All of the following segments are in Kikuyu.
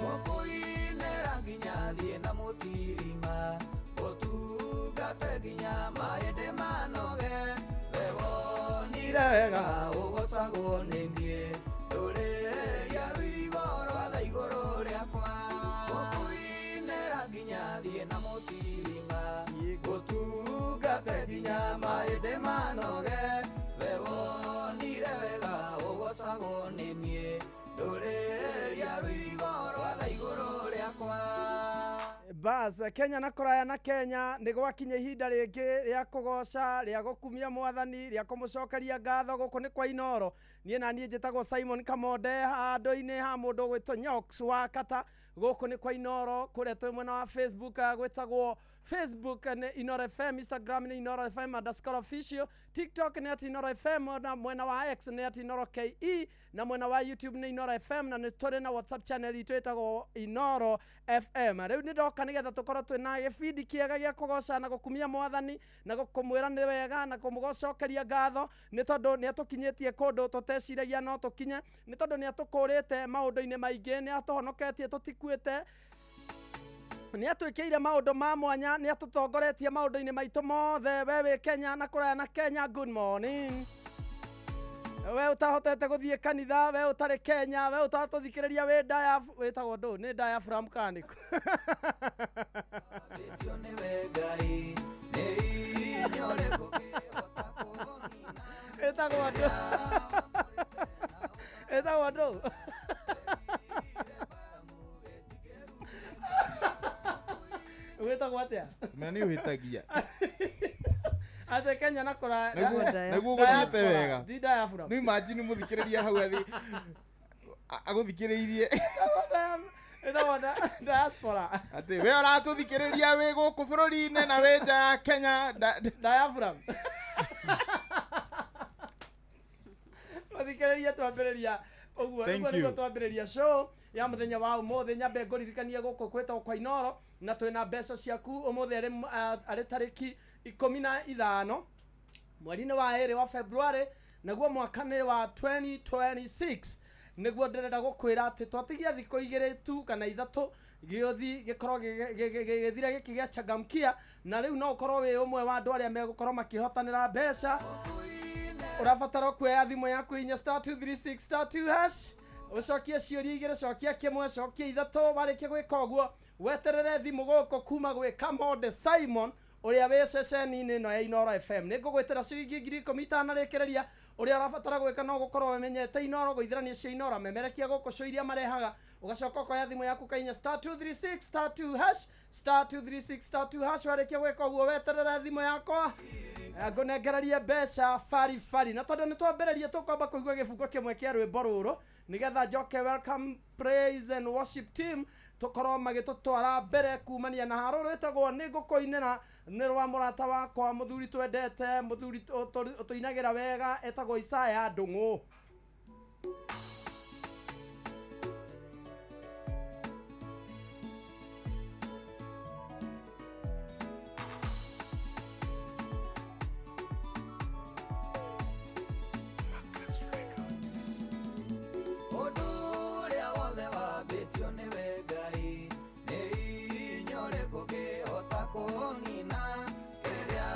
Gũkũinĩra nginya thiĩ na mũtirima, ũtungate nginya mahĩndĩ manoge. We wonire wega ũgocagwo nĩ niĩ, ndũrĩria rũirigo rwa tha igũrũ rĩakwa. Gũkũinĩra nginya thiĩ na mũtirima, ũtungate nginya mahĩndĩ manoge. We wonire wega ũgocagwo nĩ niĩ, ndũrĩria rũirigo rwa tha igũrũ rĩakwa. Bas Kenya na kũraya na Kenya nĩ gwakinya ihinda rĩngĩ rĩa kũgoca, rĩa gũkumia mwathani, rĩa kũmũcokeria ngatho. Gũkũ nĩ kwa Inoro. Niĩ na niĩ njĩtagwo Simon Kamonde, handũ-inĩ ha mũndũ ũgwĩtwo Nyox wa Kata. Gũkũ nĩ kwa Inoro, kũrĩa twĩ mwena wa Facebook, gwĩtagwo Facebook nĩ Inoro FM, Instagram nĩ Inoro FM underscore official, TikTok nĩ at Inoro FM, na mwena wa X nĩ at Inoro KE, na mwena wa YouTube nĩ Inoro FM, na nĩ tũrĩ na WhatsApp channel itũ ĩtagwo Inoro FM. Rĩu nĩ ndoka nĩgetha tũkorwo twĩna gĩbindi kĩega gĩa kũgoca na gũkumia mwathani na kũmwĩra nĩ wega na kũmũcokeria ngatho, nĩ tondũ nĩ atũkinyĩtie kũndũ tũteciragia no tũkinye, nĩ tondũ nĩ atũkũrĩte maũndũ-inĩ maingĩ, nĩ atũhonoketie tũtikuĩte, nĩ atwĩkĩire maũndũ ma mwanya, nĩ atũtongoretie maũndũ-inĩ maitũ mothe. We wĩ Kenya na kũraya na Kenya, good morning. We ũtahotete gũthiĩ kanitha, we ũtarĩ Kenya, we ũtatũthikĩrĩria wĩ ndaya, wĩtagwo ndũ nĩ diaphragm kana nĩkũ? Wĩtio nĩwe Ngai, nĩ hinya ũrĩkũ ũngĩhota kũnina? Ĩtagwo ndũ? Ĩtagwo ndũ? Wĩtagwo atĩa? Na nĩ ũhĩtagia. Atĩ Kenya na kũraya. Naguo gũthiĩte wega. Ti diaphragm. Nĩ imagine mũthikĩrĩria hau athi agũthikĩrĩirie Ĩtagwo diaspora. Atĩ we ũratũthikĩrĩria wĩ gũkũ bũrũri-inĩ na wĩ nja ya Kenya Diaphragm. Mathikĩrĩria twambĩrĩria ũguo Thank nĩguo you. nĩguo twambĩrĩria show ya mũthenya wa ũmũthĩ. Nyambe ngũririkanie gũkũ kwĩtagwo kwa Inoro na twĩna mbeca ciaku ũmũthĩ arĩ tarĩki 15 mweri-inĩ wa 2 wa February, naguo mwaka nĩ wa 2026. Nĩguo ndĩrenda gũkwĩra atĩ twatigia thikũ 2 tu kana 3 gĩũthi gĩkorwo gĩgĩthira gĩkĩ gĩa changamkia, na rĩu no ũkorwo wĩ ũmwe wa andũ arĩa megũkorwo makĩhotanĩra mbeca. Ũrabatara kuoya thimũ yaku inya star two three six star two hash, ũcokie ciũria 2, cokia 1, cokia 3. Warĩkia gwĩka ũguo weterere thimũ gũkũ kuma gwĩ Kamonde Simon ũrĩa wĩ ceceni-inĩ ĩno ya Inoro FM. Nĩ ngũgwĩtĩra ciringi ngiri ikũmi itanarĩkĩrĩria. Ũrĩa ũrabatara gwĩka no gũkorwo ũmenyete Inoro, gũithĩrania cia Inoro, memerekia gũkũ cio iria marehaga, ũgacoka ũkoya thimũ yaku kainya star two three six star two hash, star two three six star two hash. Warĩkia gwĩka ũguo weterere thimũ yakwa ngũnengererie mbeca bari bari. Na tondũ nĩ twambĩrĩria, tũkwamba kũigua gĩbungo kĩmwe kĩa rwĩmbo rũrũ nĩgetha njoke welcome praise and worship team tũkorwo magĩtũtwara mbere kumania na harũ rwĩtagwo nĩ ngũkũinĩra, nĩ rwa mũrata wakwa mũthuri twendete, mũthuri ũtũinagĩra wega, etagwo Isaya Ndung'u. Ũndũ ũrĩa wothe wambĩtio nĩwe Ngai, nĩ hinya ũrĩkũ ũngĩhota kũnina? Kĩrĩa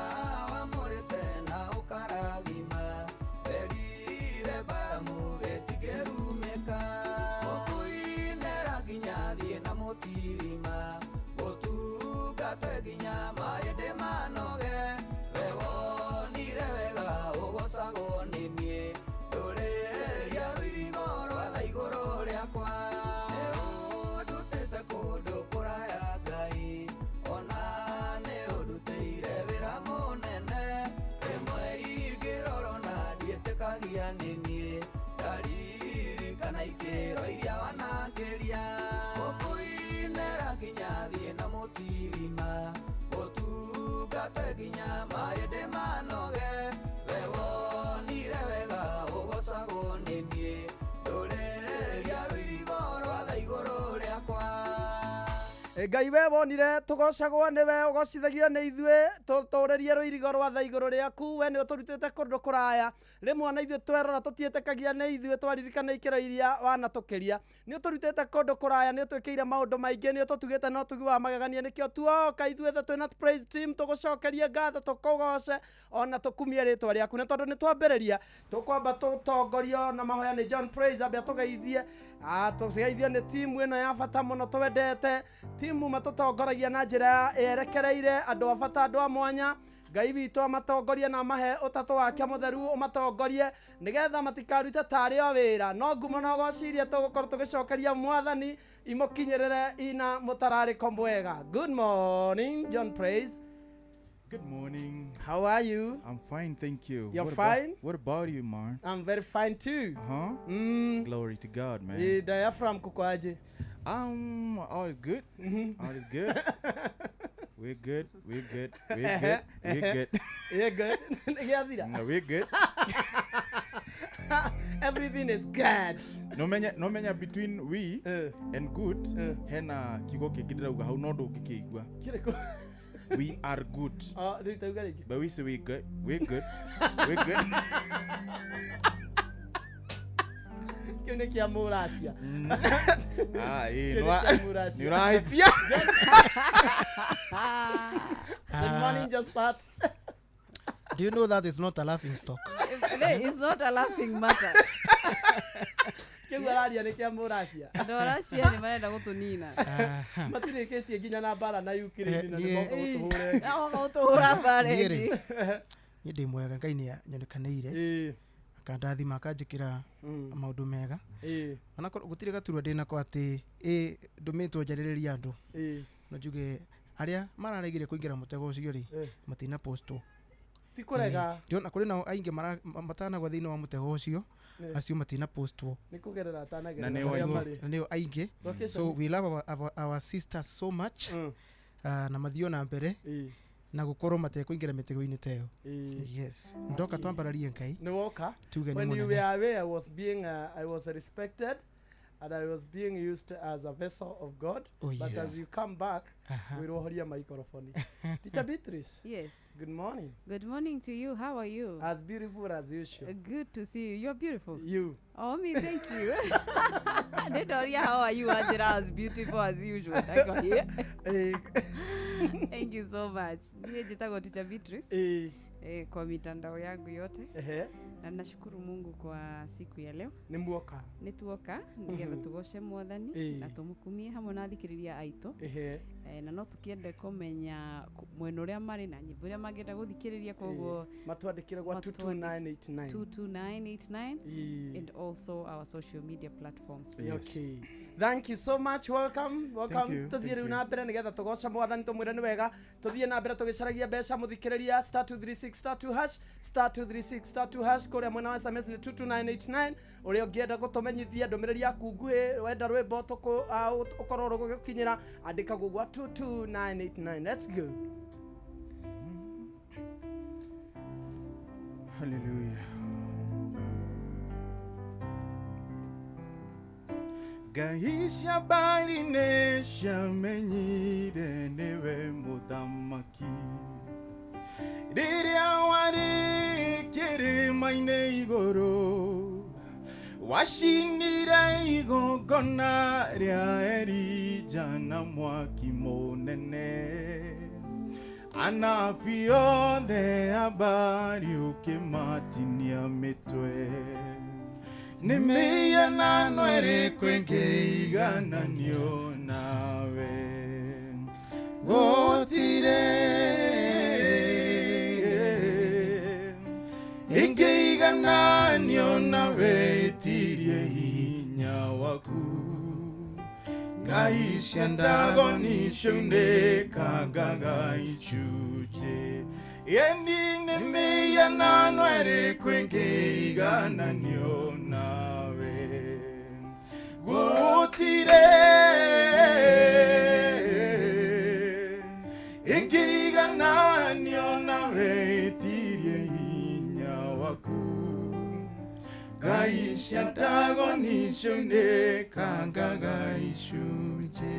wamũrĩte na ũkarathima, werire Balamu gĩtingĩrumĩka. Gũkũinĩra nginya thiĩ na mũtirima, gũtungate nginya mahĩndĩ manoge. We wonire wega ũgocagwo nĩ niĩ, ndũrĩria rũirigo rwa tha igũrũ Ngai we wonire tugocagwo niwe ugocithagio ni ithuĩ tũtũrĩrie rũirigo rwa tha igũrũ rĩaku we nĩ ũtũrutĩte kũndũ kũraya rĩmwe na ithuĩ twerora tũtiĩtĩkagia nĩ ithuĩ twaririkana ikĩro iria wanatũkĩria nĩ ũtũrutĩte kũndũ kũraya nĩ ũtwĩkĩire maũndũ maingĩ nĩ ũtũtugĩte na ũtugi wa magegania nĩkĩo tuoka ithuĩ the twĩna praise team tũgũcokerie ngatho tũkũgoce ona tũkumie rĩtwa rĩaku nĩ tondũ nĩ twambĩrĩria tũkwamba tũtongorio na mahoya nĩ John Praise ambe atũgeithie tũgeithio nĩ timu ĩno ya bata mũno twendete timu matũtongoragia na njĩra yerekereire andũ a bata andũ a mwanya Ngai witũ amatongorie na amahe ũtatũ wake mũtheru ũmatongorie nĩgetha matikarute tarĩ o wĩra no ngumo na ũgocirie tũgũkorwo tũgĩcokeria mwathani imũkinyĩrĩre ina mũtararĩko mwega. Good morning, John Praise. Good morning. How are you? I'm fine, thank you. You're fine? What about you, man? I'm very fine too. Huh? Glory to God, man. Diaphragm kuko aje? All is good. All is good. We're good. We're good. We're good. We're good. You're good. No, we're good. Everything is good. No menya between we and good. Hena kiugo kĩngĩ ndĩrauga hau no ndũngĩkĩigua. Kĩrĩkũ? We are good. Oh, but we say we good. We're good. We're good. Kĩu nĩ kĩa Mũracia. Ah, Kĩu nĩ kĩa Mũracia. nĩ ũrahĩtia. Good morning, Josephat. Do you know that it's not a laughing stock? It's not a laughing matter. Kĩu araria nĩ kĩa Mũracia. Andũ a Russia nĩ marenda gũtũnina. Matirĩkĩtie nginya na mbara na Ukraine na nĩmoka gũtũhũra. Moka gũtũhũra mbara ĩngĩ. Niĩ ndĩ mwega, Ngai nĩ anyonekanĩire. Akandathima akanjĩkĩra maũndũ mega. Onakorwo gũtirĩ gaturwa ndĩnako atĩ ndũmĩtwo njarĩrĩrie andũ. No njuge arĩa mararegire kũingĩra mũtego ũcio rĩ, matina postwo. Ti kũrega. Ndĩrona kũrĩ nao aingĩ matanagwa thĩinĩ wa mũtego ũcio, acio matina postwo. Nĩ kũgerera atanagerera Na nĩo aingĩ. So we love our sisters so much. Na mathio na mbere na gukorwo matekũingĩra mĩtego-inĩ ta ĩyo. Yes. Ndoka twambararie Ngai. Nĩ woka. Tuge nĩ When you mũnene. were away, I was being I was respected and I was being used as a vessel of God. Oh, yes. But as you come back, we microphone. Teacher Beatrice. Yes. Good morning. Good morning to you. How are you? As beautiful as usual. Good to see you. You're beautiful. You. Oh, me, thank you. Doria, how are you? As beautiful as usual. Thank you so much. Ndiye jitagwo Teacher Beatrice. Kwa mitandao yangu yote. Na nashukuru Mungu kwa siku ya leo. Nĩ muoka. Nĩ tuoka nĩgetha tugoce mwathani na tũmũkumie hamwe na athikĩrĩria aitũ. Na no tũkĩende kũmenya mwena ũrĩa marĩ na nyĩmbo iria mangĩenda gũthikĩrĩria, koguo matwandĩkĩre gwa 22989 22989 and also our social media platforms. Yes. Okay. Thank you so much. Welcome. Welcome. Tuthiĩ rĩu na mbere nĩgetha tũgoce mwathani tũmwĩre nĩ wega. Tuthiĩ na mbere tũgĩcaragia mbeca mũthikĩrĩria *236*2# *236*2# kũrĩa mwena wa SMS nĩ 22989 ũrĩa ũngĩenda gũtũmenyithia ndũmĩrĩri yaku nguhĩ wenda rwĩmbo ũkorwo rũgũgĩkinyĩra andĩka gũgwa 22989. Let's go. Hallelujah. Ngai cia mbarĩ nĩciamenyire nĩwe mũthamaki rĩrĩa warĩ kĩrĩma-inĩ igũrũ wacinire igongona rĩa Elija na mwaki mũnene anabii othe a mbarĩ ũkĩmatinia mĩtwe nĩ mĩhianano ĩrĩkũ ĩngĩigananio nawe gũtirĩ ĩngĩigananio nawe ĩtirie hinya waku Ngai cia Ndagoni ciunĩkangaga icunjĩ ĩni nĩ mĩhianano ĩrĩkũ ĩngĩigananio nawe gũtirĩ ĩngĩigananio nawe ĩtirie hinya waku Ngai cia Ndagoni ciunĩkangaga icunjĩ.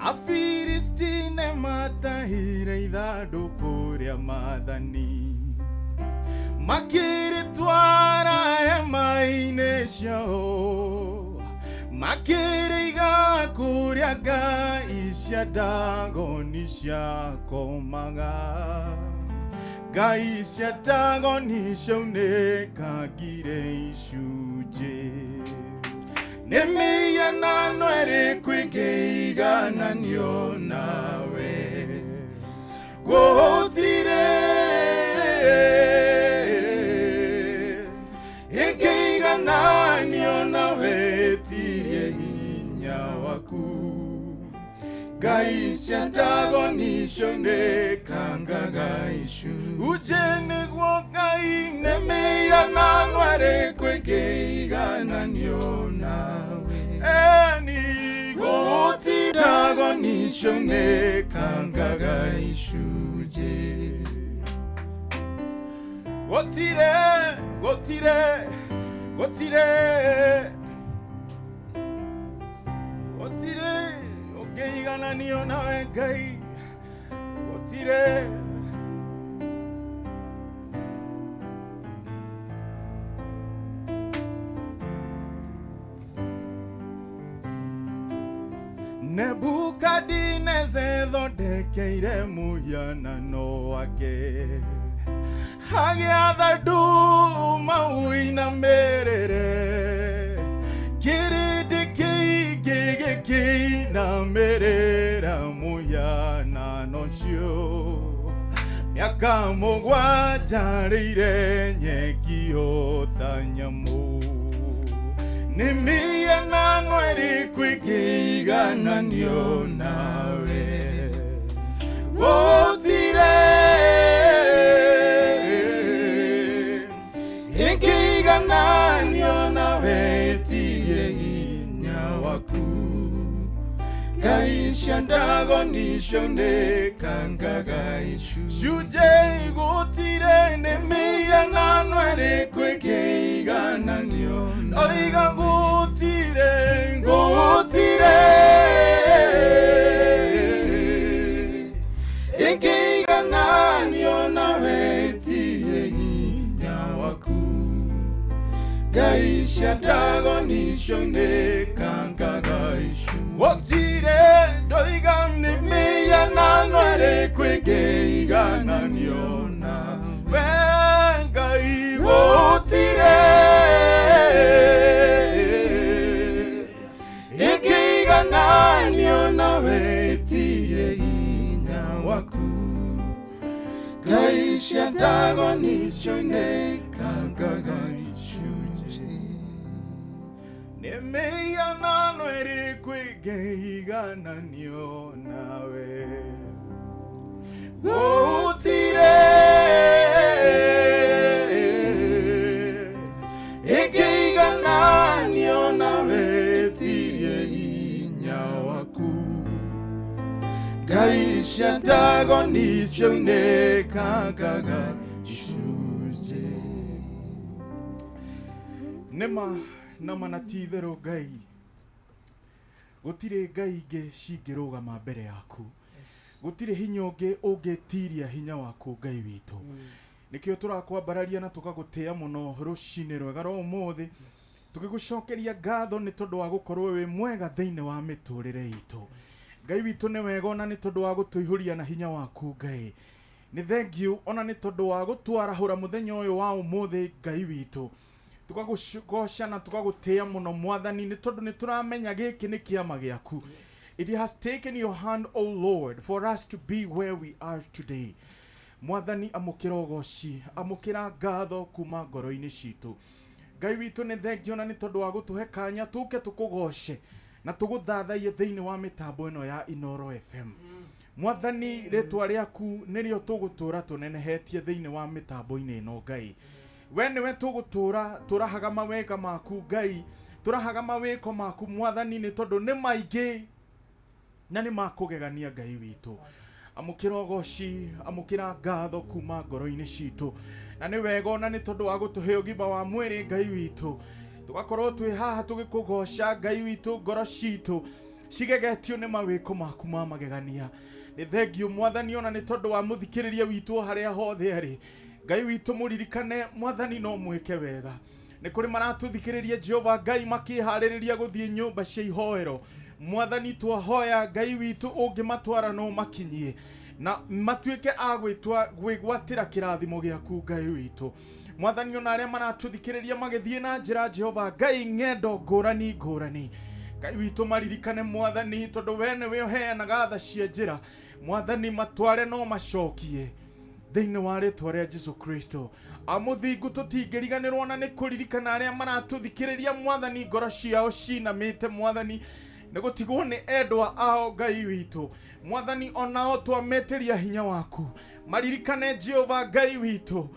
Afilistine matahire ithandũkũ rĩa maathani makĩrĩtwara hema-inĩ ciao makĩrĩiga kũrĩa ngai cia Dagoni ciakomaga ngai cia Dagoni ciaunĩkangire icunjĩ nĩ mĩhianano ĩrĩkũ ĩngĩigananio nawe gũtirĩ ĩngĩigananio nawe tirie hinya waku ngai cia Dagoni ciaunĩkangaga icunjĩ uje nĩguo ngai nĩ mĩhianano ĩrĩkũ ĩngĩigananio nawe eni gũtirĩ Dagoni ciaunĩkangaga icunjĩ gũtirĩ gũtirĩ gũtirĩ gũtirĩ ũngĩigananio nawe ngai gũtirĩ Nebukadineza ethondekeire mũhianano wake agĩatha andũ maũinamĩrĩre kĩrĩndĩ kĩingĩ gĩkĩinamĩrĩra mũhianano ũcio mĩaka mũgwanja arĩire nyeki o ta nyamũ nĩ mĩhianano ĩrĩkũ ĩngĩigananio nawe gũtirĩ ĩngĩigananio nawe tirie hinya waku ngai cia Dagoni ciaunĩkangaga icunjĩ gũtirĩ nĩ mĩhianano ĩrĩkũ ĩngĩigananio oiga gũtirĩ gũtirĩ ĩngĩigananio nawe tirie hinya waku ngai cia Dagoni ciaunĩkangaga icunjĩ gũtirĩ ndoiga nĩ mĩhianano ĩrĩkũ ĩngĩigananio nawe ngai gũtirĩ ĩngĩigananio nawe tirie hinya waku ngai cia Dagoni ciaunĩkangaga icunjĩ nĩ mĩhianano ĩrĩkũ ĩngĩigananio nawe gũtirĩ ĩngĩigananio nawe tirie hinya waku ngai cia Dagoni ciaunĩkangaga icunjĩ nĩma nama na ti itherũ ngai gũtirĩ ngai ingĩ cingĩrũgama mbere yaku gũtirĩ hinya ũngĩ ũngĩtiria hinya waku ngai witũ nĩkĩo tũrakwambararia na tũkagũtĩa mũno rũcinĩ rwega rwa ũmũthĩ tũgĩgũcokeria ngatho nĩ tondũ wa gũkorwo wĩ mwega thĩinĩ wa mĩtũrĩre itũ ngai witũ nĩ wega ona nĩ tondũ wa gũtũihũria na hinya waku ngai nĩ thengiũ ona nĩ tondũ wa gũtwarahũra mũthenya ũyũ wa ũmũthĩ ngai witũ tũkagũgoca na tũkagũtĩa mũno mwathani nĩ tondũ nĩ tũramenya gĩkĩ nĩ kĩama gĩaku It has taken your hand, O Lord, for us to be where we are today. Mwathani amũkĩra ũgoci amũkĩra ngatho kuma ngoro-inĩ citũ ngai witũ nĩ thengio na nĩ tondũ wa gũtũhe kanya tũke tũkũgoce na tũgũthathaiye thĩinĩ wa mĩtambo ĩno ya Inoro FM mwathani rĩtwa rĩaku nĩrĩo tũgũtũra tũnenehetie thĩinĩ wa mĩtambo-inĩ ĩno ngai we nĩwe tũgũtũra tũrahaga mawega maku ngai tũrahaga mawĩko maku mwathani nĩ tondũ nĩ maingĩ na nĩ makũgegania ngai witũ amũkĩra ũgoci amũkĩra ngatho kuma ngoro-inĩ citũ na nĩ wega ona nĩ tondũ wa gũtũhe ũgima wa mwĩrĩ ngai witũ tũgakorwo twĩ haha tũgĩkũgoca ngai witũ ngoro citũ Cigegetio nĩ mawĩko maku ma magegania. Nĩ thengio mwathani ona nĩ tondũ wa mũthikĩrĩria witũ harĩa hothe arĩ. Ngai witũ mũririkane mwathani no mwĩke wega. Nĩ kũrĩ maratũthikĩrĩria Jehova Ngai makĩharĩrĩria gũthiĩ nyũmba cia ihoero. Mwathani twahoya Ngai witũ ũngĩmatwara no makinyie na matuĩke a gwĩgwatĩra kĩrathimo gĩaku Ngai witũ. Mwathani ona arĩa maratũthikĩrĩria magĩthiĩ na njĩra Jehova Ngai ng'endo ngũrani ngũrani. Ngai witũ maririkane mwathani tondũ we nĩwe ũheanaga tha cia njĩra. Mwathani matware no macokie thĩinĩ wa rĩtwa rĩa Jesu Kristo. Amũthingu tũtingĩriganĩrwo na nĩ kũririkana arĩa maratũthikĩrĩria mwathani ngoro ciao cinamĩte mwathani nĩ gũtigwo nĩ endwa ao Ngai witũ. Mwathani onao twametĩria hinya waku maririkane Jehova Ngai witũ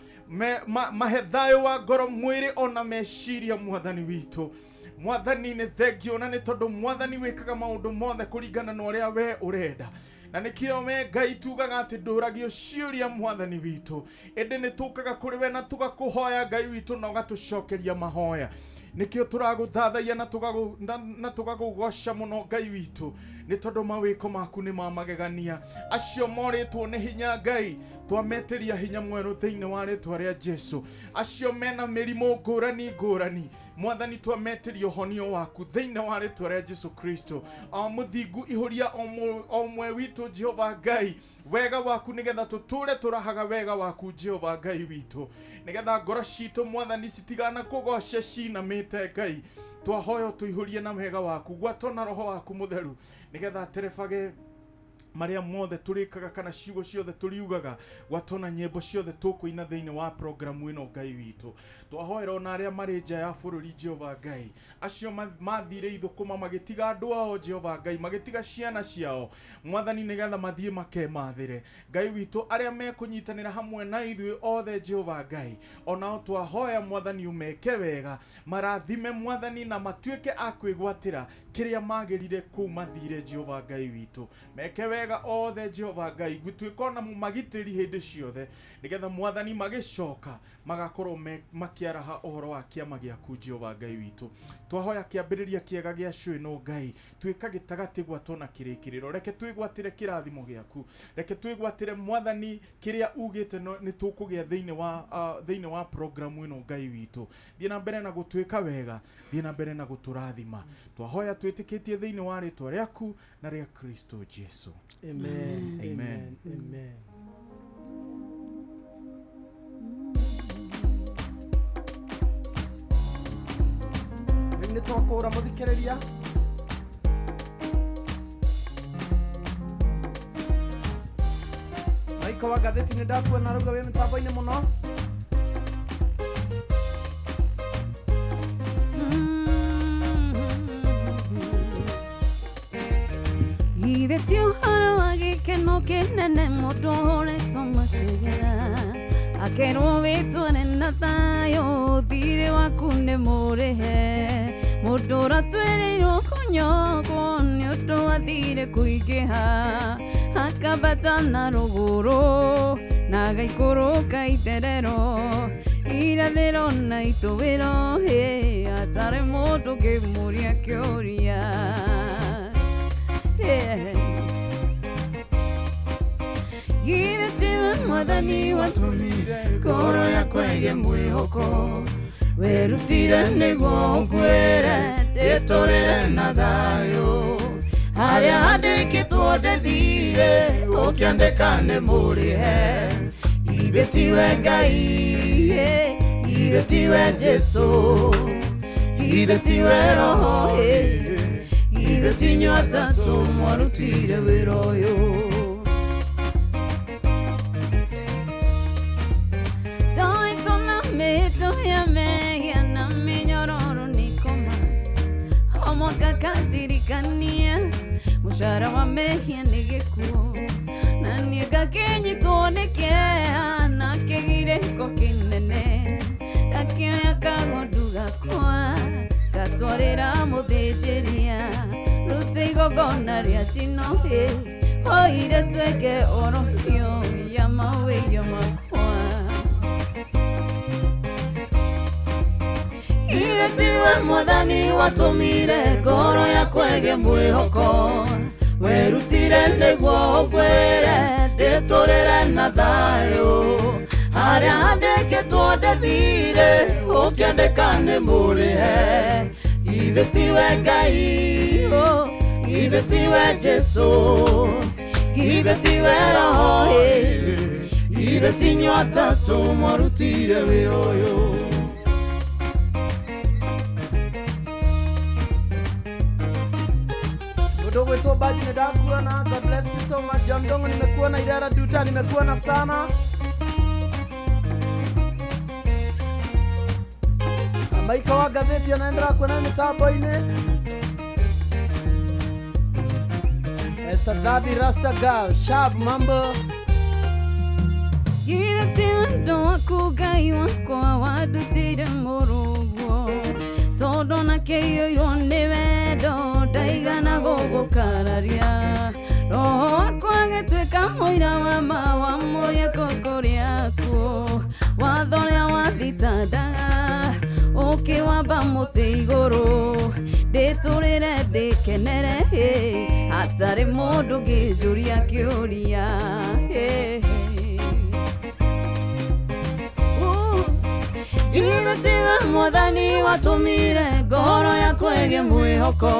mahe thayũ wa ngoro mwĩrĩ ona meciria mwathani witũ. Mwathani nĩ thengio na nĩ tondũ mwathani wĩkaga maũndũ mothe kũringana na ũrĩa we ũrenda. Na nĩkĩo we Ngai tugaga atĩ ndũragio ciũria mwathani witũ ĩndĩ nĩ tũkaga kũrĩ we na tũgakũhoya Ngai witũ na ũgatũcokeria mahoya. Nĩkĩo tũragũthathaia na tũgakũgoca mũno Ngai witũ nĩ tondũ mawĩko maku nĩ ma magegania. Acio morĩtwo nĩ hinya Ngai twametĩria hinya mwerũ thĩinĩ wa rĩtwa rĩa Jesu. Acio mena mĩrimũ ngũrani ngũrani mwathani twametĩria ũhonio waku thĩinĩ wa rĩtwa rĩa Jesu Kristo. O mũthingu ihũria o ũmwe witũ Jehova Ngai wega waku nĩgetha tũtũre tũrahaga wega waku Jehova Ngai witũ nĩgetha ngoro citũ mwathani citigana kũgoce cinamĩte Ngai. Twahoya tũihũrie na wega waku gwatwo na roho waku mũtheru nĩgetha terebage marĩa mothe tũrĩkaga kana ciugo ciothe tũriugaga gwatwo na nyĩmbo ciothe tũkũina thĩinĩ wa programu ĩno Ngai witũ. Twahoera ona arĩa marĩ nja ya bũrũri Jehova Ngai acio mathire ithũkũma magĩtiga andũ ao Jehova Ngai magĩtiga ciana ciao mwathani nĩgetha mathiĩ makemathĩre Ngai witũ. Arĩa mekũnyitanĩra hamwe na ithuĩ othe Jehova Ngai onao twahoya mwathani ũmeke wega marathime mwathani na matuĩke a kwĩgwatĩra kĩrĩa magĩrire kũu mathire Jehova Ngai witũ. Meke wega othe Jehova Ngai gũtuĩka ona mũmagitĩri hĩndĩ ciothe nĩgetha mwathani magĩcoka magakorwo makĩaraha ũhoro wa kĩama gĩaku Jehova Ngai witũ. Twahoya kĩambĩrĩria kĩega gĩa cũ ĩno Ngai tuĩka gĩtagatĩ gwatwo na kĩrĩkĩrĩro. Reke twĩgwatĩre kĩrathimo gĩaku, reke twĩgwatĩre mwathani kĩrĩa ugĩte nĩ tũkũgĩa thĩinĩ wa programu ĩno Ngai witũ. Thiĩ na mbere na gũtuĩka wega, thiĩ na mbere na gũtũrathima. Twahoya twĩtĩkĩtie thĩinĩ wa rĩtwa rĩaku na rĩa Kristo Jesu. Amen. Amen. Amen. Rĩu nĩ twakũra mũthikĩrĩria. Maiko wa ngathĩti nĩ ndakuona rauga wĩ mĩtambo-inĩ mũno. Githĩ ti ũhoro wa gĩkeno kĩnene mũndũ ũhũrĩtwo macegera akerwo wĩtware na thayũ thirĩ waku nĩ mũrĩhe mũndũ ũratwĩrĩirwo kũnyogwo nĩ ũndũ wa thirĩ kũingĩha akambata na rũgũrũ na agaikũrũka itherero irathĩro na ithũĩro atarĩ mũndũ kĩmũria kĩũria. Githĩ tiwe mwathani watũmire ngoro yakwa ĩgĩe mwĩhoko werutire nĩguo ũnguĩre ndĩtũrĩre na thayũ harĩa handĩkĩtwo ndĩthire ũkĩandĩka nĩ mũrĩhe. Githĩ tiwe Ngai, githĩ tiwe Jesu, githĩ tiwe Roho, githĩ ti inyuĩ atatũ mwarutire wĩra ũyũ. Ndoetwo na mĩtũ ya mehia na mĩnyororo nĩ koma o mwaka kandirikania mũcara wa mehia nĩ gĩkuũ na niĩ ngakĩnyitwo nĩ kĩeha na kĩgirĩko kĩnene gakĩoya kagondu gakwa gatwarĩra mũthĩnjĩria rute igongona rĩa njino oire tweke orohio ya mawĩhia makwa. Githĩ tiwe mwathani watũmire ngoro yakwa ĩgĩe mwĩhoko werutire nĩguo ũngwĩre ndĩtũrĩre na thayũ harĩa handĩkĩtwo ndĩthire ũkĩandĩka nĩ mũrĩhe githĩ tiwe Ngai githĩ tiwe Jesũ githĩ tiwe Roho githĩ ti inyuĩ atatũ mwarutire wĩra ũyũ. Ndogo baji ndakuona. God bless you so much. John Dongo nimekuona, Idara Duta nimekuona sana. Maika wa gazeti anaendelea kuona mitambo-inĩ. Esther Dabi Rasta Girl, Sharp mambo. Githĩ ti wendo waku Ngai wakwa wandutire mũrũguo tondũ nakĩiyũirwo nĩ wendo ndaigana gũgũkararia roho wakwa agĩtuĩka mũira wa ma wa mũrĩa kũkũ rĩakuo watho ũrĩa wathitandaga ũkĩwamba mũtĩ igũrũ ndĩtũrĩre ndĩkenere hatarĩ mũndũ ũngĩnjũria kĩũria. Githĩ tiwe mwathani watũmire ngoro yakwa ĩgĩe mwĩhoko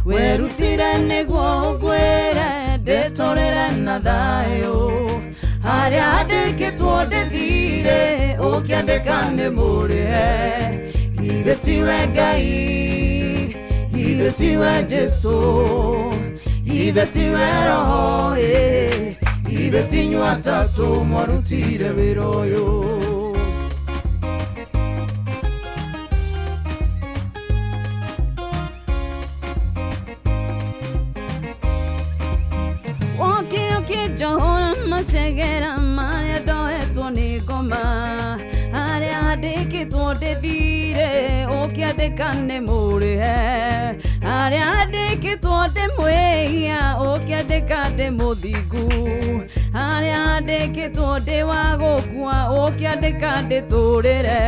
werutire nĩguo ũngwĩre ndĩtũrĩre na thayũ harĩa handĩkĩtwo ndĩthire ũkĩandĩka nĩ mũrĩhe githĩ tiwe Ngai githĩ tiwe Jesũ githĩ tiwe Roho githĩ ti inyuĩ atatũ mwarutire wĩra ũyũ. Johora macegera marĩa ndohetwo nĩ ngoma harĩa handĩkĩtwo ndĩthire ũkĩandĩka nĩ mũrĩhe harĩa handĩkĩtwo ndĩmwĩhia ũkĩandĩka ndĩ mũthingu harĩa handĩkĩtwo ndĩ wa gũkua ũkĩandĩka ndĩtũrĩre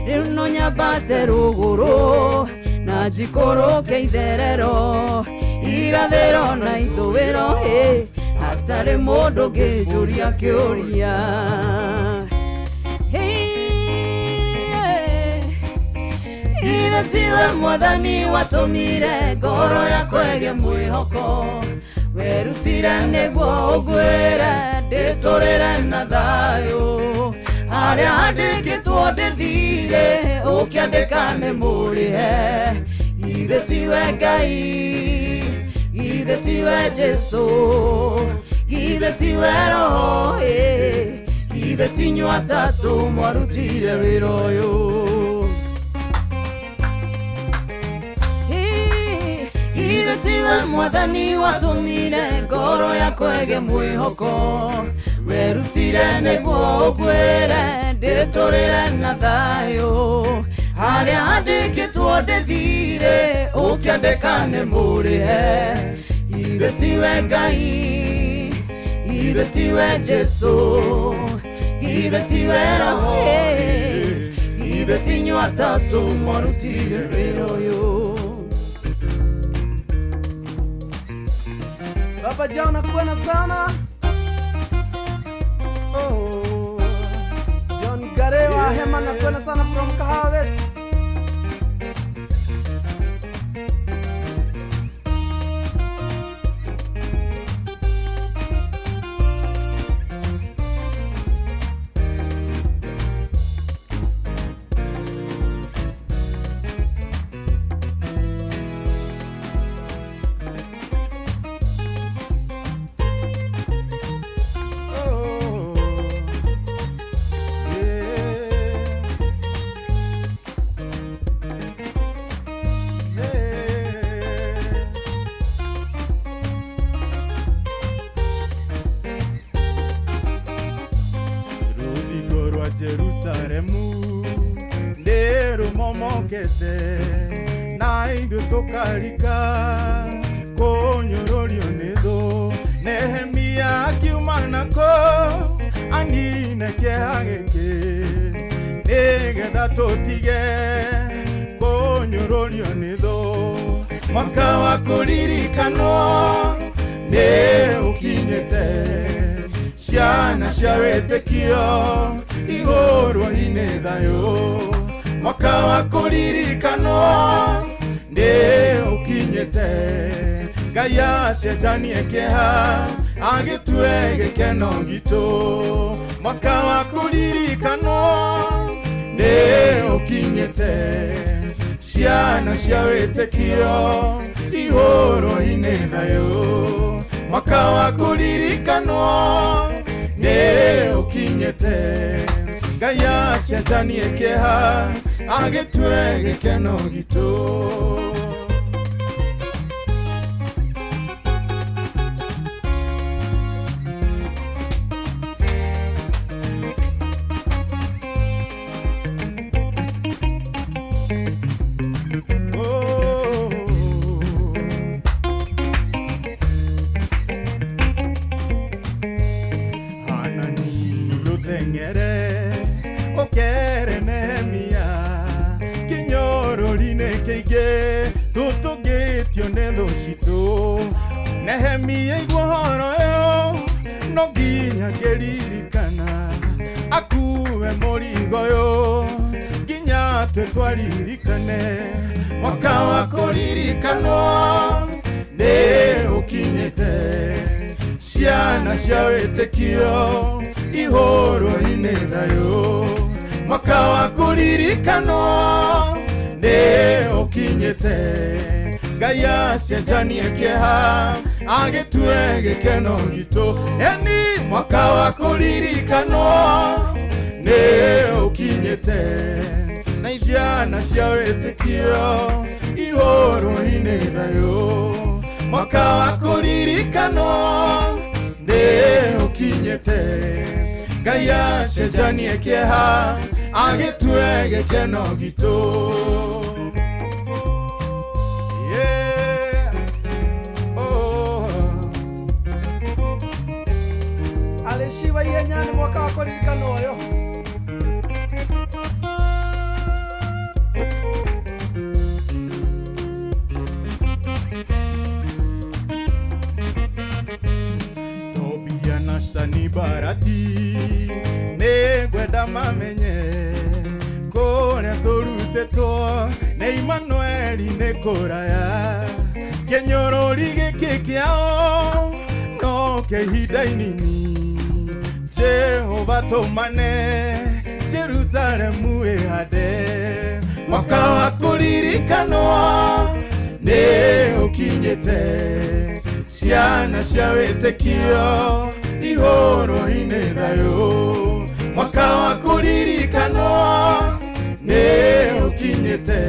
rĩu no nyambate rũgũrũ na njikũrũke itherero irathĩro na ithũĩro hatarĩ mũndũ ũngĩnjũria kĩũria. Githĩ tiwe mwathani watũmire ngoro yakwa ĩgĩe mwĩhoko werutire nĩguo ũngwĩre ndĩtũrĩre na thayũ harĩa handĩkĩtwo ndĩthire ũkĩandĩka nĩ mũrĩhe githĩ tiwe Ngai githĩ tiwe Jesũ githĩ tiwe Roho githĩ ti inyuĩ atatũ mwarutire wĩra ũyũ. Githĩ tiwe mwathani watũmire ngoro yakwa ĩgĩe mwĩhoko werutire nĩguo ũngwĩre ndĩtũrĩre na thayũ harĩa handĩkĩtwo ndĩthire ũkĩandĩka nĩ mũrĩhe githĩ tiwe Ngai githĩ tiwe Jesũ githĩ tiwe Roho githĩ ti inyuĩ atatũ mwarutire wĩra ũyũ. Baba John nakuona sana. Oh, John Garewa Hema nakuona sana from Kahawa West. Jerusalemu nderumomokete na ithuĩ tũkarika kũnyũrũrio nĩ thũ Nehemia akiuma nako anine kĩeha gĩkĩ nĩgetha tũtige kũnyũrũrio nĩ thũ mwaka wa kũririkanwo nĩ ũkinyĩte ciana cia wĩtĩkio ihũrwo-inĩ thayũ mwaka wa kũririkanwo nĩ ũkinyĩte Ngai acenjanie kĩeha agĩtue gĩkeno gitũ mwaka wa kũririkanwo nĩ ũkinyĩte ciana cia wĩtĩkio ihũrwo-inĩ thayũ mwaka wa kũririkanwo nĩ ũkinyĩte Ngai acenjanie kĩeha agĩtue gĩkeno gitũ. Nehemia igua ũhoro ũyũ no nginya ngĩririkana akue mũrigo ũyũ nginya twe twaririkane mwaka wa kũririkanwo nĩ ũkinyĩte ciana cia wĩtĩkio ihũrwo-inĩ thayũ mwaka wa kũririkanwo nĩ ũkinyĩte Ngai acenjanie kĩeha agĩtue gĩkeno gitũ eni mwaka wa kũririkanwo nĩ ũkinyĩte na ciana cia wĩtĩkio ihũrwo-inĩ thayũ mwaka wa kũririkanwo nĩ ũkinyĩte Ngai acenjanie kĩeha agĩtue gĩkeno gitũ. Aliciwa ihenya nĩ mwaka wa kũririkanwo ũyũ. Tobia na Sanibarati nĩngwenda mamenye kũrĩa tũrutĩtwo nĩ Imanueli nĩ kũraya kĩnyũrũri gĩkĩ kĩao no kĩhinda inini Jehova tũmane Jerusalemu ĩhande mwaka wa kũririkanwo nĩ ũkinyĩte ciana cia wĩtĩkio ihũrwo-inĩ thayũ mwaka wa kũririkanwo nĩ ũkinyĩte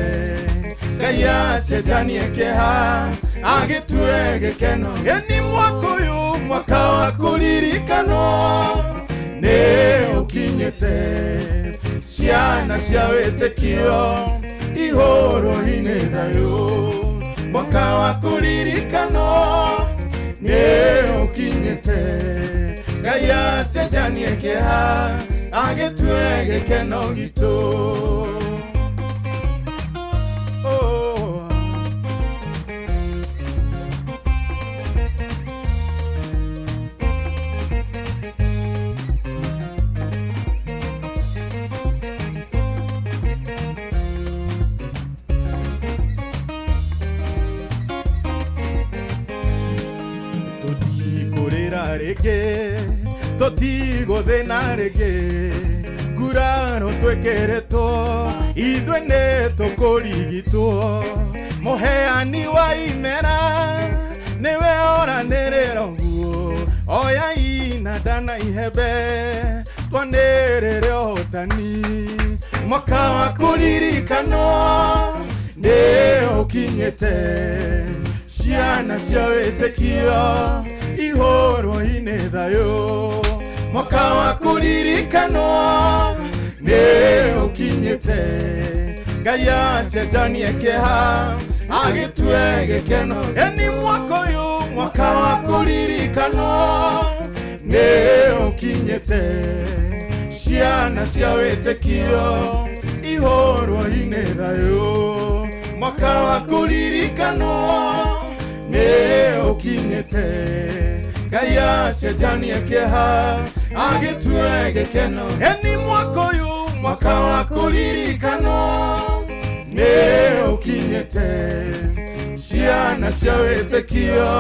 Ngai acenjanie kĩeha agĩtue gĩkeno eni mwaka ũyũ mwaka wa kũririkanwo nĩ ũkinyĩte ciana cia wĩtĩkio ihũrwo-inĩ thayũ mwaka wa kũririkanwo nĩ ũkinyĩte Ngai acenjanie kĩeha agĩtue gĩkeno gitũ. Rĩngĩ tũtigũthĩna rĩngĩ nguraro twĩkĩrĩtwo ithuĩ nĩ tũkũrigitwo mũheani wa imera nĩwe ũranĩrĩra ũguo oya inanda na ihembe twanĩrĩre ũhotani mwaka wa kũririkanwo nĩ ũkinyĩte ciana cia wĩtĩkio ihũrwo-inĩ thayũ mwaka wa kũririkanwo nĩ ũkinyĩte Ngai acenjanie kĩeha agĩtue gĩkeno eni mwaka ũyũ mwaka wa kũririkanwo nĩ ũkinyĩte ciana cia wĩtĩkio ihũrwo-inĩ thayũ Mwaka wa kũririkanwo nĩ ũkinyĩte. Ngai acenjanie kĩeha agĩtue gĩkeno. Eni mwaka ũyũ, mwaka wa kũririkanwo nĩ ũkinyĩte. Ciana cia wĩtĩkio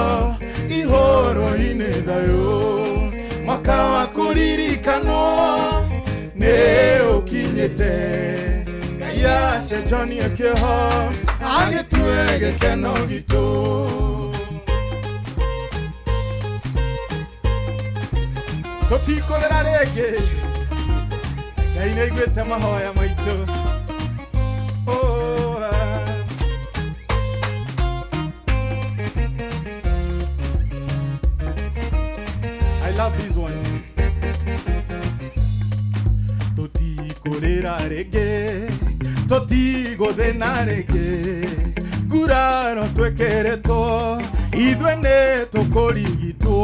ihũrwo-inĩ thayũ. Mwaka wa kũririkanwo nĩ ũkinyĩte. Ngai acenjanie kĩeha agĩtue gĩkeno gitũ. Tũtikũrĩra rĩngĩ. Ngai nĩaiguĩte mahoya maitũ. Oh, ah. I love this one. Tũtikũrĩra rĩngĩ, tũtigũthĩna rĩngĩ. Nguraro twĩkĩrĩtwo, ithuĩ nĩ tũkũrigitwo.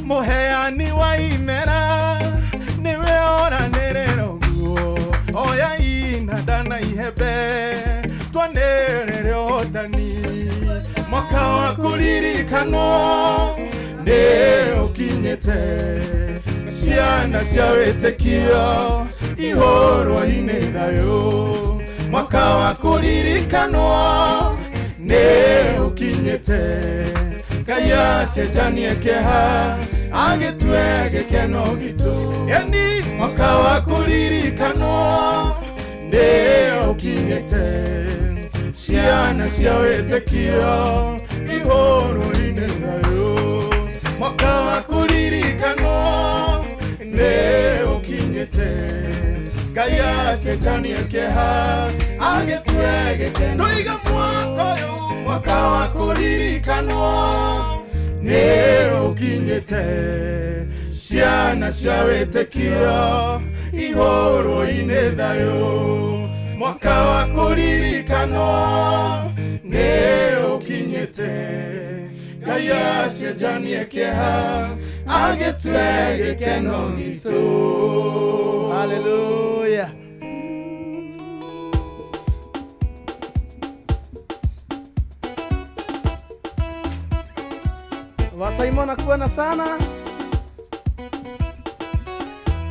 Mũheani wa imera nĩwe oranĩrĩra ũguo. Oya inanda na ihembe twanĩrĩre ũhotani. Mwaka wa kũririkanwo nĩ ũkinyĩte. Ciana cia wĩtĩkio ihũrwo-inĩ thayũ. Mwaka wa kũririkanwo nĩ ũkinyĩte. Ngai acenjanie kĩeha agĩtue gĩkeno gitũ. Eni mwaka wa kũririkanwo nĩ ũkinyĩte. Ciana cia wĩtĩkio ihũrwo-inĩ thayũ. Mwaka wa kũririkanwo nĩ ũkinyĩte. Ngai acenjanie kĩeha agĩtue gĩkeno. Ndoiga mwaka ũyũ, mwaka wa kũririkanwo nĩ ũkinyĩte. Ciana cia wĩtĩkio ihũrwo-inĩ thayũ. Mwaka wa kũririkanwo nĩ ũkinyĩte. Ngai acenjanie kĩeha agĩtue gĩkeno gitũ. Hallelujah. Wasaimona kuona sana.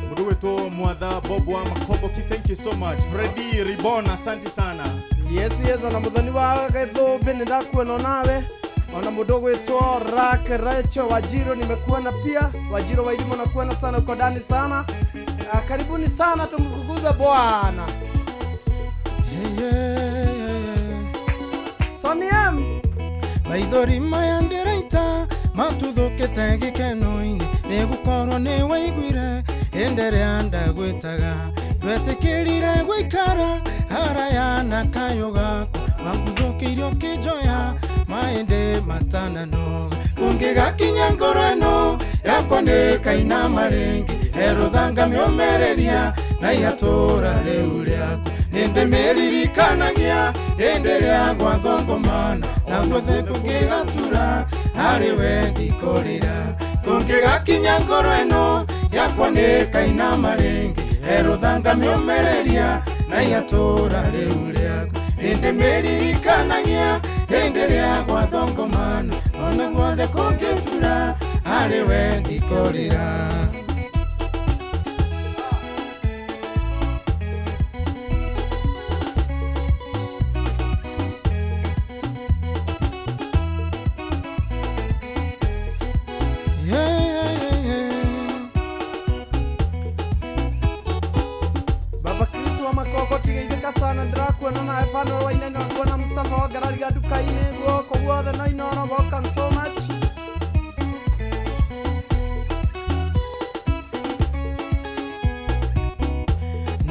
Mũndũ gwĩtwo Mwatha Bob wa Makomboki, thank you so much. Freddy Ribon, asante sana. Yes, yes, ona muthoni wa Gĩthũmbĩ nĩ ndakuona nawe. Ona mũndũ gwĩtwo Rak Recho Wajiro nimekuona pia. Wajiro wa Irimo nakuona sana, uko ndani sana. Karibuni sana, tumkukuze Bwana. Sonny M. Maithori maya ndĩraita matuthũkĩte gĩkeno-inĩ nĩgũkorwo nĩ waiguire hĩndĩ ĩrĩa ndagwĩtaga ndwetĩkĩrire gũikara haraya na kayũ gaku wanguthũkĩire ũkĩnjoya maĩndĩ matananoga kũngĩgakinya ngoro ĩno yakwa nĩ kainama rĩngĩ herũthanga mĩũmĩrĩria na ihatũra rĩu rĩaku nĩndĩmĩririkanagia hĩndĩ ĩrĩa gwathongomana na guothe kũngĩgatura harĩ we ndikũrĩra kũngĩgakinya ngoro ĩno yakwa nĩ kainama rĩngĩ herũthanga mĩũmĩrĩria na ihatũra rĩu rĩaku nĩndĩmĩririkanagia hĩndĩ ĩrĩa gwathongomana ona guothe kũngĩtura harĩ we ndikũrĩra. Baba Chris wa Makoko tigeithĩka sana ndĩrakuona nawe pano wainene kuona Mustafa wa Ngarariga nduka-inĩ guoko guothe no Inooro, welcome so much.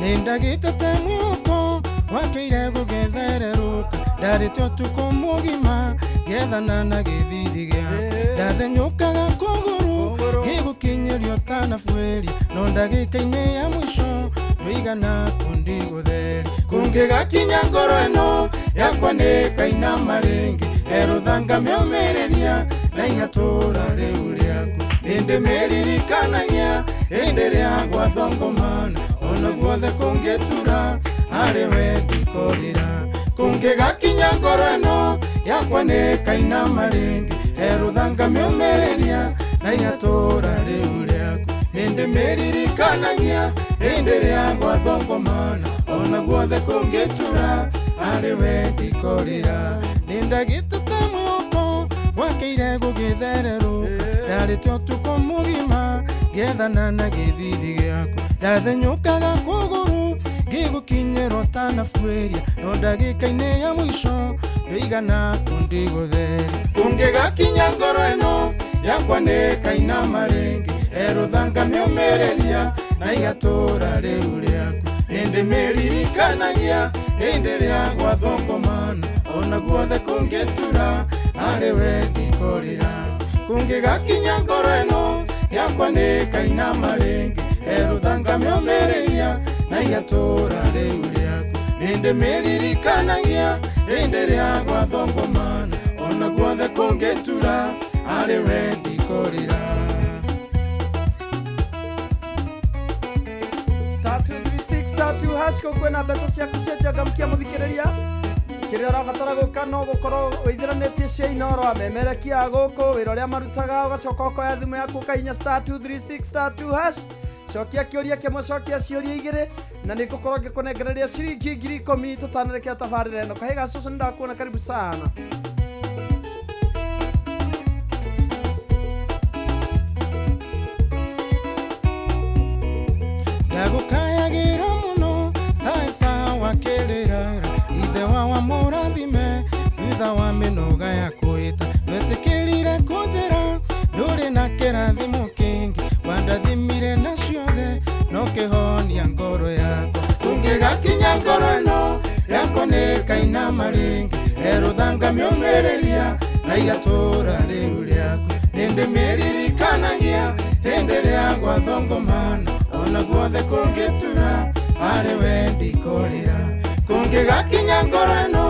Nĩndagĩte mwĩhoko wakĩire gũgĩthererũka ndarĩte ũtukũ mũgima ngethana na gĩthithi gĩa ndathenyũkaga kũgũrũ gĩgũkinyĩria ũtanabuĩria no ndagĩka-inĩ ya mũico ndũigana kũndigũtheria kũngĩgakinya ngoro ĩno yakwa nĩ kainama rĩngĩ herũthanga mĩũmĩrĩria na ihatũra rĩu rĩaku nĩndĩmĩririkanagia hĩndĩ ĩrĩa gwathongomana ona guothe kũngĩtura harĩ we ndikũrĩra Kũngĩgakinya ngoro ĩno yakwa nĩ kainama rĩngĩ herũthangamĩũmĩrĩria na igatũra rĩu rĩaku nĩndĩmĩririkanagia hĩndĩ ĩrĩa gwathongomana ona guothe kũngĩtura arĩ we ndikorĩra nĩndagĩtete mwĩhoko gwakĩire gũgĩthererũka ndarĩte ũtukũ mũgima ngĩethana na gĩthithi gĩaku ndathenyũkaga kũgũrũ ngĩgũkinyĩrwo tanabuĩria no ndagĩka-inĩ ya mũico ndũigana kũndigũtheria kũngĩgakinya ngoro ĩno yakwa nĩ kainama rĩngĩ herũthangamĩũmĩrĩria na igatũra rĩu rĩaku nĩndĩmĩririkanagia hĩndĩ ĩrĩa gwathongomana ona guothe kũngĩtura arĩ we ndikorĩra kũngĩgakinya ngoro ĩno yakwa nĩ kainama rĩngĩ herũthangamĩũmĩrĩria na igatũra rĩu rĩaku nĩndĩmĩririkanagia hĩndĩ ĩrĩa gwathongomana ona guothe kũngĩtura arĩ we ndikorĩra. Star 236 star 2 hash kwĩna mbeca ciaku cia njangamkia mũthikĩrĩria kĩrĩa ũrabatara gũka no gũkorwo wĩithĩranĩtie cia Inooro amemerekia a gũkũ wĩra ũrĩa marutaga ũgacoka ũkoya thimũ yaku ũkahihinya star 236 star 2 hash cokia kĩũria kĩmwe cokia ciũria igĩrĩ na nĩ ngũkorwo ngĩkũnengereria ciringi 10,000 tũtanarekera tabarĩra ĩno. Kahĩga cũcũ nĩ ndakuona karibu sana. Ndagũkayagĩra mũno ta Esau akĩrĩra ithe wa mũrathime thutha wa mĩnoga ya kwĩta ndwetĩkĩrire kũnjĩra ndũrĩ na kĩrathimo kĩngĩ wandathimire na ciothe no kĩhonia ngoro yakwa kũngĩgakinya ngoro ĩno yakwa nĩ kainama rĩngĩ herũthangamĩũmĩrĩria na igatũra rĩu rĩaku nĩndĩmĩririkanagia hĩndĩ ĩrĩa gwathongomana ona guothe kũngĩtura arĩ we ndikorĩra kũngĩgakinya ngoro ĩno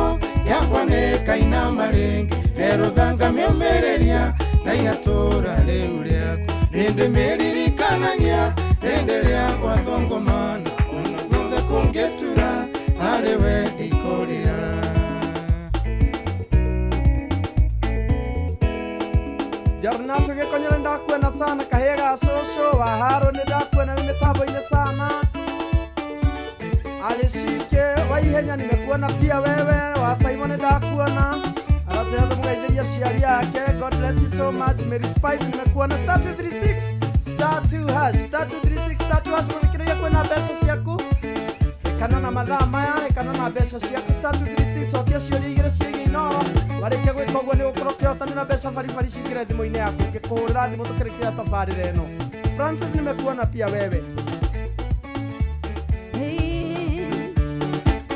yakwa nĩ kainama rĩngĩ herũthangamĩũmĩrĩria na igatũra rĩu rĩaku nĩndĩmĩririkanagia hĩndĩ ĩrĩa gwathongomana ona guothe kũngĩtura arĩ we ndikorĩra. Jarnato gĩkonyera ndakuona sana kahĩga cũcũ wa haro nĩ ndakuona wĩ mĩtambo-inĩ sana. Alishike wa ihenya nimekuona pia wewe wa Simon ndakuona aratera mũgeithĩria ciari yake. God bless you so much. Mary Spice nimekuona star 236 star 2 hash star 236 star 2 hash mũthikĩrĩria kwĩna mbeca ciaku hekana na mathaa maya hekana na mbeca ciaku star 236 cokia ciũria igĩrĩ ciĩgiĩ Inooro warĩkia gwĩka ũguo nĩ ũgũkorwo ũkĩhotanĩra mbeca baribari cingĩre thimũ-inĩ yaku ngĩkũhũrĩra thimũ tũkĩrĩkĩra tabarĩra ĩno. Francis nimekuona pia wewe.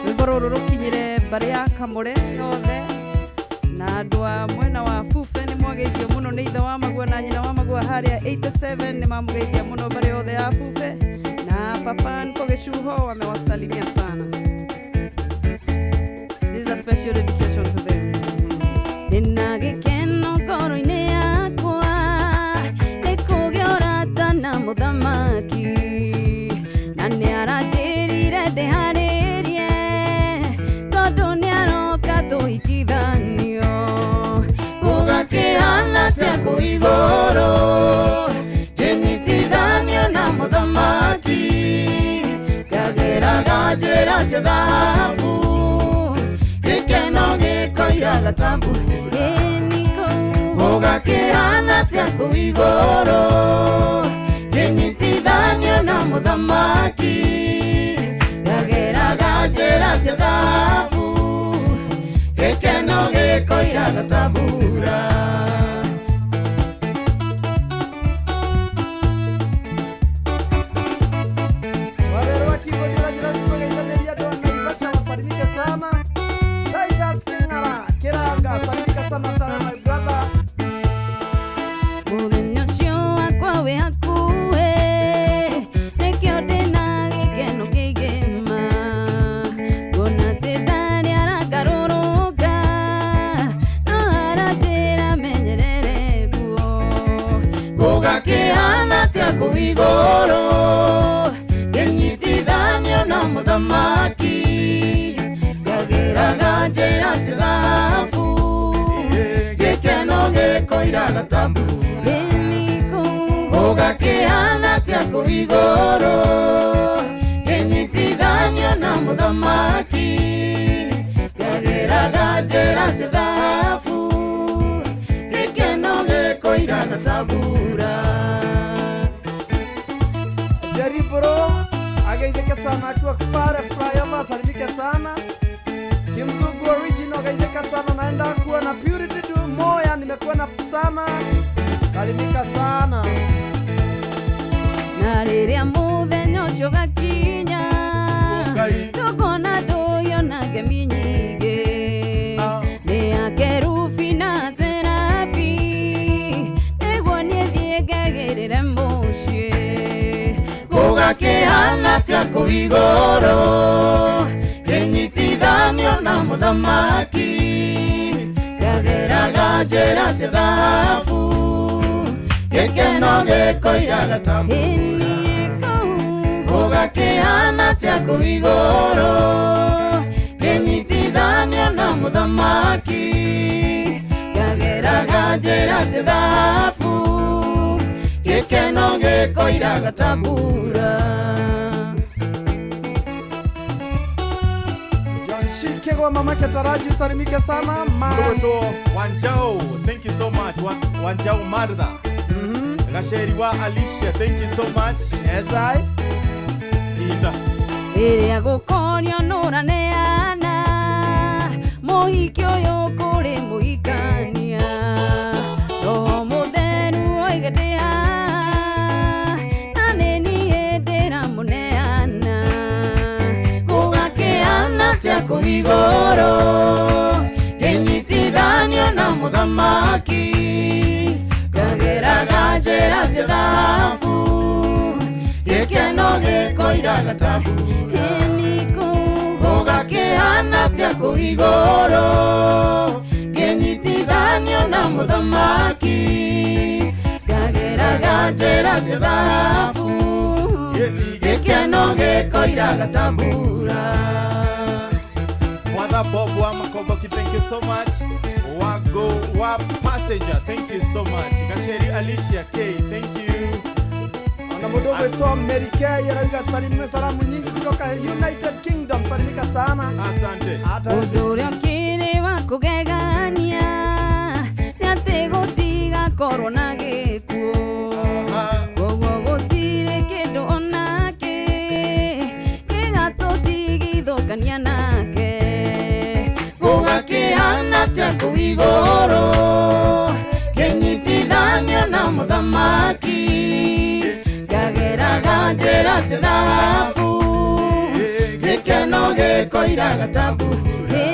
Rwĩmbo rũrũ rũkinyĩre mbarĩ ya Kamũre yothe na andũ a mwena wa Bube nĩ mwageithio mũno nĩ ithe wa Magua na nyina wa Magua harĩa 87 nĩ mamũgeithia mũno mbarĩ yothe ya Bube na Papa Nko Gĩcuho wamewasalimia sana. This is a special dedication to them. Ndĩna gĩkeno ngoro-inĩ yakwa nĩ kũgĩa ũrata na mũthamaki na nĩ aranjĩrire ndĩharĩrie tondũ nĩ aroka tũhikithanio gũgakĩhana atĩa kũu igũrũ ngĩnyitithanio na mũthamaki ngageraga njĩra cia thahabu gĩkeno gĩkoiraga ta mbura gũgakĩhana atĩa kũu igũrũ ngĩnyitithanio na mũthamaki ngageraga njĩra cia thahabu gĩkeno gĩkoiraga ta mbura. Wawero wa keyboard ũranjĩra tũgeithanĩria andũ a Naivasha wasalimike sana. Titus King'ara Kiranga salimika sana tawe my brother. Mũthenya ũcio wakwa wĩ hakuhĩ nĩkĩo ndĩna gĩkeno kĩingĩ ma kuona atĩ ndarĩ aragarũrũka no aranjĩra menyerere guo gũgakĩhana atĩa kũu igũrũ ngĩnyitithanio na mũthamaki ngageraga Njĩra cia thahabu gĩkeno gĩkoiraga ta mbura gũgakĩhana atĩa kũu igũrũ ngĩnyitithanio na mũthamaki ngageraga njĩra cia thahabu gĩkeno gĩkoiraga ta mbura. Jerry Bro ageithĩke sana akiwa pale flyover, salimike sana. Kimzungu original ageithĩka sana, naenda kuwa na Purity du Moya, nimekuwa na sana, salimika sana. Na rĩrĩa mũthenya ũcio ũgakinya tũkona ndũyũ na ngemi nyingĩ nĩ akerubi na serafi nĩguo niĩ thiĩ ngegĩrĩre mũciĩ. Gũgakĩhana atĩa kũu igũrũ ngĩnyitithanio na mũthamaki ngageraga njĩra cia thahabu gĩkeno gĩkoiraga ta mbura. Gũgakĩhana atĩa kũu igũrũ ngĩnyitithanio na mũthamaki ngageraga njĩra cia thahabu gĩkeno gĩkoiraga ta mbura. John Shikegwa mamake Taraji salimike sana. Ndoto Wanjao, thank you so much. Wanjao Martha. Gasheri wa Alicia, thank you so much. Yes I. Ida. Rĩrĩa gũkonio nũraneana mũhiki ũyũ kũrĩ mũhikania Roho Mũtheru oige ndĩ haha na nĩ niĩ ndĩramũneana. Gũgakĩhana atĩa kũu igũrũ ngĩnyitithanio na mũthamaki ngageraga njĩra cia thahabu gĩkeno gĩkoiraga ta mbura. Gũgakĩhana atĩa kũu igũrũ ngĩnyitithanio na mũthamaki ngageraga njĩra cia thahabu gĩkeno gĩkoiraga ta mbura. Mother Bob wa Makoboki, thank you so much. Wago wa Passenger, thank you so much. Gasheri Alicia K, thank you. Na mũndũ ũgwĩtwo Mary K arauga salamu nyingi kutoka United Kingdom, salimika sana. Asante. Ũndũ ũrĩa ũkĩrĩ wa kũgegania nĩ atĩ gũtigakorwo na gĩkuũ koguo gũtirĩ kĩndũ onakĩ gĩgatũtigithũkania nake. Gũgakĩhana atĩa kũu igũrũ ngĩnyitithanio na mũthamaki ngageraga njĩra cia thahabu gĩkeno gĩkoiraga ta mbura.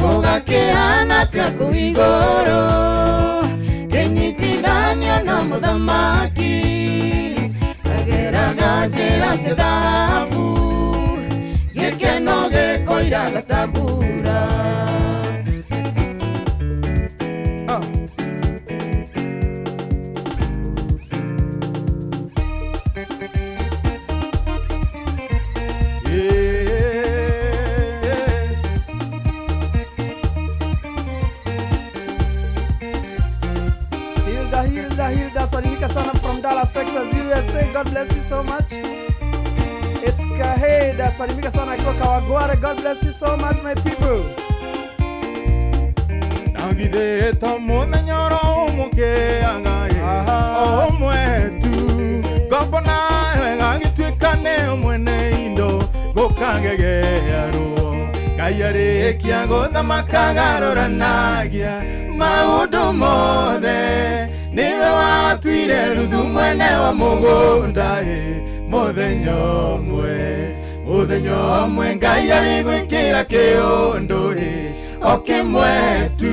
Gũgakĩhana atĩa kũu igũrũ ngĩnyitithanio na mũthamaki ngageraga njĩra cia thahabu gĩkeno gĩkoiraga ta mbura. Hilda, salimika sana from Dallas, Texas, USA. God bless you so much. It's Kaheda, salimika sana akiwa Kawagware. God bless you so much, my people. Nangithĩta mũthenya oro ũmũkĩaga o ũmwe tu ngombo nayo ĩgagĩtuĩka nĩyo mwene indo gũkagegea ruo Ngai arĩkia gũthamaka garũranagia maũndũ mothe nĩwe watuire Ruthu mwene wa mũgũnda mũthenya ũmwe Ngai arĩgwĩkĩra kĩũndũ o kĩmwe tu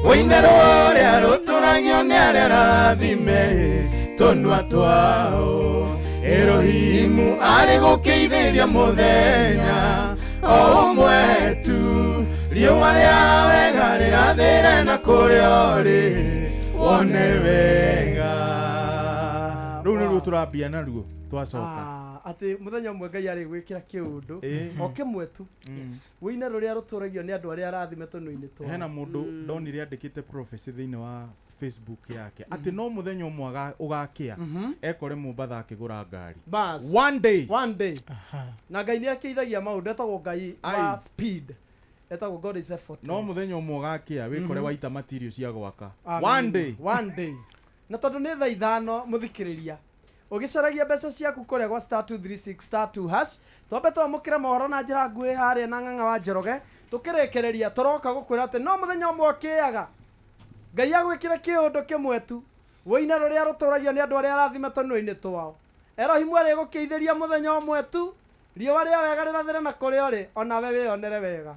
wũine rũrĩa rũtũragio nĩ arĩa arathime tũnua twao Erohimu arĩ gũkĩithĩria mũthenya o ũmwe tu riũa rĩa wega rĩrathĩre na kũrĩa ũrĩ wone wega. Rĩu nĩruo tũrambia naruo twacoka. Atĩ mũthenya ũmwe Ngai arĩ gwĩkĩra kĩũndũ o kĩmwe tu wĩine rũrĩa rũtũragio nĩ andũ arĩa arathime tũnua-inĩ twao. Hena mũndũ ndonire andĩkĩte prophecy thĩinĩ wa Facebook yake atĩ no mũthenya ũmwe ũgakĩa ekore Mombatha akĩgũra ngari. Bas. One day. One day. Na Ngai nĩ akĩithagia maũndũ, etagwo Ngai wa speed. Etagwo God is effortless. No mũthenya ũmwe ũgakĩa wĩkore waita material cia gwaka. One day. One day. Na tondũ nĩ thaa 5 mũthikĩrĩria ũgĩcaragia mbeca ciaku kũrĩa gwa *236 *2# twambe twamũkĩre mohoro na njĩra nguhĩ harĩa na Ng'ang'a wa Njoroge tũkĩrĩkĩrĩria tũroka gũkwĩra atĩ no mũthenya ũmwe ũkĩaga Ngai agwĩkĩre kĩũndũ kĩmwe tu wĩine rũrĩa rũtũragio nĩ andũ arĩa arathime tũnua-inĩ twao. Erohimu arĩgũkĩithĩria mũthenya ũmwe tu riũa rĩa wega rĩrathĩre na kũrĩa ũrĩ onawe wĩyonere wega.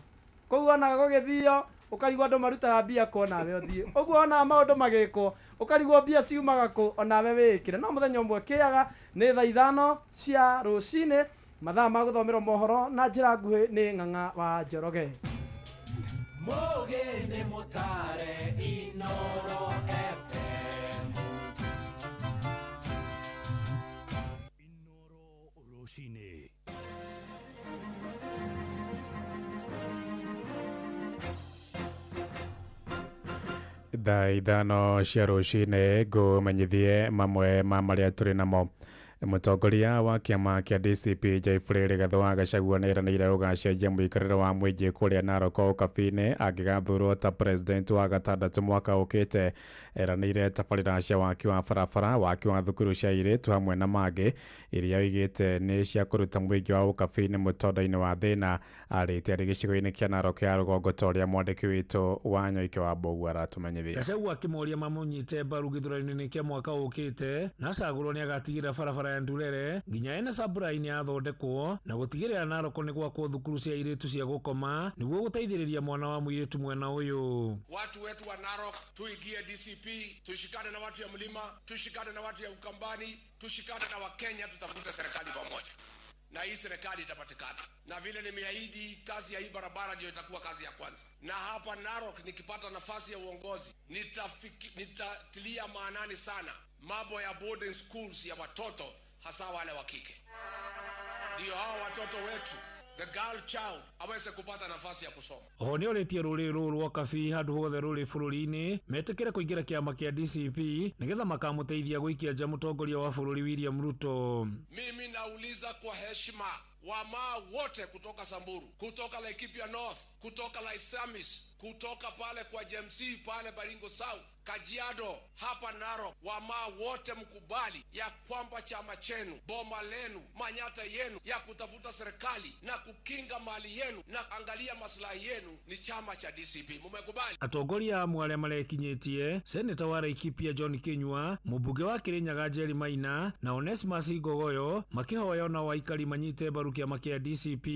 Koguo onaga gũgĩthio ũkarigwo andũ marutaga mbia kũ onawe ũthiĩ, ũguo onaga maũndũ magĩkwo ũkarigwo mbia ciumaga kũ onawe wĩĩkĩre. No mũthenya ũmwe kĩaga nĩ thaa 5 cia rũcinĩ mathaa ma gũthomerwo mohoro na njĩra nguhĩ nĩ Ng'ang'a wa Njoroge. Mũgĩ nĩ mũtare Inoro FM. Inoro rũcinĩ. Thaa 5 cia rũcinĩ ngũmenyithie mamwe ma marĩa tũrĩ namo. Mũtongoria wa kĩama kĩa DCP Jeffrey Rigathi wa Gachagua nĩeranĩire gũgacenjia mũikarĩre wa mũingĩ kũrĩa Narok Ũkabi-inĩ angĩgathurwo ta president wa gatandatũ mwaka ũkĩte. Eranĩire tabarĩra cia waki wa barabara, waki wa thukuru cia airĩtu hamwe na mangĩ iria oigĩte nĩ cia kũruta mũingĩ wa Ũkabi-inĩ mũtondo-inĩ wa thĩna. Arĩtie arĩ gĩcigo-inĩ kĩa Narok ya rũgongo ta ũrĩa mwandĩki witũ wa Nyoike wa Mbogu aratũmenyithia. Gachagua akĩmoria mamũnyite mbaru gĩthurano-inĩ kĩa mwaka ũkĩte na acagũrwo nĩagatigĩrĩra barabara ya Ndurere nginya ene Sabrai nĩathondekwo na gũtigĩrĩra Narok nĩ gwakwo thukuru cia airĩtu cia gũkoma nĩguo gũteithĩrĩria mwana wa mũirĩtu mwena ũyũ. Watu wetu wa Narok tuingie DCP, tushikane na watu ya mlima, tushikane na watu ya Ukambani, tushikane na Wakenya, tutafute serikali pamoja. Na hii serikali itapatikana. Na vile nimeahidi, kazi ya hii barabara ndio itakuwa kazi ya kwanza. Na hapa Narok nikipata nafasi ya uongozi, nitatilia maanani sana mambo ya boarding schools ya watoto, hasa wale wa kike. Ndio hao watoto wetu, the girl child, aweze kupata nafasi ya kusoma. Oho nĩorĩtie rũrĩrĩ rũrũ rwa Kabi handũ hothe rũrĩ bũrũri-inĩ metĩkĩre kũingĩra kĩama kĩa DCP nĩgetha makamũteithia gũikia nja mũtongoria wa bũrũri William Ruto. Mimi nauliza kwa heshima wamaa wote kutoka Samburu, kutoka Laikipia North, kutoka Laisamis, kutoka pale kwa JMC pale Baringo South, Kajiado, hapa Narok, wamaa wote mkubali ya kwamba chama chenu, boma lenu, manyata yenu ya kutafuta serikali na kukinga mali yenu na angalia maslahi yenu ni chama cha DCP. Mumekubali? Atongoria amwe arĩa marekinyĩtie Seneta wa Laikipia John Kinyua, mũmbunge wa Kirinyaga Jerry Maina na Onesmus Ngogoyo makĩhoya ona waikari manyite mbaru kĩama kĩa DCP.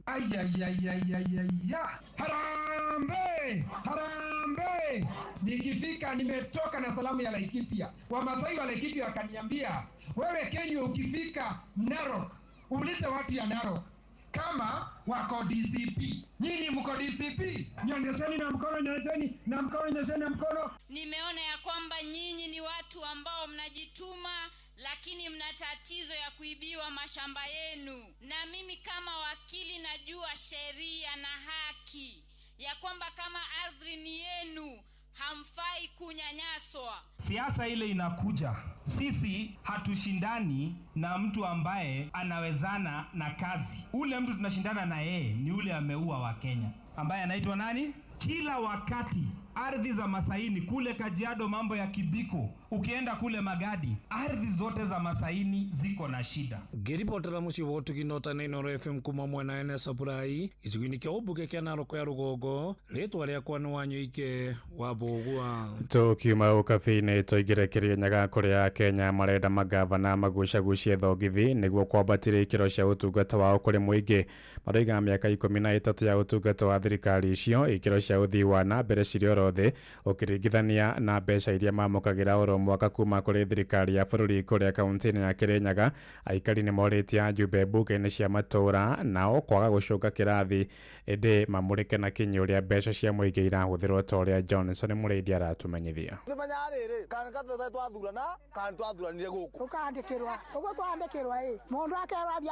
Ayayayayaya, harambe harambe. Nikifika nimetoka na salamu ya Laikipia. Wamasai wa Laikipia wakaniambia, wewe Kenya ukifika Narok ulize watu ya Narok kama wako DCP. Nyinyi mko DCP? Nyonyesheni na mkono, nyonyesheni na mkono, nyonyesheni na mkono. Nimeona ya kwamba nyinyi ni watu ambao mnajituma, lakini mna tatizo ya kuibiwa mashamba yenu. Na mimi kama wakili najua sheria na haki ya kwamba kama ardhi ni yenu hamfai kunyanyaswa. Siasa ile inakuja, sisi hatushindani na mtu ambaye anawezana na kazi. Ule mtu tunashindana na yeye ni ule ameua wa Kenya, ambaye anaitwa nani? Kila wakati ardhi za Masaini kule Kajiado, mambo ya Kibiko, ukienda kule Magadi, ardhi zote za Masaini ziko na shida. Ngĩribotera mũciĩ wa ũtugi Nota na Inooro FM kuma mwena ene Saburai gĩcigo-inĩ kĩa ũmbunge kĩa Narok ya rũgongo, rĩtwa rĩakwa nĩ Wanyoike wa Mbũgua. Tukiuma Ũkabi-inĩ tũingĩre Kĩrĩnyaga kũrĩa Kenya marenda magavana magucagucie thogithi nĩguo kwambatĩria ikĩro cia ũtungata wao kũrĩ mũingĩ. Maroiga mĩaka 13 ya ũtungata wa thirikari icio ikĩro cia ũthii wa na mbere cirĩ oro thĩ ũkĩringithania na mbeca iria mamũkagĩra oro Mwaka kuma kũrĩ thirikari ya bũrũri kũrĩa kaunti-inĩ ya Kirinyaga. Aikari nĩ morĩtie ajumbe mbunge-inĩ cia matũũra nao kwaga gũcũnga kĩrathi ĩndĩ mamũrĩke na kinyi ũrĩa mbeca cia mũingĩ irahũthĩrwo ta ũrĩa Johnson Mũrĩithi aratũmenyithia. Tumenya rĩrĩ kana kathe twathurana kana twathuranire gũkũ ũkandĩkĩrwa ũguo twandĩkĩrwa ĩ mũndũ akerwo athiĩ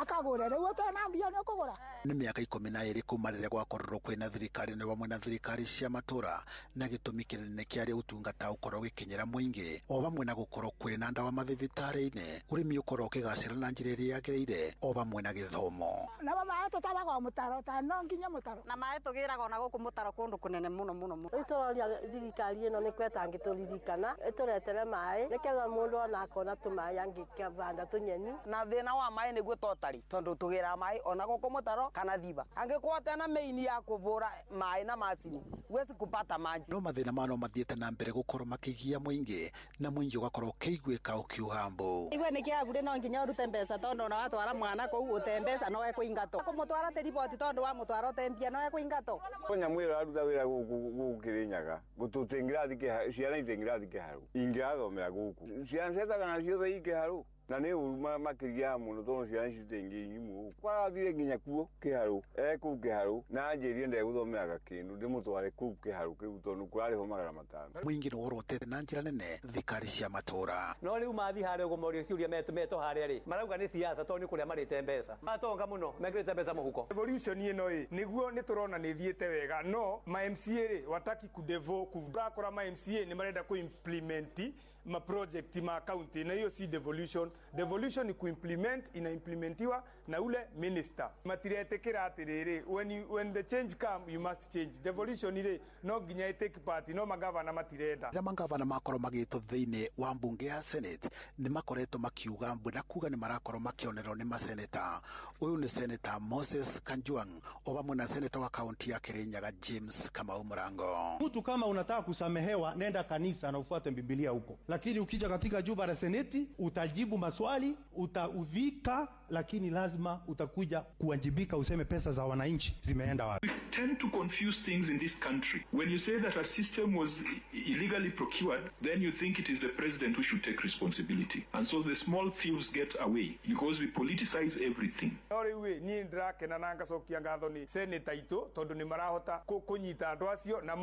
akagũre rĩu ũtarĩ na mbia nĩ ũkũgũra. Nĩ mĩaka 12 kuma rĩrĩa gwakorirwo kwĩna thirikari nĩ vamwe na thirikari cia matũra na gĩtũmi kĩnene kĩarĩ ũtungata ũkorwo ũgĩkinyĩra mũingĩ o vamwe na gũkorwo kwĩna ndawa mathibitarĩ-inĩ, ũrĩmi ũkorwo ũkĩgacĩra na njĩra ĩrĩa yagĩrĩire o vamwe na gĩthomo. Namo maĩ tũtabaga o mũtaro ta no nginya mũtaro na maĩ tũgĩraga ona gũkũ mũtaro kũndũ kũnene mũno mũno mũno. Rĩu tũroria thirikari ĩno nĩ kwetangĩtũririkana ĩtũretere maĩ nĩketha mũndũ ona akona tũmaĩ angĩkavanda tũnyeni. Na thĩna wa maĩ nĩguo totari tondũ tũgĩraga maĩ ona gũkũ mũtaro kana thiba angĩkorwo tena mĩini ya kũvũra maĩ na macini huwezi kupata maji. No mathĩna maya no mathiĩte na mbere gũkorwo makĩgia mũingĩ na mũingĩ ũgakorwo ũkĩiguĩka ũkiuga mbu. Iwe nĩ kĩabure no nginya ũrute mbeca tondũ ona watwara mwana kũu ũte mbeca no ekũingatwo kũmũtwara tĩ riboti tondũ wamũtwara ũte mbia no ekũingatwo. Nyamũ ĩyo ĩraruta wĩra gũkũ Kĩrĩnyaga gũtũtingĩrathiĩ ciana itingĩrathiĩ kĩharũ ingĩrathomera gũkũ ciana cietaga na ciothe i kĩharũ na nĩ ũru makĩria mũno tondũ ciana ici itingĩnyimwo gũkũ kwarathire nginya kuo kĩharũ kũu kĩharũ na anjĩrie ndegũthomeraga kĩndũ ndĩmũtware kũu kĩharũ kĩu tondũ kũrarĩhwo 500. Mũingĩ nĩ worotete na njĩra nene thirikari cia matũra. No rĩu mathiĩ harĩa ũguo morio kĩũria metwo harĩa rĩ marauga nĩ siasa tondũ nĩ kũrĩa marĩte mbeca matonga mũno mekĩrĩte mbeca mũhuko. Evolution ĩno ĩ nĩguo nĩ tũrona nĩ ĩthiĩte wega no ma MCA rĩ wataki kudevo kurakora ma MCA nĩ marenda ku-implement ma project ma county na hiyo si devolution. Devolution ni kuimplement, inaimplementiwa na ule minister. Matiretekera atiriri when the change come you must change. Devolution ire no nginya take part no magavana matirenda. Rĩrĩa magavana makorwo magĩtwo thĩinĩ wa mbunge ya Senate nĩ makoretwo makiuga mbu na kuga nĩ marakorwo makĩonerwo nĩ maseneta. Ũyũ nĩ Senator Moses Kanjuang o vamwe na senator wa kaunti ya Kirinyaga James Kamau Murango. Mtu kama unataka kusamehewa nenda kanisa na ufuate Biblia huko, lakini ukija katika jumba la seneti utajibu maswali, utaudhika, lakini lazima utakuja kuwajibika, useme pesa za wananchi zimeenda wapi. We tend to confuse things in this country. When you say that a system was illegally procured, then you think it is the president who should take responsibility. And so the small thieves get away because we politicize everything. No rĩu ĩ niĩ ndĩrakena na ngacokia ngatho nĩ seneta itũ tondũ nĩ marahota kũnyita andũ acio na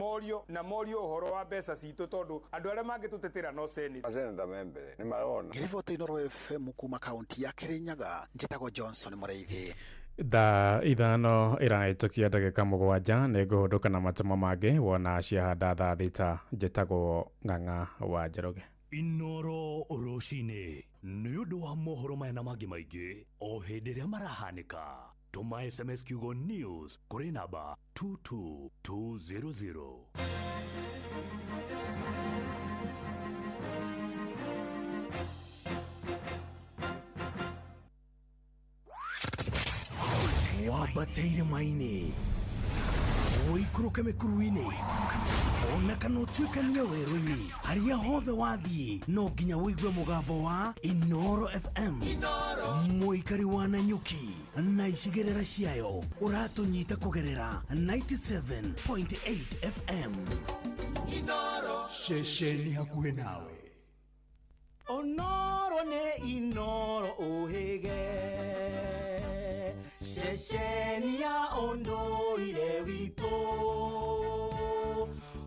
morio ũhoro wa mbeca citũ tondũ andũ arĩa mangĩtũtetera no seneta. Seneta me mbere nĩ marona. Ngĩriboti Inooro FM kuma kaunti ya Kirinyaga njĩtagwo Johnson Mũrĩithi. Thaa 5 ĩrahĩtũkia ndagĩka 7 nĩ ngũhũndũka na matũmo mangĩ wona ciahanda thaa 6. Njĩtagwo Ng'ang'a wa Njoroge. Inooro rũcinĩ nĩ ũndũ wa mohoro maya na mangĩ maingĩ o hĩndĩ ĩrĩa marahanĩka. Tũma SMS kiugo news kũrĩ namba 22200. Wambateire maini ũikũrũke mĩkuru-inĩ ona kana ũtuĩkanie werũ-inĩ harĩa hothe wathiĩ no nginya ũigue mũgambo wa Inooro FM. Mũikari wa Nanyuki na icigĩrĩra ciayo ũratũnyita kũgerera 97.8 FM. Inooro ceceni hakuhĩ nawe. Onoro nĩ Inooro ũhĩge ceceni ya ũndũire witũ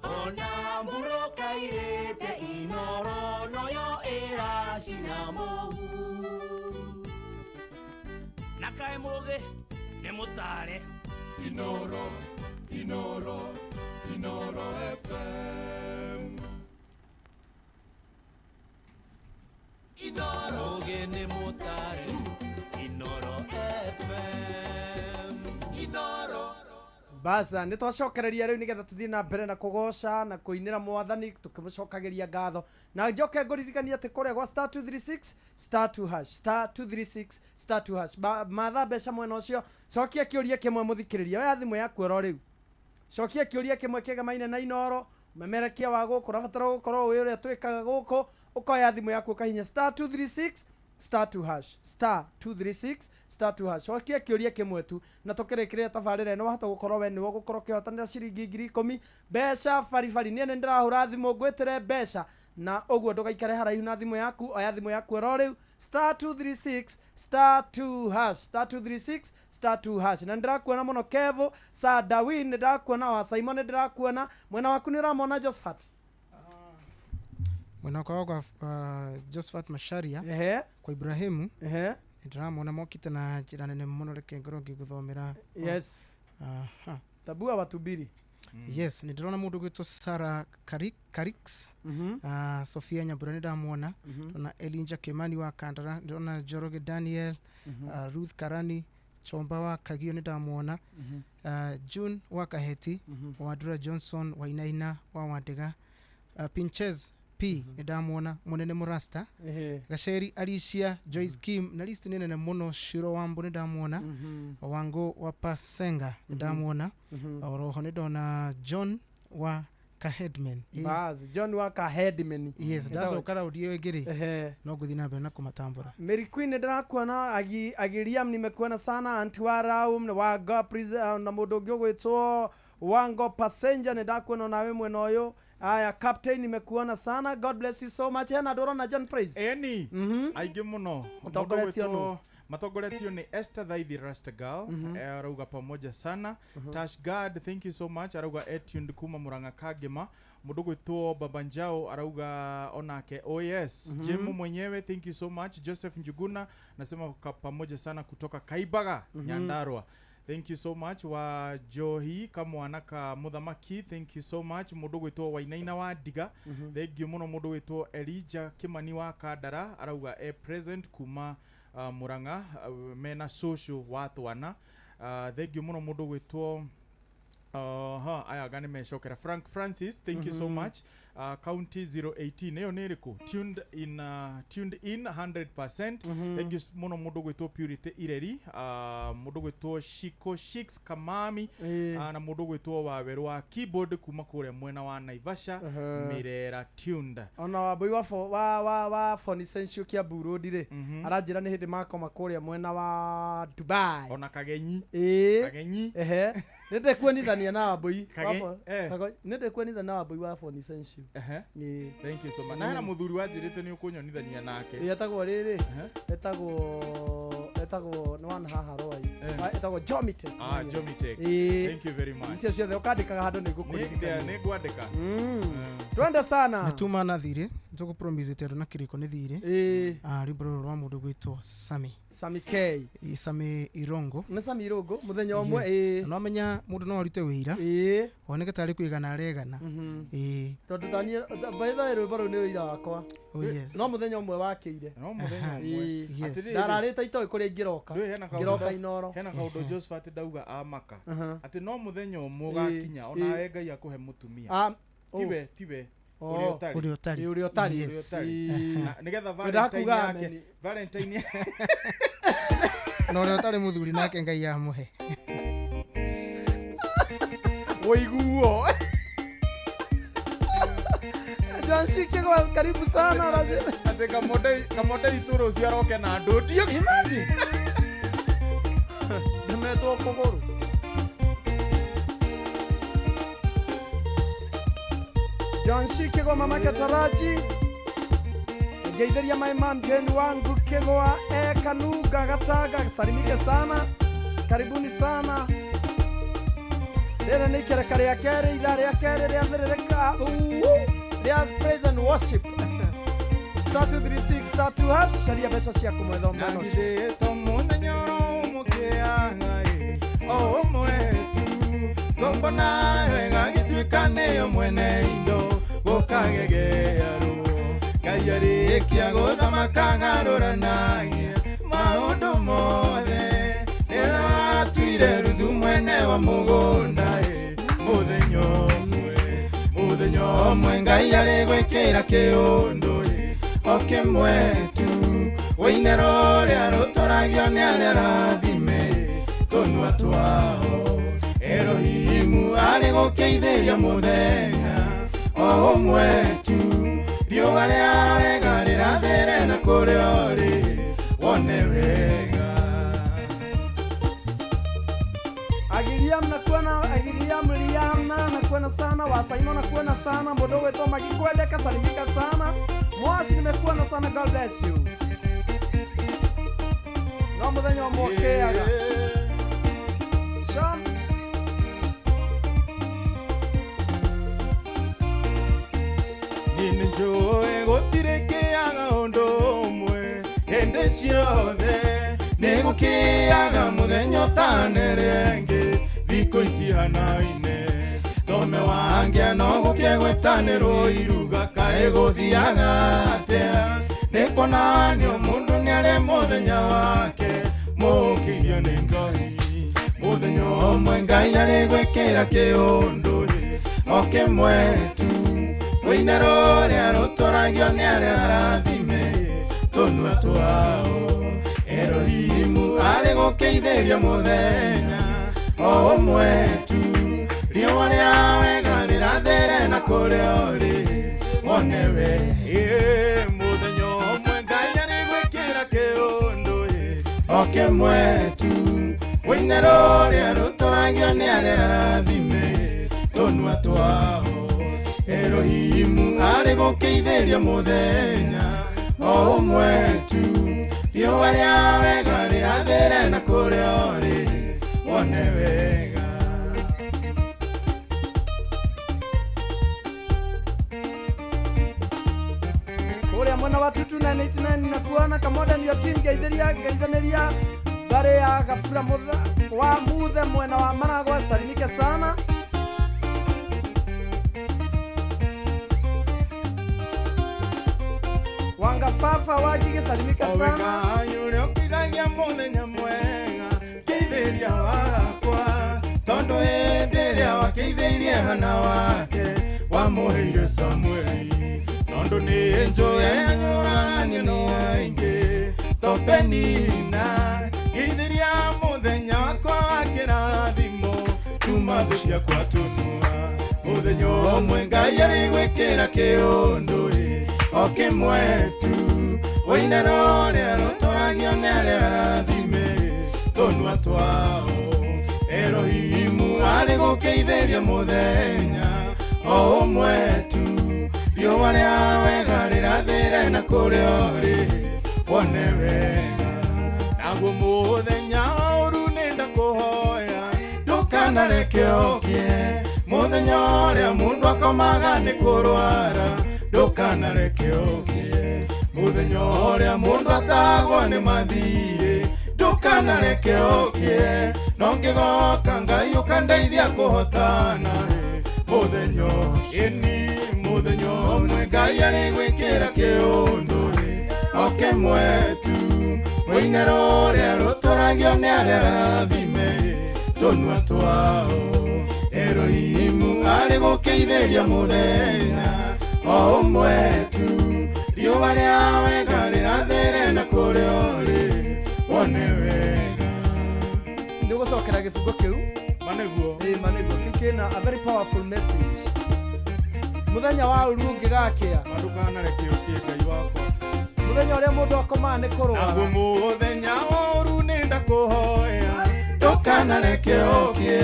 ona mbura kairĩte Inooro noyo ĩracina mũhu na kaĩ mũgĩ nĩ mũtare. Inooro, Inooro, Inooro FM. Inooro mũgĩ nĩ mũtare Inooro FM. Inooro Baza nĩ twacokereria rĩu nĩgetha tũthiĩ na mbere na kũgoca na kũinĩra mwathani tũkĩmũcokagĩria ngatho na njoke ngũririkania atĩ kũrĩa gwa star 236 star 2 hash star 236 star 2 hash matha mbeca mwena ũcio. Cokia kĩũria kĩmwe mũthikĩrĩria oya thimũ yaku oro rĩu cokia kĩũria kĩmwe kĩgemaine na Inooro memerekia wa gũkũ ũrabatara gũkorwo ũĩ ũrĩa twĩkaga gũkũ ũkoya thimũ yaku ũkahinya star 236 star 2 hash, star 236 star 2 hash. Cokia kĩũria kĩmwe tu na tũkĩrĩkĩrĩria tabarĩra ĩno, wahota gũkorwo we nĩwe ũgũkorwo ũkĩhotanĩra ciringi 10,000 mbeca baribari. Niĩ nĩ ndĩrahũra thimũ ngwĩtĩre mbeca, na ũguo ndũgaikare haraihu na thimũ yaku. Oya thimũ yaku oro rĩu, star 236 star 2 hash, star 236 star 2 hash. Na ndĩrakuona mũno Kevo Sir Dawin, nĩndĩrakuona wa Simon, nĩndĩrakuona mwena waku nĩ ũramona Josephat. Mwena wakwa kwa Josephat Macharia. Ehe. Kwa Ibrahimu. Ehe. Nĩndĩramona mokĩte na njĩra nene mũno, reke ngorwo ngĩgũthomera. Yes. Aha. Tabua watubiri. Yes, nĩndĩrona mũndũ ũgwĩtwo Sarah Karix. Sofia Nyambura nĩndamwona. Ndĩrona Elinja Kimani wa Kandara, ndĩrona Njoroge Daniel, Ruth Karani Chomba wa Kagio nĩndamwona. June wa Kaheti, Wadura Johnson wa Inaina wa Wandega, Pinches P nĩndamwona, Mũnene Mũrasta, Gaceri Alicia, Joyce Kim, na list nĩ nene mũno. Shiro Wambo nĩndamwona, Wango wa Pasenga nĩndamwona, oroho nĩndona John wa Kahedman. Bas, John wa Kahedman. Yes, ndacoka raundi ĩyo ĩngĩ rĩ, no ngũthiĩ na mbere na kũmatambũra. Mary Queen nĩndĩrakuona, Agiriam nimekuona sana, Antiwa Raum wa Gapris, na mũndũ ũngĩ ũgwĩtwo Wango Passenger nĩndakuona nawe mwena ũyũ. Aya, Captain nimekuona sana, God bless you so much. Hena ndũrona John Praise. Eni aingĩ mũno. Matongoretio nũ? Matongoretio nĩ Esther Thaithi Rastagal, arauga pamoja sana. Tash Guard, thank you so much, arauga etuned kuma Murang'a Kagema. Mũndũ gwĩtwo Baba Njao arauga onake oh yes. Jemu mwenyewe, thank you so much. Joseph Njuguna nasema pamoja sana kutoka Kaibaga, Nyandarua. Thank you so much. Wa Johi kamwana ka Muthamaki, thank you so much. Mũndũ gwĩtwo Wainaina wa Ndiga, thank you mũno. Mũndũ gwĩtwo Elijah Kimani wa Kandara arauga e present kuma Murang'a, mena social wa twana. Thank you mũno. Mũndũ gwĩtwo aya gani mecokera Frank Francis, thank you so much. County 018 ĩyo nĩ ĩrĩkũ? Tuned in 100%. Thank you mũno. Mũndũ gwĩtwo Purity Ireri, mũndũ gwĩtwo Shiko Shix Kamami, na mũndũ gwĩtwo Waweru wa keyboard kuma kũrĩa mwena wa Naivasha, Mirera tuned. Ona wambui wa Phone Essential Kiambu Road rĩ, aranjĩra nĩ hĩndĩ makoma kũrĩa mwena wa Dubai. Ona Kagenyi. Kagenyi. Ehe. Nĩndĩkuonithania na wambui. Nĩndĩkuonithania na wambui wa Phone Essential. Thank you so much. Na hena mũthuri wanjĩrĩte nĩ ũkũnyonithania nake. Etagwo rĩrĩ, etagwo nĩ wana haha Rwai. Etagwo Jomitech. Jomitech. Thank you very much. Icio ciothe ũkandĩkaga handũ nĩ ngũkũririkania. Nĩ ngwandĩka. Twende sana. Nĩ tuma na thirĩ, nĩtũkũpromisĩte andũ na kĩrĩko nĩ thirĩ. Rwĩmbo rũrũ rwa mũndũ gwĩtwo Sami. Sami K. Sami Irongo. Nĩ Sami Irongo mũthenya ũmwe. No amenya mũndũ no arute wĩira. Woneke tarĩ kwĩgana aregana. Tondũ taniĩ by the way rwĩmbo rũu nĩ wĩira wakwa. Oh yes. No mũthenya ũmwe wakĩire. No mũthenya ũmwe. Ndararĩte itoĩ kũrĩa ingĩroka. Ngĩroka Inooro. Hena kaũndũ Josephat ndauga amaka. Atĩ no mũthenya ũmwe ũgakinya onawe Ngai akũhe mũtumia. Tiwe. Ũrĩa ũtarĩ. Ũrĩa ũtarĩ. Nĩgetha Valentine yake. Na ũrĩa ũtarĩ mũthuri nake Ngai amũhe. Ũiguo. Johnsi Kigwa, karibu sana. Ate kamonde itũ rũciũ aroke na ndũti. Imagine. Nĩmetwo kũgũrũ. Johnsi Kigwa, mamake Taraji. Ngeithiria my mom Jane wangu Kigwa, Kanuga Gataga, salimike sana. Karibuni sana. Rĩrĩ nĩ ikereka rĩa kerĩ, ithaa rĩa kerĩ rĩathĩrĩrĩka. Rĩa praise and worship. Star 236 star 2 hash, caria mbeca ciaku mwetha mwena ũcio. Nandithĩtwo mũthenya oro ũmũkĩaga o ũmwe tu, ngombo nayo ĩgagĩtuĩka nĩyo mwene indo gũkagegearwo. Ngai arĩkia gũthamaka ngarũranagia maũndũ mothe, nĩwe watuire Ruthu mwene wa mũgũnda. Mũthenya ũmwe, mũthenya ũmwe Ngai arĩgwĩkĩra kĩũndũ o kĩmwe tu, wĩinero ũrĩa rũtũragio nĩ arĩa arathime tũnua twao. Erohimu arĩ gũkĩithĩria mũthenya o ũmwe tu, riũa rĩa wega rĩrathĩre na kũrĩa ũrĩ. Agiriam nakuona, Agiriam Liana nakuona sana, Wasaimo nakuona sana, Modogo Toma Kikwendeka salimika sana. Mwashi nimekuona sana, God bless you. No muthenya ũmũkĩaga. Sean Nĩ njũĩ gũtirĩ kĩaga ũndũ ũmwe hĩndĩ ciothe nĩ gũkĩaga mũthenya ũtanere ĩngĩ thikũ itihanaine thome wangĩa no gũkĩe gwĩtanĩrwo iruga kaĩ gũthiaga atĩa nĩ kuonanio mũndũ nĩarĩ mũthenya wake mũkĩrio nĩ Ngai mũthenya ũmwe Ngai arĩ gwĩkĩra kĩũndũ o kĩmwe tu rũine rũrĩa rũtũragio nĩ arĩa arathime tũnua twao Erohimu arĩ gũkĩithĩria mũthenya o ũmwe tu riũa rĩa wega rĩrathere na kũrĩa ũrĩ wone we mũthenya ũmwe Ngai arĩ gwĩkĩra kĩũndũ o kĩmwe tu rũine rũrĩa rũtũragio nĩ arĩa arathime tũnua twao Erohimu arĩ gũkĩithĩria mũthenya o ũmwe tu riũa rĩa wega rĩrathere na kũrĩa ũrĩ wone wega. Kũrĩa mwena wa 2989 nakuona Kamoda ndio team geithĩria geithanĩria mbare ya Gabura wa Muthe mwena wa Maragwa salimike sana. Wanga fafa wagige salimika sana. Oweka yule okithagia muthenya mwega keithiria wakwa tondu hindi iria wakeithĩirie Hana wake wamũheire Samueli tondu nĩ njũĩ anyũrũranio nĩ aingĩ to Penina geithĩria mũthenya wakwa wa kĩrathimo tuma thũ ciakwa tũnua mũthenya ũmwe Ngai arĩ gwĩkĩra kĩũndũ o kĩmwe tu rũine rũrĩa rũtũragio nĩ arĩa arathime tũnua twao Erohimu arĩ gũkĩithĩria mũthenya o ũmwe tu riũa rĩa wega rĩrathĩre na kũrĩa ũrĩ wone wega naguo mũthenya ũru nĩndakũhoya ndũkanareke ũkĩe mũthenya ũrĩa mũndũ akomaga nĩ kũrwara ndũkanareke ũkĩe mũthenya ũrĩa mũndũ atagwo nĩ mathiirĩ ndũkanareke ũkĩe no ngĩgoka Ngai ũkandeithia kũhotana mũthenya ĩni mũthenya ũmwe Ngai arĩ gwĩkĩra kĩũndũ o kĩmwe tu rũine rũrĩa rũtũragio nĩ arĩa arathime tũnua twao Erohimu arĩ gũkĩithĩria mũthenya o ũmwe tu riũa rĩa wega rĩrathere na kũrĩa ũrĩ wone wega. Nĩ ũgũcokera gĩbungo kĩu manĩguo manĩguo kĩu kĩna a very powerful message mũthenya wa ũru ũngĩgakĩa ndũkanareke ũkĩe Ngai wakwa mũthenya ũrĩa mũndũ akomaga nĩ kũrwara naguo mũthenya wa ũru nĩndakũhoya ndũkanareke ũkĩe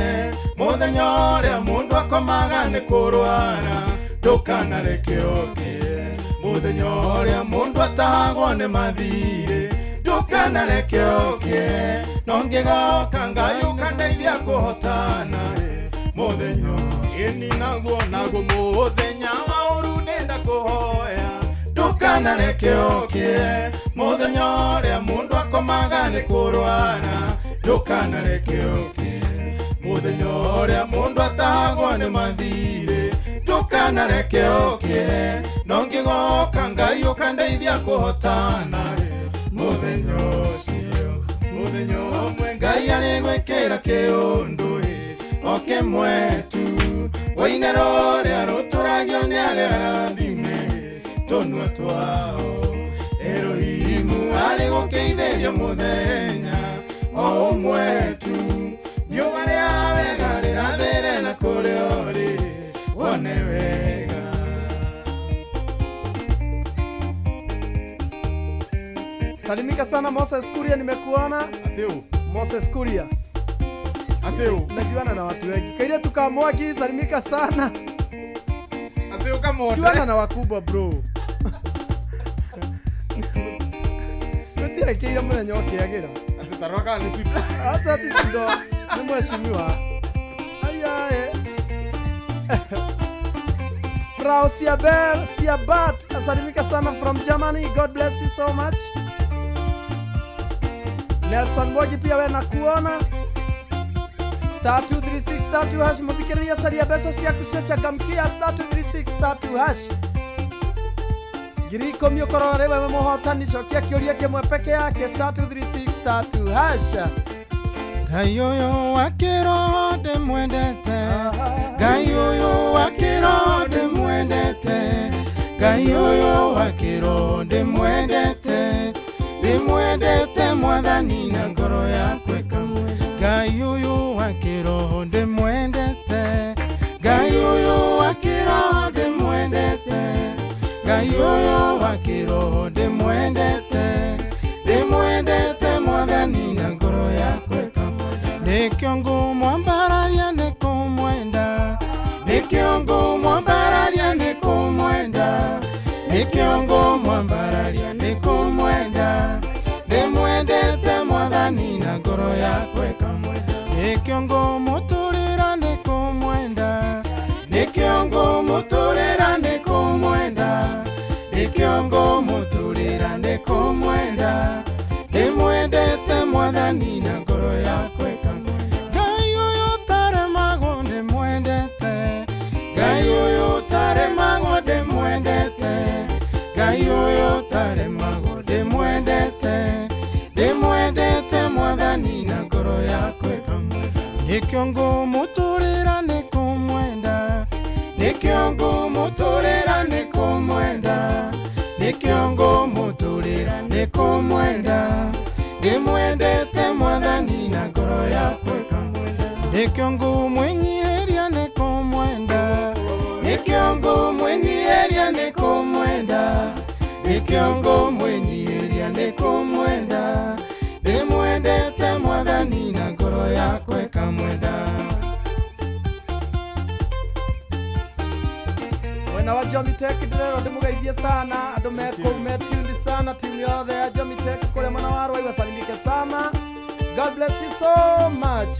mũthenya ũrĩa mũndũ akomaga nĩ kũrwara ndũkanareke ũkĩe mũthenya ũrĩa mũndũ atahagwo nĩ mathiirĩ ndũkanareke ũkĩe no ngĩgoka Ngai ũkandeithia kũhotana mũthenya ĩni naguo naguo mũthenya wa ũru nĩndakũhoya ndũkanareke ũkĩe mũthenya ũrĩa mũndũ akomaga nĩ kũrwara ndũkanareke ũkĩe mũthenya ũrĩa mũndũ atahagwo nĩ mathiirĩ ndũkanareke ũkĩe no ngĩgoka Ngai ũkandeithia kũhotana mũthenya ũcio mũthenya ũmwe Ngai arĩ gwĩkĩra kĩũndũ o kĩmwe tu rũine rũrĩa rũtũragio nĩ arĩa arathime tũnua twao Erohimu arĩ gũkĩithĩria mũthenya o ũmwe tu riũa rĩa wega rĩrathere na kũrĩa ũrĩ wone wega. Salimika sana Moses Kuria, nimekuona. Atiu. Moses Kuria. Atĩ ũ? Najuana na watu wengi. Kairetu ka Mwangi salimika sana. Atĩ ũkamwone. Juana na wakubwa bro. Gũtirekĩire mũthenya ũkĩagĩra. Atĩ tarora kana nĩ cindo. Hata ti cindo nĩ mheshimiwa. Ayae. Frau Siabel Siabat asalimika sana from Germany. God bless you so much. Nelson Mwangi pia we nakuona. Star 236 star 2 hash muthikiriria caria mbeca ciaku cia changamkia star 236 star 2 hash 10,000 ũkorwo arĩ wewe mũhotani cokia kĩũria kĩmwe peke yake star 236 star 2 hash. Ngai ũyũ wa kĩroho ndĩmwendete, Ngai ũyũ wa kĩroho ndĩmwendete, Ngai ũyũ wa kĩroho ndĩmwendete, ndĩmwendete Mwathani na ngoro yakwa ĩkamwe. Ngai ũyũ wa kĩroho ndĩmwendete, Ngai ũyũ wa kĩroho ndĩmwendete, Ngai ũyũ wa kĩroho ndĩmwendete, ndĩmwendete Mwathani na ngoro yakwa ĩkamwe. Nĩkĩo ngũmwambararia nĩkũmwenda, nĩkĩo ngũmwambararia nĩkũmwenda, nĩkĩo ngũmwambararia nĩkũmwenda, ndĩmwendete Mwathani na ngoro yakwa ĩkamwenda. Nĩkĩo ngũmũtũrĩra nĩkũmwenda, nĩkĩo ngũmũtũrĩra nĩkũmwenda, nĩkĩo ngũmũtũrĩra nĩkũmwenda, ndĩmwendete Mwathani na ngoro yakwa ĩkamwenda. Ngai ũyũ ũtaremagwo ndĩmwendete, Ngai ũyũ ũtaremagwo ndĩmwendete, Ngai ũyũ ũtaremagwo ndĩmwendete, ndĩmwendete Mwathani na ngoro yakwa ĩkamwenda. Nĩkĩo ngũmũtũrĩra nĩkũmwenda, nĩkĩo ngũmũtũrĩra nĩkũmwenda, nĩkĩo ngũmũtũrĩra nĩkũmwenda, ndĩmwendete Mwathani na ngoro yakwa ĩkamwenda. Nĩkĩo ngũmwĩnyihĩria nĩkũmwenda, nĩkĩo ngũmwĩnyihĩria nĩkũmwenda, nĩkĩo ngũmwĩnyihĩria nĩkũmwenda, ndĩmwendete Mwathani na ngoro yakwa ĩkamwenda. Mwena wa Jomitech ndĩrerwo ndĩmũgeithie sana andũ me kũu me tuned sana timu yothe ya Jomitech kũrĩa mwena wa Rwai wasalimike sana. God bless you so much.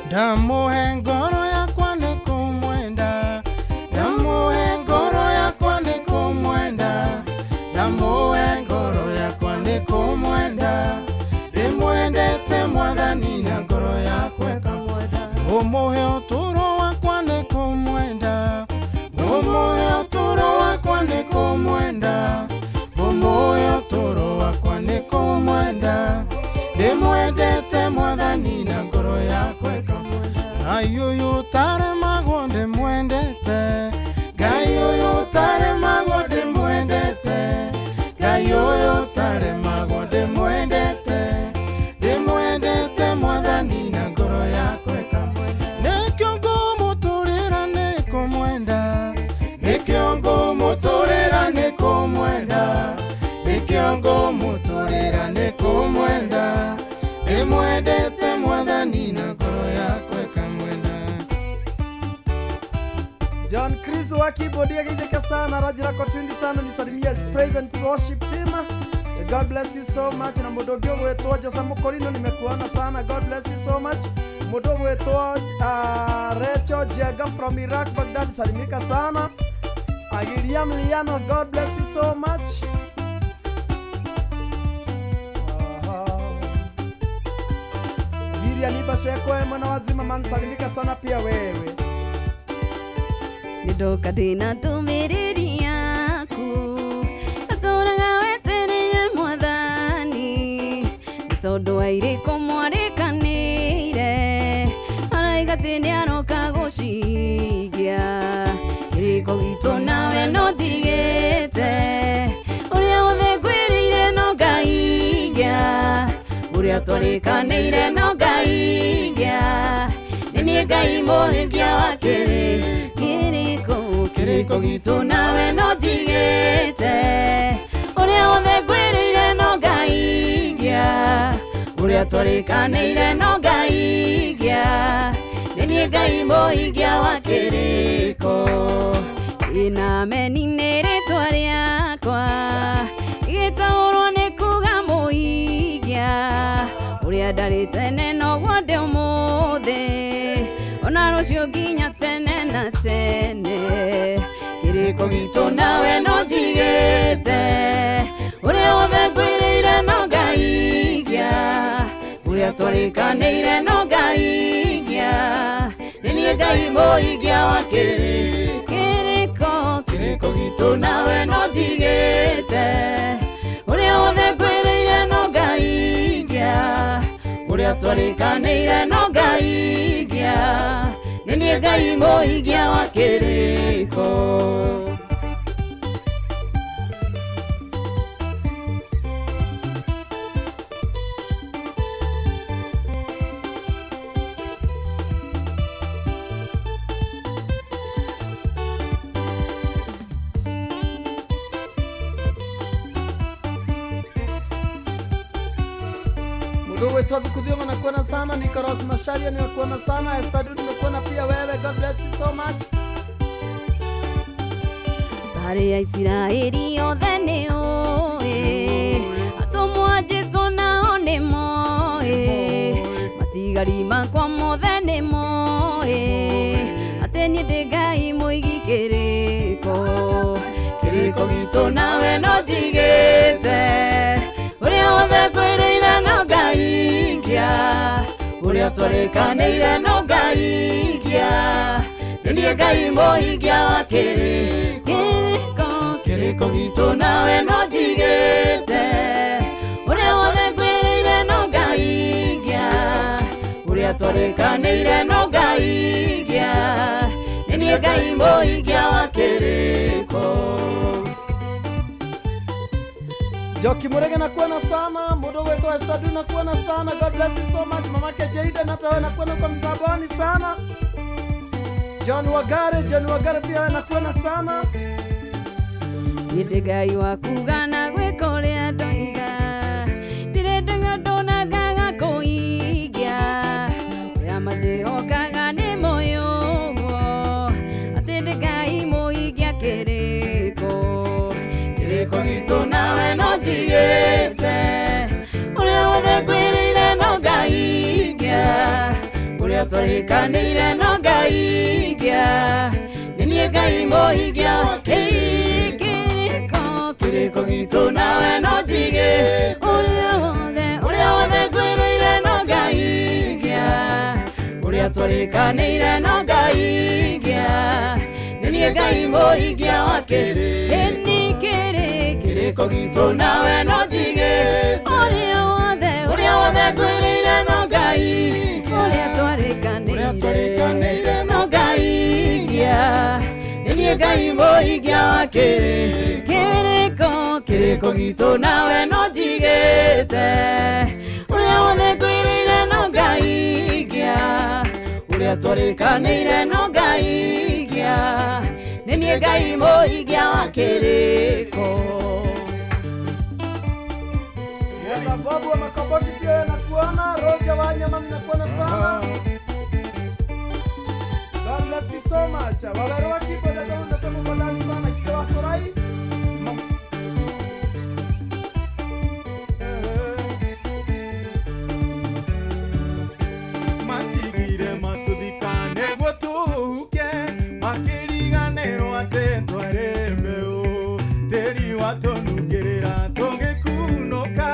Ndamuhe ngoro yakwa nĩkũmwenda, ndamuhe ngoro yakwa nĩkũmwenda, ndamuhe ngoro yakwa nĩkũmwenda, ndĩmwendete Mwathani na ngoro yakwa ĩkamwenda. Ngũmũhe ũtũũro wakwa nĩkũmwenda, ngũmũhe ũtũũro wakwa nĩkũmwenda, ngũmũhe ũtũũro wakwa nĩkũmwenda, ndĩmwendete Mwathani na ngoro yakwa ĩkamwenda. Ngai ũyũ ũtaremagwo ndĩmwendete, Ngai ũyũ ũtaremagwo ndĩmwendete, Ngai ũyũ ũtaremagwo ndĩmwendete, ndĩmwendete Mwathani na ngoro yakwa ĩkamwenda. Nĩkĩo ngũmũtũrĩra nĩkũmwenda, nĩkĩo ngũmũtũrĩra nĩkũmwenda, nĩkĩo ngũmũtũrĩra nĩkũmwenda, ndĩmwendete Mwathani na ngoro yakwa ĩkamwenda. John Chris wa keyboard ageithĩka sana Rajira Kotwindi sana nisalimia praise and worship team. God bless you so much. Na mũndũ ũngĩ ũgwĩtwo Jose Mũkorino nimekuona sana. God bless you so much. Mũndũ ũgwĩtwo Rachel Jenga from Iraq Baghdad salimika sana. Agiriam Liano, God bless you so much. Liria Nibashekwe mwana wa Zimmerman salimika sana pia wewe. Nĩndoka ndĩna ndũmĩrĩri yaku atũraga wetereire Mwathani nĩ tondũ wa irĩko mwarĩkanĩire araiga atĩ nĩaroka gũcigia kĩrĩko gitũ nawe no ndigĩte ũrĩa wothe ngwĩrĩire no ngahingia ũrĩa twarĩkanĩire no ngahingia. niĩ Ngai mũhingia wa kĩrĩko kĩrĩko gitũ nawe no njigĩte ũrĩa wothe ngwĩrĩire no ngahingia ũrĩa twarĩkanĩire no ngahingia nĩ niĩ Ngai mũhingia wa kĩrĩko ĩnameni nĩ rĩtwa rĩakwa gĩtaũrwo nĩ kuga mũhingia ũrĩa ndarĩ tene noguo ndĩ ũmũthĩ ona rũciũ nginya tene na tene kĩrĩko gitũ nawe no njigĩte ũrĩa wothe ngwĩrĩire no ngahingia ũrĩa twarĩkanĩire no ngahingia nĩ niĩ Ngai mũhingia wa kĩrĩko kĩrĩko gitũ nawe no njigĩte ũrĩa wothe ngwĩrĩire no ngahingia ũrĩa twarĩkanĩire no ngahingia nĩ niĩ Ngai mũhingia wa kĩrĩko. Mundu wetu Thukuthioma nakuona sana, Nicholas Masharia ninakuona sana, Esther Du nimekuona pia wewe, God bless you so much. Mbarĩ ya Isiraeli othe nĩ ũĩ atũmwo a Jesũ nao nĩ moĩ matigari makwa mothe nĩ moĩ atĩ niĩ ndĩ Ngai mũigi kĩrĩko kĩrĩko gitũ nawe no njigĩte ũrĩa wothe ngwĩrĩire no ngahingia ũrĩa twarĩkanĩire no ngahingia nĩ niĩ Ngai mũhingia wa kĩrĩko kĩrĩko gitũ nawe no njigĩte ũrĩa wothe ngwĩrĩire no ngahingia ũrĩa twarĩkanĩire no ngahingia nĩ niĩ Ngai mũhingia wa kĩrĩko. Joki Murege nakuona sana, mundu wetu Esther Du nakuona sana, God bless you so much. Mamake Jaida na tawe nakuona kwa mtabani sana. John Wagare pia nakuona sana. Niĩ Ngai wa kuga na gwĩka ũrĩa ndoiga ndirĩ ũndũ na ngaga kũhingia ũrĩa manjĩhokaga nĩ moĩ ũguo atĩ ndĩ Ngai mũhingia kĩrĩko kĩrĩko gitũ nawe no njigĩte ũrĩa wothe ngwĩrĩire no ngahingia ũrĩa twarĩkanĩire no ngahingia nĩ niĩ Ngai mũhingia wa kĩrĩko kĩrĩko gitũ nawe no njigĩte ũrĩa wothe ngwĩrĩire no ngahingia ũrĩa twarĩkanĩire no ngahingia nĩ niĩ Ngai mũhingia wa kĩrĩko gitũ nawe no njigĩte ũrĩa wothe ngwĩrĩire no ngahingia ũrĩa twarĩkanĩire no ngahingia nĩ niĩ Ngai mũhingia wa kĩrĩko kĩrĩko gitũ nawe no njigĩte ũrĩa wothe ngwĩrĩire no ngahingia ũrĩa twarĩkanĩire no ngahingia nĩ niĩ Ngai mũhingia wa kĩrĩko. Bobu wa Makomboki pia nakuona, Roger Wanyama nakuona sana. God bless you so much. Waweru wa kipo daga unasema uko ndani sana. Kiwa Sorai. Matigire matuthikane guo tuhuke makĩriganĩrwo atĩ twarĩ mbeũ tĩri watũnungĩrĩra tũngĩkunũka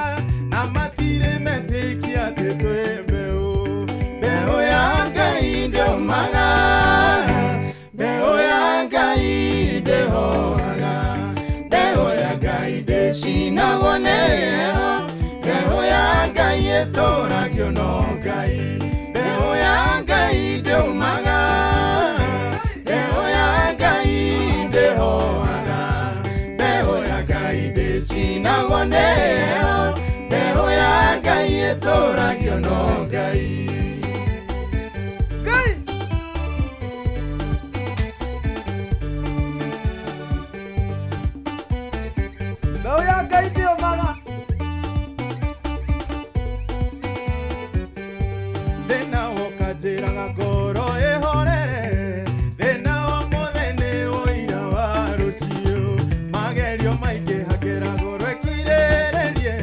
na matirĩ metĩkia atĩ twĩ mbeũ mbeũ ya Ngai ndĩũmaga mbeũ ya Ngai ndĩhohaga mbeũ ya Ngai ndĩcinagwo nĩyo mbeũ ya Ngai ĩtũragio no Ngai mbeũ ya Ngai ndĩũmaga mbeũ ya Ngai ndĩhohaga mbeũ ya Ngai ndĩcinagwo nĩyo mbeũ ya Ngai ĩtũragio no Ngai. Ngai. Anjĩraga ngoro ĩhorere thĩna wa mũthĩ nĩ ũira wa rũciũ magerio maingĩ hakĩra ngoro ĩkirĩrĩrie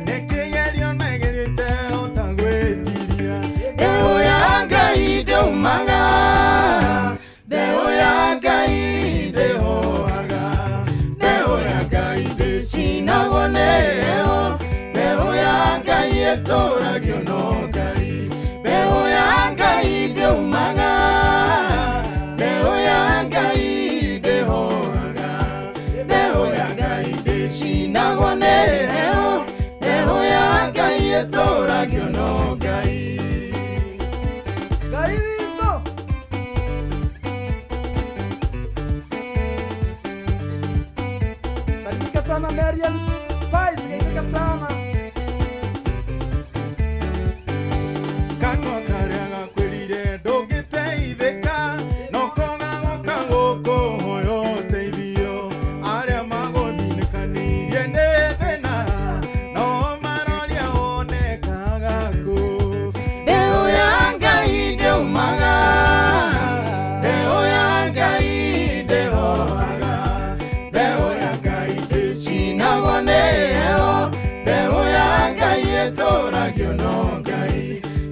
nĩ kĩgerio na igerio itehota gwĩtiria. Mbeũ ya Ngai ndĩumaga, mbeũ ya Ngai ndĩhohaga, mbeũ ya Ngai ndĩcinagwo nĩ heho, mbeũ ya Ngai ĩtũragio no Ngai. Mbeũ ya Ngai ndĩumaga, mbeũ ya Ngai ndĩhohaga, mbeũ ya Ngai ndĩcinagwo nĩ heho, mbeũ ya Ngai ĩtũragio no Ngai. Ngai witũ. Salimika sana Marian Spice, geithĩka sana. Kanua karĩa gakwĩrire ndũngĩteithĩka no koga goka gũkũhoya ũteithio arĩa magũthinĩkanirie nĩ thĩna no maroria wonekaga kũ. Mbeũ ya Ngai ndĩumaga, mbeũ ya Ngai ndĩhohaga, mbeũ ya Ngai ndĩcinagwo nĩ heho, mbeũ ya Ngai ĩtũragio no Ngai.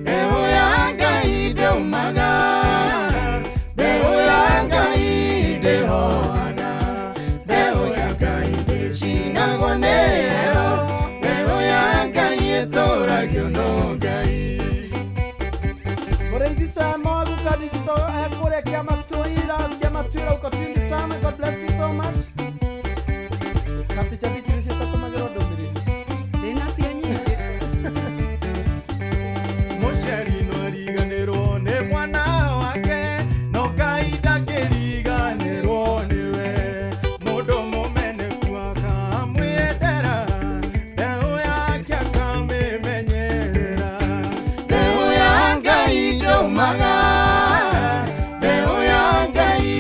Mbeũ ya Ngai ndĩumaga, mbeũ ya Ngai ndĩhohaga, mbeũ ya Ngai ndĩcinagwo nĩ heho, mbeũ ya Ngai ĩtũragio no Ngai. Mũrĩithi Sama wa Guka Digital ekũrĩa Kĩamatũira, Kĩamatũira uko tuned sana. God bless you so much. Katicha thikiri ciatatũmagĩrwo ndũmĩrĩri. Ndĩnacio nyingĩ. Mũciari no ariganĩrwo nĩ mwana wake no Ngai ndangĩriganĩrwo nĩwe mũndũ mũmeneku akamwĩendera mbeũ yake akamĩmenyerera. Mbeũ ya Ngai ndĩumaga, mbeũ ya Ngai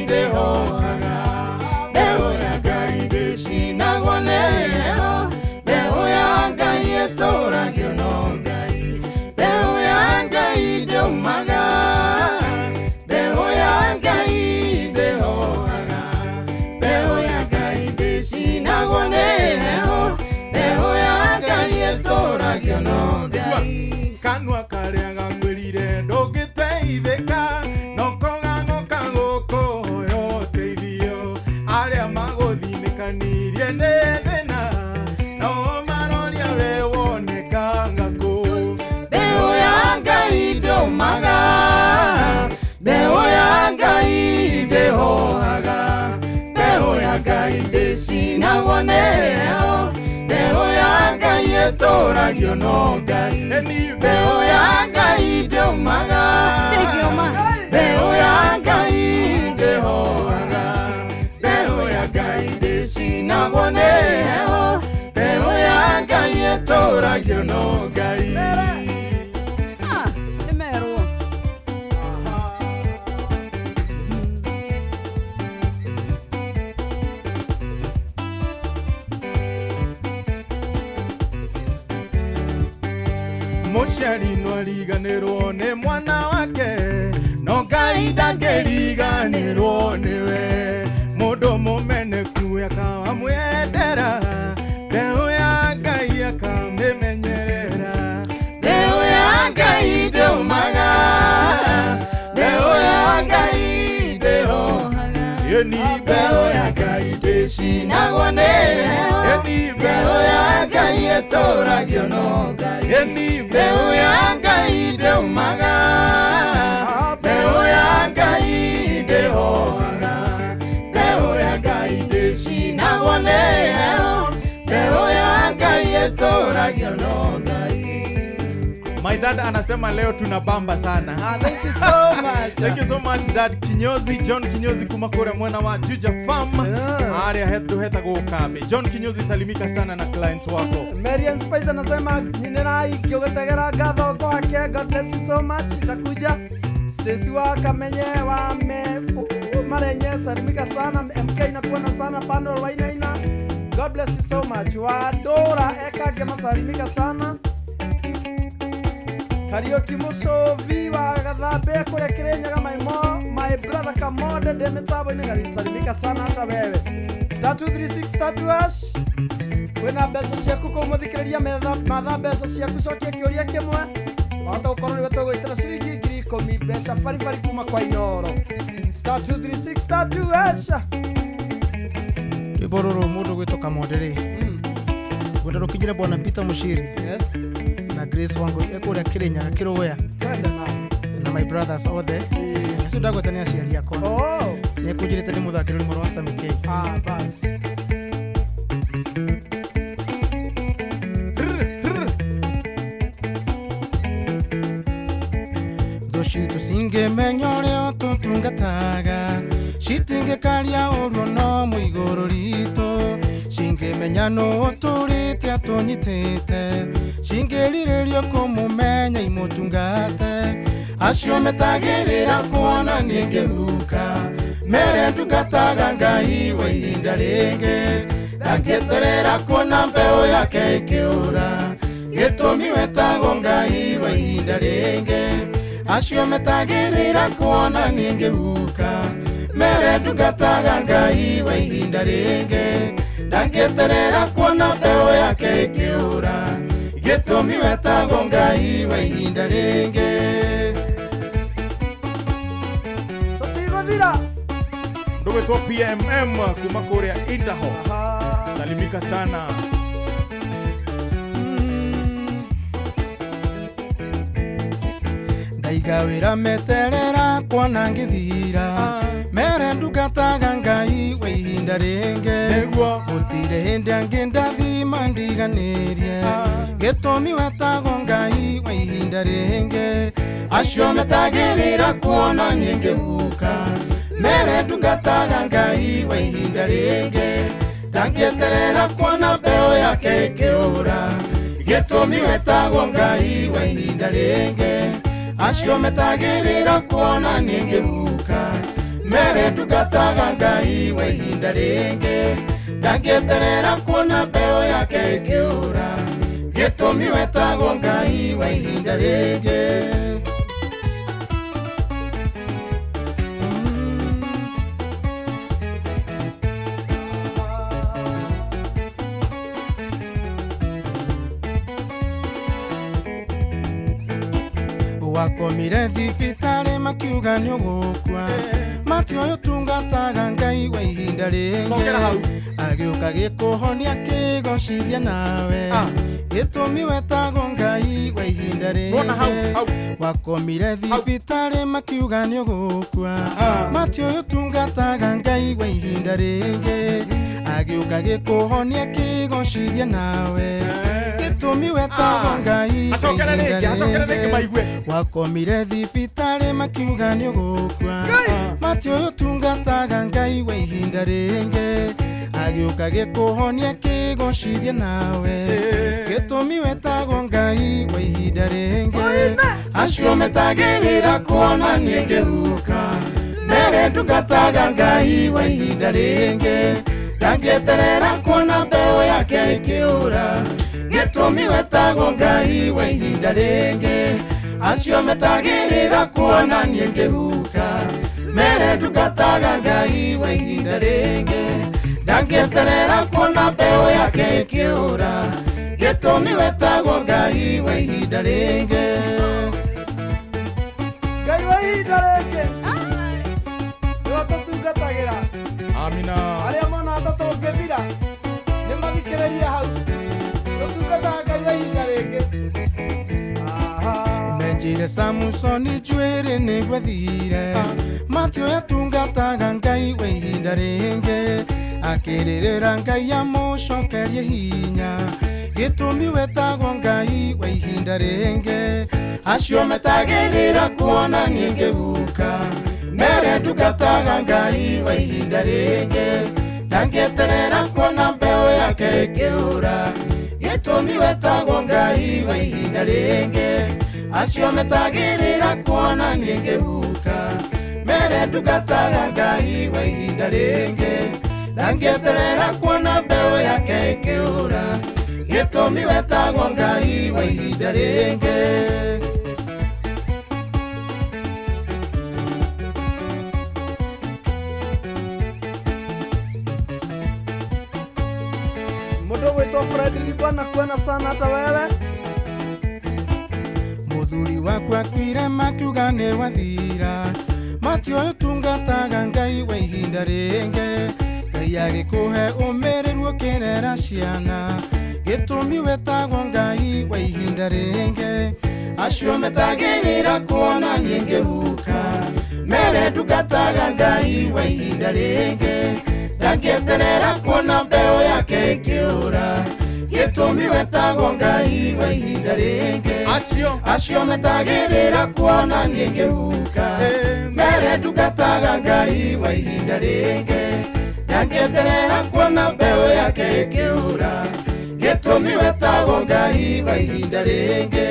ndĩhohaga, mbeũ ya Ngai ndĩcinagwo nĩ heho, mbeũ ya Ngai ĩtũragio no Ngai. Mbeũ ya Ngai ndĩumaga, mbeũ ya Ngai ndĩhohaga, mbeũ ya Ngai ndĩcinagwo nĩ heho, mbeũ ya Ngai ĩtũragio no Ngai. Kanua karĩa gakwĩrire ndũngĩteithĩka no koga goka gũkũhoya ũteithio arĩa magũthinĩkanirie nĩ thĩna no maroria we wonekanga kũ. Mbeũ ya Ngai ndĩumaga, mbeũ ya Ngai ndĩhohaga, mbeũ ya Ngai ndĩcinagwo nĩ heho, mbeũ ya Ngai ĩtũragio no Ngai. Mbeũ ya Ngai ndĩumaga, mbeũ ya Ngai ndĩhohaga, mbeũ ya Ngai ndĩcinagwo nĩ heho, mbeũ ya Ngai ĩtũragio no Ngai. Ah, nĩmerwo. Mũciari no ariganĩrwo nĩ mwana wake no Ngai ndangĩriganĩrwo nĩwe mũndũ mũmeneku akamwendera mbeũ ya Ngai akamĩmenyerera. Mbeũ ya Ngai ndĩumaga, mbeũ ya Ngai ndĩhohaga, Ĩni mbeũ ya Ngai ndĩcinagwo nĩ heho, Ĩni mbeũ ya Ngai ĩtũragio no Ngai. Ĩni Mbeũ ya Ngai ndĩumaga, mbeũ ya Ngai ndĩhohaga, mbeũ ya Ngai ndĩcinagwo nĩ heho, mbeũ ya Ngai ĩtũragio no Ngai. My dad anasema leo tunabamba sana. Ah, thank you so much. Thank you so much Dad Kinyozi, John Kinyozi kuma kũrĩa mwena wa Juja Farm. Aria hethu hetagwo Kambi. John Kinyozi salimika sana na clients wako. Marian Spice anasema nyinerai kiogetegera ngatho kwake. God bless you so much. Itakuja. Stacy wa Kamenye wa me Marenye salimika sana. MK inakuona sana pano wainaina. God bless you so much. Wa Dora Eka Gema salimika sana. Kariuki Mucovi wa Gatha Harambee kũrĩa Kĩrĩnyaga, my brother Kamonde ndĩ mĩtambo-inĩ, garisalimika sana hata wewe. Star 236 star 2 hash. Kwĩna mbeca ciaku kũu mũthikĩrĩria, matha mbeca ciaku, cokia kĩũria kĩmwe, wahota gũkorwo nĩwe tũgwĩtĩra ciringi 10,000 mbeca baribari kuma kwa Inoro. Star 236 star 2 hash. Rwĩmbo rũrũ mũndũ gwĩtwo Kamonde rĩ, ngwenda rũkinyĩre bwana Peter Mushiri. Yes. Na Grace Wangui ekũrĩa Kĩrĩnyaga Kĩrũgũya. Twende nao. Na my brothers othe acio ndagweta nĩ aciari akwa. Oh. Nĩ ekũnjĩrĩte ndĩ mũthakĩre rwĩmbo rwa Sammy K. Ah, bas. Thũ citũ cingĩmenya ũrĩa ũtũtungataga, citingĩkaria ũru no mũigũrũ ritũ, cingĩmenya nũ ũtũrĩte atũnyitĩte, cingĩrirĩrio kũmũmenya imũtungate, acio metagĩrĩra kuona nĩngĩhuka, mere ndungataga Ngai wa ihinda rĩngĩ, ndangĩterera kuona mbeũ yake ĩkĩũra, gĩtũmi wetagwo Ngai wa ihinda rĩngĩ, acio metagĩrĩra kuona nĩngĩhuka, mere ndungataga Ngai wa ihinda rĩngĩ, ndangĩterera kuona mbeũ yake ĩkĩũra, gĩtũmi wetagwo Ngai wa ihinda rĩngĩ. Tũtigũthira. Ndũgwĩtwo PMM kuma kũrĩa Idaho. Salimika sana. Ndaiga wĩra meterera kuona ngĩthira, mere ndungataga Ngai wa ihinda rĩngĩ, gũtirĩ hĩndĩ angĩ ndathima ndiganĩrie, gĩtũmi wetagwo Ngai wa ihinda rĩngĩ, acio metagĩrĩra kuona nĩngĩhuka, mere ndungataga Ngai wa ihinda rĩngĩ, ndangĩeterera kuona mbeũ yake ĩkĩũra, gĩtũmi wetagwo Ngai wa ihinda rĩngĩ, acio metagĩrĩra kuona nĩngĩhuka, mere ndungataga Ngai wa ihinda rĩngĩ, ndangĩeterera kuona mbeũ yake ĩkĩũra, gĩtũmi wetagwo Ngai wa ihinda rĩngĩ. Wakomire thibitarĩ makiuga nĩ ũgũkua, matioĩ ũtungataga Ngai wa ihinda rĩngĩ, agĩũka gĩkũhonia kĩgocithia nawe, gĩtũmi wetagwo Ngai wa ihinda rĩngĩ. Wakomire thibitarĩ makiuga nĩ ũgũkua, matioĩ ũtungataga Ngai wa ihinda rĩngĩ, agĩũka gĩkũhonia kĩgocithia nawe, gĩtũmi wetagwo Ngai wa ihinda rĩngĩ. Wakomire thibitarĩ makiuga nĩ ũgũkua, matioĩ ũtungataga Ngai wa ihinda rĩngĩ, agĩũka gĩkũhonia kĩgocithia nawe, gĩtũmi wetagwo Ngai wa ihinda rĩngĩ, acio metagĩrĩra kuona nĩngĩhuka, mere ndungataga Ngai wa ihinda rĩngĩ, ndangĩeterera kuona mbeũ yake ĩkĩũra, gĩtũmi wetagwo Ngai wa ihinda rĩngĩ, acio metagĩrĩra kuona nĩngĩhuka, mere ndungataga Ngai wa ihinda rĩngĩ, ndangĩeterera kuona mbeũ yake ĩkĩũra, gĩtũmi wetagwo Ngai wa ihinda rĩngĩ. Ngai wa ihinda rĩngĩ nĩwe tũtungatagĩra. Amina. Arĩa mona ta tũngĩthira nĩ mathikĩrĩrie hau, tũtungataga Ngai wa ihinda rĩngĩ. Menjire Samusoni njuĩrĩ nĩguo ethire, matioĩ atungataga Ngai wa ihinda rĩngĩ, akĩrĩrĩra Ngai amũcokerie hinya, gĩtũmi wetagwo Ngai wa ihinda rĩngĩ, acio metagĩrĩra kuona nĩngĩhuka, mere ndungataga Ngai wa ihinda rĩngĩ, ndangĩeterera kuona mbeũ yake ĩkĩũra, gĩtũmi wetagwo Ngai wa ihinda rĩngĩ, acio metagĩrĩra kuona nĩngĩhuka, mere ndungataga Ngai wa ihinda rĩngĩ, ndangĩeterera kuona mbeũ yake ĩkĩũra, gĩtũmi wetagwo Ngai wa ihinda rĩngĩ. Gwitwo Frederick nakuona sana hata wewe. Muthuri waku akuire makiuga nĩ wathira, matioĩ ũtungataga Ngai wa ihinda rĩngĩ. Ngai agĩkũhe ũmĩrĩru ũkĩrera ciana, gĩtũmi wetagwo Ngai wa ihinda rĩngĩ. Acio metagĩrĩra kuona niĩ ngĩhuka, mere ndungataga Ngai wa ihinda rĩngĩ. Ndangĩeterera kuona mbeũ yake ĩkĩũra, gĩtũmi wetagwo Ngai wa ihinda rĩngĩ. Acio metagĩrĩra kuona niĩ ngĩhuka, mere ndungataga Ngai wa ihinda rĩngĩ. Ndangĩeterera kuona mbeũ yake ĩkĩũra, gĩtũmi wetagwo Ngai wa ihinda rĩngĩ.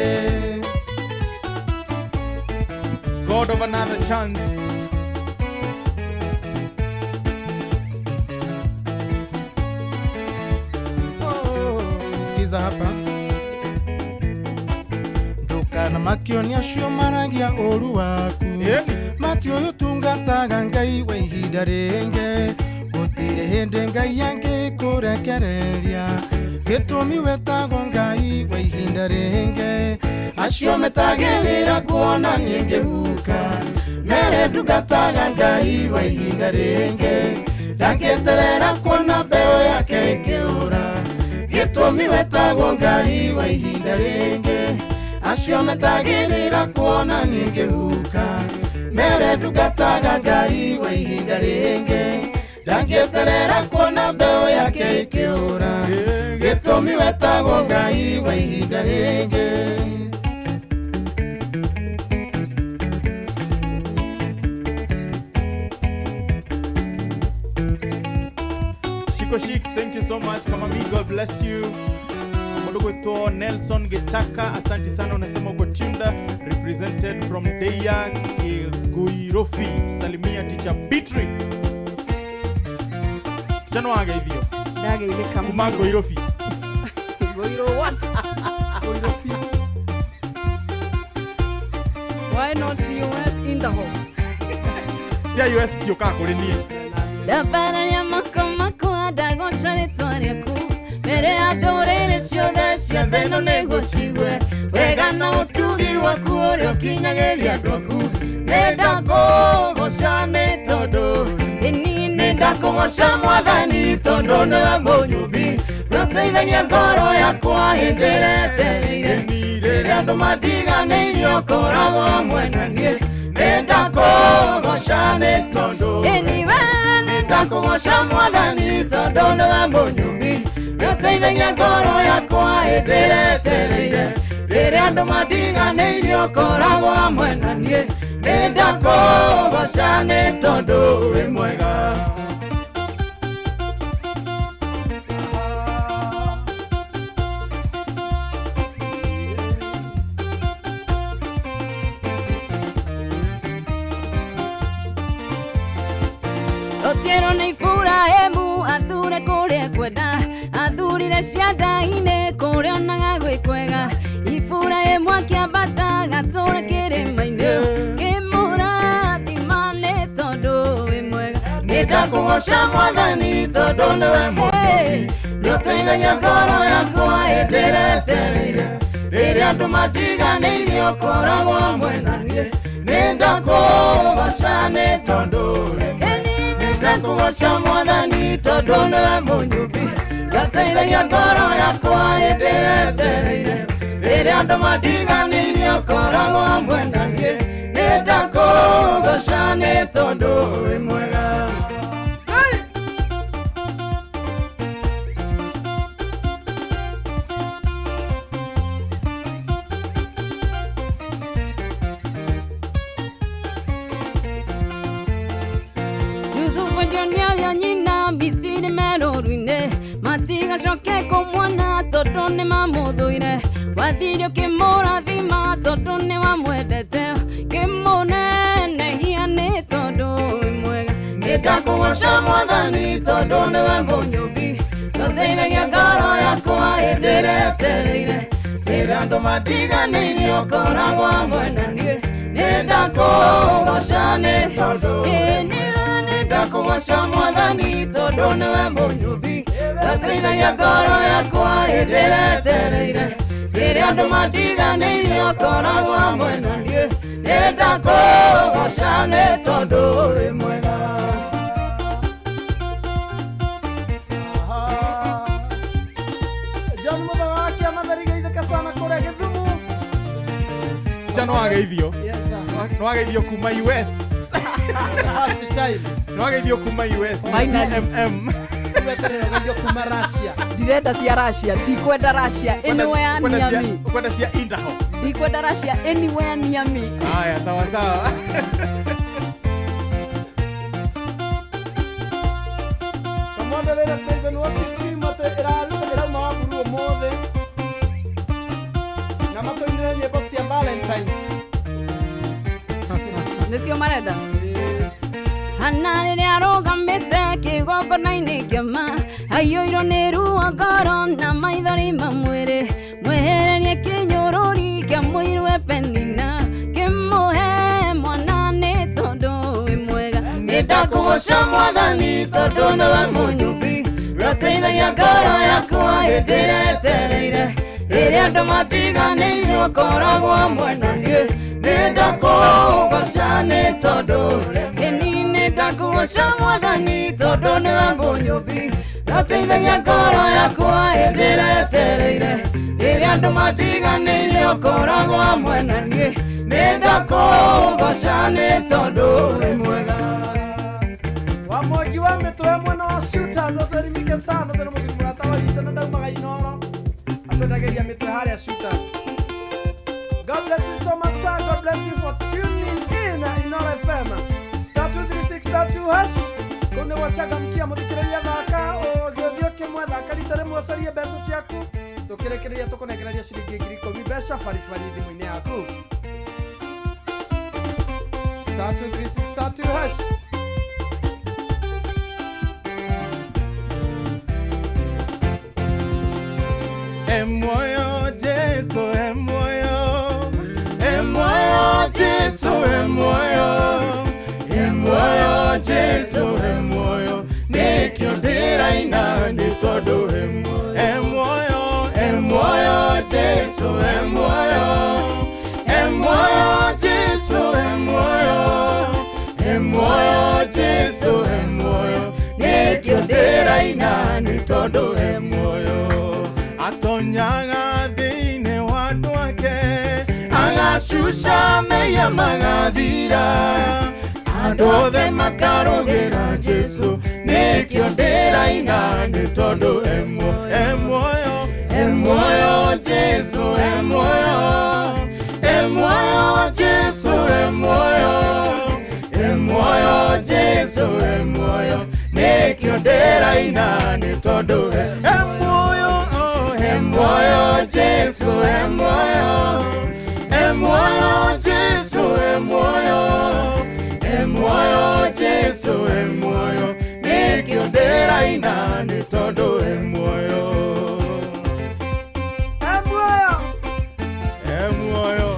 God of another chance. Sikiza hapa. Ndũkana makio nĩ acio maragia ũru waku, matiũĩ ũtungataga Ngai wa ihinda rĩngĩ. Gũtirĩ hĩndĩ Ngai angĩkũrekereria, gĩtũmi wetagwo Ngai wa ihinda rĩngĩ. Acio metagĩrĩra kuona niĩ ngĩhuka, mere ndungataga Ngai wa ihinda rĩngĩ. Ndangĩeterera kuona mbeũ yake ĩkĩũra, gĩtũmi wetagwo Ngai wa ihinda rĩngĩ. Acio metagĩrĩra kuona niĩ ngĩhuka, mere ndungataga Ngai wa ihinda rĩngĩ. Ndangĩeterera kuona mbeũ yake ĩkĩũra, gĩtũmi wetagwo Ngai wa ihinda rĩngĩ. Chico Sheiks, thank you so much. Kama mi, God bless you. Mdogo Nelson Getaka, asante sana, unasema uko Tunda, represented from Deya Kiguirofi. Salimia teacher Beatrice. Chano age hivyo. Dage ile kama Kuma Guirofi. Guiro what? Guirofi. Why not US in the home? Sia US sio kaa kule nie. Ndabararia moko makwa ndagoca rĩtwa rĩaku, mbere ya ndũrĩrĩ ciothe cia thĩ ĩno nĩguo cigue wega na ũtugi waku ũrĩa ũkinyagĩria andũ aku. Nĩndakũgoca nĩ tondũ ĩni, nĩndakũgoca Mwathani tondũ nĩwe mũnyũmbi, nĩũteithagia ngoro yakwa hĩndĩ ĩrĩa etereire. Rĩrĩa andũ matiganĩirie ũkoragwo hamwe na niĩ. Nĩndakũgoca nĩ tondũ ĩni, we nĩndakũgoca Mwathani tondũ nĩwe mũnyũmbi, nĩũteithagia ngoro yakwa hĩndĩ ĩrĩa etereire. Rĩrĩa andũ matiganĩirie ũkoragwo hamwe na niĩ. Nĩndakũgoca nĩ tondũ wĩ mwega. Otieno nĩ Iburahĩmu athure kũrĩa kwenda, athurire cianda-inĩ kũrĩa onaga gwĩ kwega. Iburahĩmu akĩambata gatũre kĩrĩma-inĩ, kĩmũrathima nĩ tondũ wĩ mwega. Nĩndakũgoca Mwathani tondũ nĩwe mũnyũmbi, nĩũteithagia ngoro yakwa hĩndĩ ĩrĩa etereire. Rĩrĩa andũ matiganĩirie ũkoragwo hamwe na niĩ. Nĩndakũgoca nĩ tondũ wĩ mwega. Nĩndakũgoca Mwathani tondũ nĩwe mũnyũmbi, nĩũteithagia ngoro yakwa hĩndĩ ĩrĩa etereire. Rĩrĩa andũ matiganĩirie ũkoragwo hamwe na niĩ. Nĩndakũgoca nĩ tondũ wĩ mwega. Yusufu ndio nyina Misiri merũru-inĩ, matigacoke kũmuona tondũ nĩmamũthũire. Wathire ũkĩmũrathima tondũ nĩwamwendete, kĩmũnenehia nĩ tondũ wĩ mwega. Nĩndakũgoca Mwathani tondũ nĩwe mũnyũmbi, nĩũteithagia ngoro yakwa hĩndĩ ĩrĩa etereire. Rĩrĩa andũ matiganĩirie ũkoragwo hamwe na niĩ. Nĩndakũgoca nĩ tondũ wĩ mwega. Nĩndakũgoca Mwathani tondũ nĩwe mũnyũmbi, Gateithagia ngoro yakwa hĩndĩ ĩrĩa etereire. Rĩrĩa andũ matiganĩirie ũkoragwo hamwe na niĩ. Nĩndakũgoca nĩ tondũ ũrĩ mwega. John Mutha wa kĩama tharigeithĩka sana kũrĩa Gĩthumu. Ticha no ageithio. Yes, sir. No ageithio kuma US. First time. No ageithio kuma US. Finally. MM. Weterere ũgeithio kuma Russia. Ndirenda cia Russia, ndikwenda Russia anywhere near me. Kwenda cia Idaho. Ndikwenda Russia anywhere near me. Haya, sawa sawa. Kamwambe wĩra Stephen wa Supreme atĩ ĩrauma wa buru ũmũthĩ. Na matũinĩre nyĩmbo cia Valentine's. Nĩcio marenda. Hana rĩrĩa arũgamĩte kĩgongona-inĩ kĩama aiyũirwo nĩ ruo ngoro na maithori ma mwĩrĩ mwehererie kĩnyũrũri kĩa mũirwe Penina kĩmũhe mwana nĩ tondũ wĩ mwega. Nĩndakũgoca mwathani tondũ nĩwe mũnyũmbi ũteithagia ngoro yakwa hĩndĩ ĩrĩa etereire. Rĩrĩa andũ matiganĩirie ũkoragwo hamwe na niĩ. Nĩndakũgoca nĩ tondũ ĩni nĩndakũgoca mwathani tondũ nĩwe mũnyũmbi ũteithagia ngoro yakwa hĩndĩ ĩrĩa etereire. Rĩrĩa andũ matiganĩirie ũkoragwo hamwe na niĩ. Nĩndakũgoca nĩ tondũ wĩ mwega. Wa mwangi wa mĩtwe mwena wa Shooters acerimike sana tena mũthuri mũrata wa itũ na ndaumaga Inoro atwendagĩria mĩtwe harĩa Shooters. God bless you so much, sir. God bless you for tuning in Inoro FM. Star 236 star 2 hash. Kũu nĩ gwachangamkia mũthikĩrĩria thaka ũgĩũthiĩ ũkĩmwe thaka rita rĩmwe ũcarie mbeca ciaku tũkĩrĩkĩrĩria tũkũnengereria ciringi 10,000 mbeca baribari thimũ-inĩ yaku. Star 236 star 2 hash. Emoyo Jesu, emoyo. Emoyo Jesu, emoyo. Emoyo Jesu, emoyo. Nĩkĩo ndĩraina nĩ tondũ emoyo. Emoyo Jesu, emoyo. Emoyo Jesu, emoyo. Emoyo Jesu, emoyo. Nĩkĩo ndĩraina nĩ tondũ emoyo. Atonyaga thĩinĩ wa andũ ake agacuca mehia magathira andũ othe makarũgĩra Jesu nĩkĩo ndĩraina nĩ tondũ emoyo. Emoyo Jesu, emoyo. Emoyo Jesu, emoyo. Emoyo Jesu, emoyo. Nĩkĩo ndĩraina nĩ tondũ emoyo. Emoyo Jesu, emoyo. Emoyo Jesu, emoyo. Emoyo Jesu, emoyo. Nĩkĩo ndĩraina nĩ tondũ emoyo. Emoyo. Emoyo.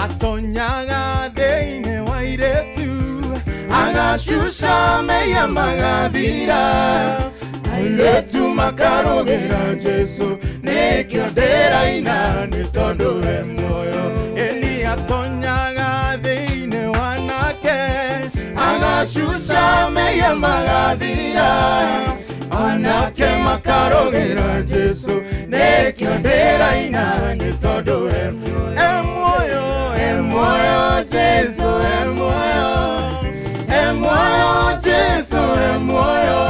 Atonyaga thĩinĩ wa airĩtu agacuca mehia magathira airĩtu makarũgĩra Jesu nĩkĩo ndĩraina nĩ tondũ emoyo. Ĩni atonyaga thĩinĩ wa anake agacuca mehia magathira anake makarũgĩra Jesu nĩkĩo ndĩraina nĩ tondũ emoyo. Emoyo Jesu, emoyo. Emoyo Jesu, emoyo.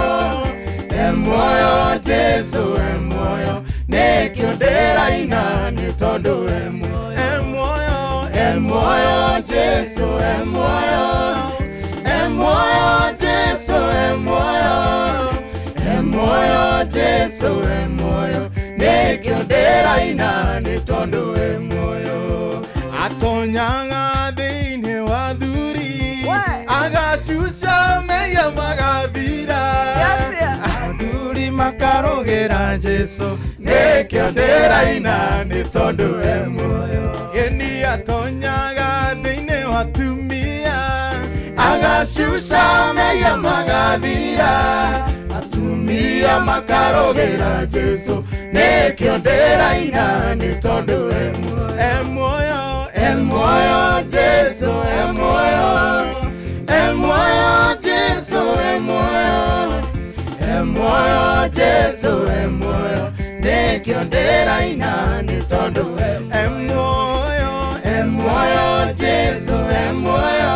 Emoyo Jesu, emoyo. Nĩkĩo ndĩraina nĩ tondũ emoyo. Emoyo Jesu, emoyo. Emoyo Jesu, emoyo. Emoyo Jesu, emoyo. Nĩkĩo ndĩraina nĩ tondũ emoyo. Atonyaga thĩinĩ wa thuri agacuca mehia magathira athuri Makarũgĩra Jesu nĩkĩo ndĩraina nĩ tondũ e muoyo. Ĩni atonyaga thĩinĩ wa atumia agacuca mehia magathira atumia makarũgĩra Jesu nĩkĩo ndĩraina nĩ tondũ e muoyo. E muoyo, e muoyo Jesu, e muoyo, e muoyo Jesu, e muoyo, e muoyo Jesu, e muoyo nĩkĩo ndĩraina nĩ tondũ e muoyo, e muoyo Jesu, e muoyo,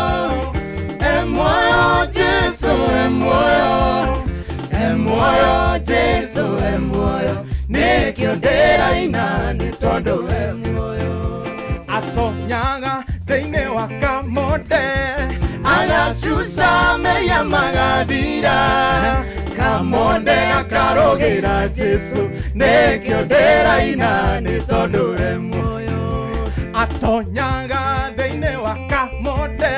e muoyo Jesu, e muoyo, e muoyo Jesu, e muoyo nĩkĩo ndĩraina nĩ tondũ e muoyo. Atonyaga thĩinĩ wa kamonde agacuca mehia magathira kamonde gakarũgĩra Jesu nĩkĩo ndĩraina nĩ tondũ e muoyo. Atonyaga thĩinĩ wa kamonde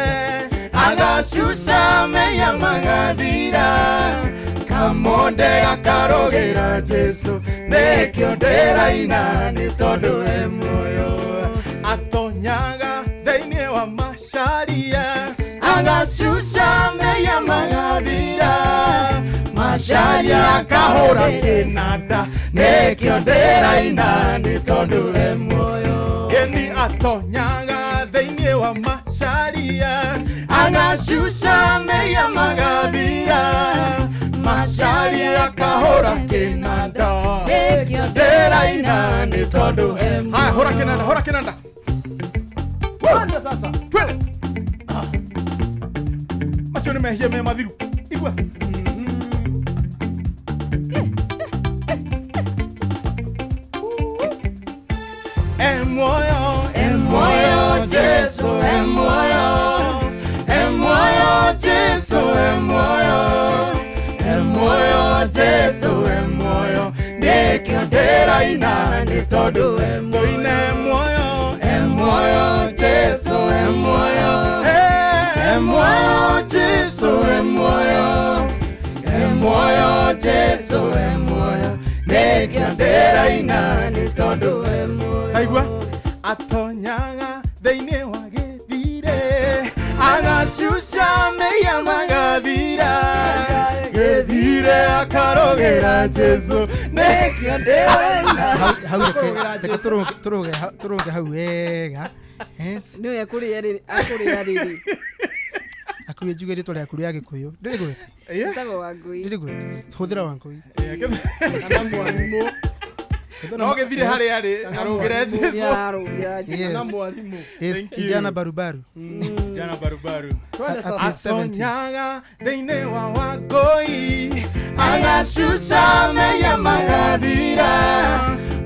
agacuca mehia magathira kamonde gakarũgĩra Jesu nĩkĩo ndĩraina nĩ tondũ e muoyo. Atonyaga thĩinĩ wa macaria agacuca mehia magathira macaria akahũra kĩnanda nĩkĩo ndĩraina nĩ tondũ e muoyo. Ĩni atonyaga thĩinĩ wa macaria agacuca mehia magathira macaria akahũra kĩnanda nĩkĩo ndĩraina nĩ tondũ e muoyo. Haya, hũra kĩnanda, hũra kĩnanda. Twende sasa. Twende. Macio nĩ mehia me mathiru. Igua. E muoyo, e muoyo Jesu, e muoyo, e muoyo Jesu, e muoyo, e muoyo Jesu, e muoyo nĩkĩo ndĩraina nĩ tondũ e muoyo, e muoyo Jesu, e muoyo, e muoyo Jesu, e muoyo, e muoyo Jesu, e muoyo nĩkĩo ndĩraina nĩ tondũ e muoyo. Taigua atonyaga thĩinĩ wa gĩthire agacuca mehia magathira gĩthire akarũgĩra Jesu nĩkĩo ndĩraina. Hau reke tũrũge hau wega. Yes. Nĩwe akũrĩa rĩrĩ, akũrĩa rĩrĩ. Akuĩ njuge rĩtwa rĩaku rĩa Gĩkũyũ. Ndĩrĩgwete. Ĩtagwo Wangũi. Ndĩrĩgwete. Hũthĩra Wangũi. Kana mwarimũ. No gĩthire harĩa arĩ arũgĩre Jesu. Arũgĩra Jesu. Kana mwarimũ. Yes, Thank you. kijana barubaru. Kijana barubaru. Twende sasa. Atonyaga thĩinĩ wa Wangũi agacuca mehia magathira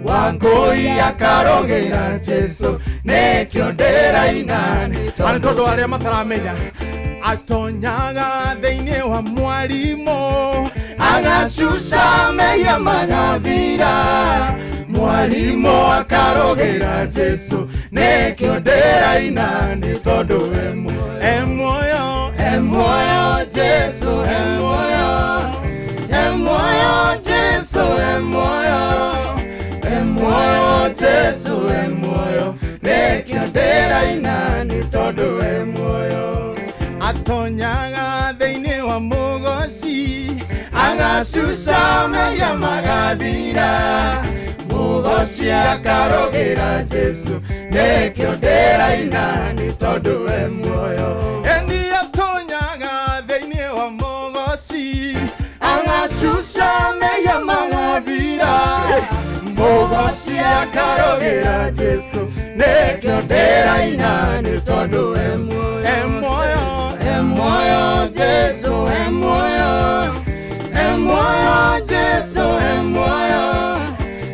Wangũi akarũgĩra Jesu nĩkĩo ndĩraina nĩ Arĩ tondũ arĩa mataramenya atonyaga thĩinĩ wa mwarimũ agacuca mehia magathira mwarimũ akarũgĩra Jesu nĩkĩo ndĩraina nĩ tondũ e muoyo. E muoyo, e muoyo Jesu, e muoyo, e muoyo Jesu, e muoyo, e muoyo Jesu, e muoyo nĩkĩo ndĩraina nĩ tondũ e muoyo. Atonyaga thĩinĩ wa mũgoci agacuca mehia magathira mũgoci akarũgĩra Jesu nĩkĩo ndĩraina nĩ tondũ e muoyo. Ĩni atonyaga thĩinĩ wa mũgoci agacuca mehia magathira mũgoci akarũgĩra Jesu nĩkĩo ndĩraina nĩ tondũ e muoyo. E muoyo, e muoyo Jesu, e muoyo, e muoyo Jesu, e muoyo,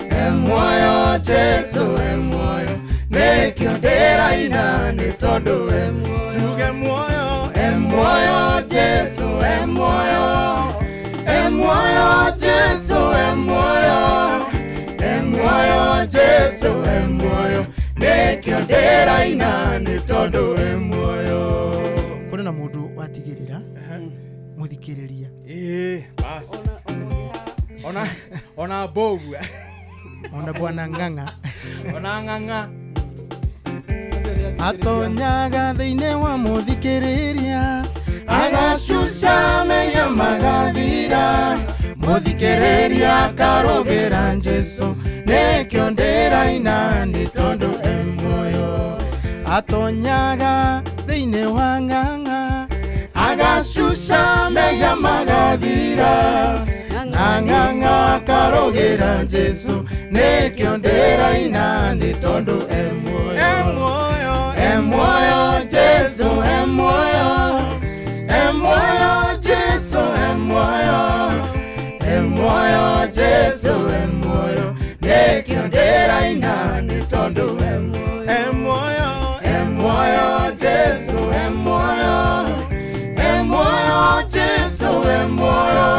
e muoyo Jesu, e muoyo nĩkĩo ndĩraina nĩ tondũ e muoyo. Tuge muoyo, e muoyo Jesu, e muoyo, e muoyo Jesu, e muoyo, e muoyo Jesu, e muoyo nĩkĩo ndĩraina nĩ tondũ e muoyo. Kũrĩ na mũndũ watigĩrĩra mũthikĩrĩria. Basi. Ona Mbũgua, ona Bwana Ng'ang'a, ona Ng'ang'a. Atonyaga thĩinĩ wa mũthikĩrĩria, agacuca menya magathira, mũthikĩrĩria akarũgĩra Jesũ, nĩkĩo ndĩraina nĩ tondũ e muoyo. Atonyaga thĩinĩ wa Ng'ang'a, agacuca menya magathira, na Ng'ang'a akarũgĩra Jesũ, nĩkĩo ndĩraina nĩ tondũ e muoyo. E muoyo Jesu, e muoyo, e muoyo Jesu, e muoyo, e muoyo Jesu, e muoyo, nĩkĩo ndĩraina nĩ tondũ e muoyo. E muoyo, e muoyo Jesu, e muoyo, e muoyo Jesu, e muoyo,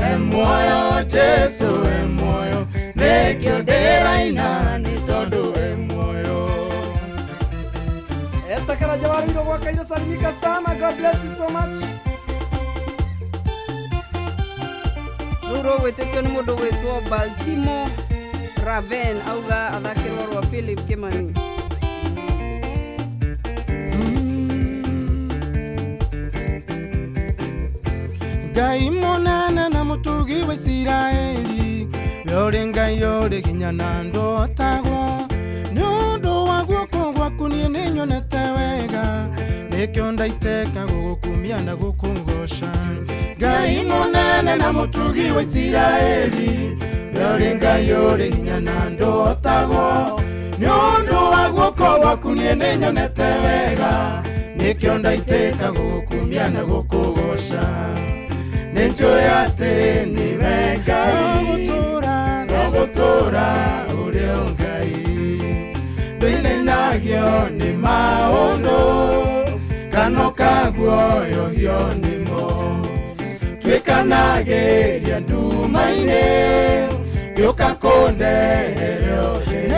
e muoyo Jesu, e muoyo, nĩkĩo ndĩraina nĩ tondũ e muoyo. Esta Karanja wa Ruiru gwa Kairo, salimika sana. God bless you so much. Rĩu rũgwĩtĩtio nĩ mũndũ gwĩtwo Baltimo Raven, auga athakĩrwo rwa Philip Kimani. Ngai mũnene na mũtugi wa Isiraeli, we ũrĩ Ngai ũrĩ hinya na ndũhotagwo, nĩ ũndũ wa guoko gwaku niĩ nĩnyonete wega, nĩkĩo ndaitĩka gũgũkumia na gũkũgoca. Ngai mũnene na mũtugi wa Isiraeli, we ũrĩ Ngai ũrĩ hinya na ndũhotagwo, nĩ ũndũ wa guoko gwaku niĩ nĩnyonete wega, nĩkĩo ndaitĩka gũgũkumia na gũkũgoca. Nĩnjũĩ atĩ nĩwe Ngai, no gũtũũra ũrĩ o Ngai, ndũinainagio nĩ maũndũ kana ũkaguoyohio nĩmo, tuĩkanagĩria nduma-inĩ gĩũka kũndehere ũtheri.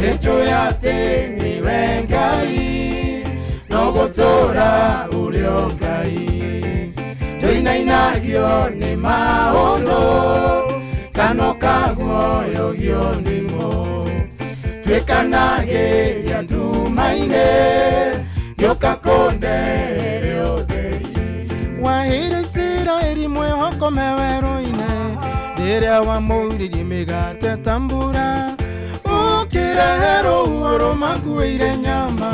Nĩnjũĩ atĩ nĩwe Ngai, no gũtũũra ũrĩ o Ngai, ndũinainagio nĩ maũndũ kana ũkaguoyohio nĩmo, tuĩkanagĩria nduma-inĩ gĩũka kũndehere ũtheri. Waheire Isiraeli mwĩhoko me werũ-inĩ, rĩrĩa wamũuririe mĩgate ta mbura, ũkĩrehe rũhuho rũmakuĩire nyama,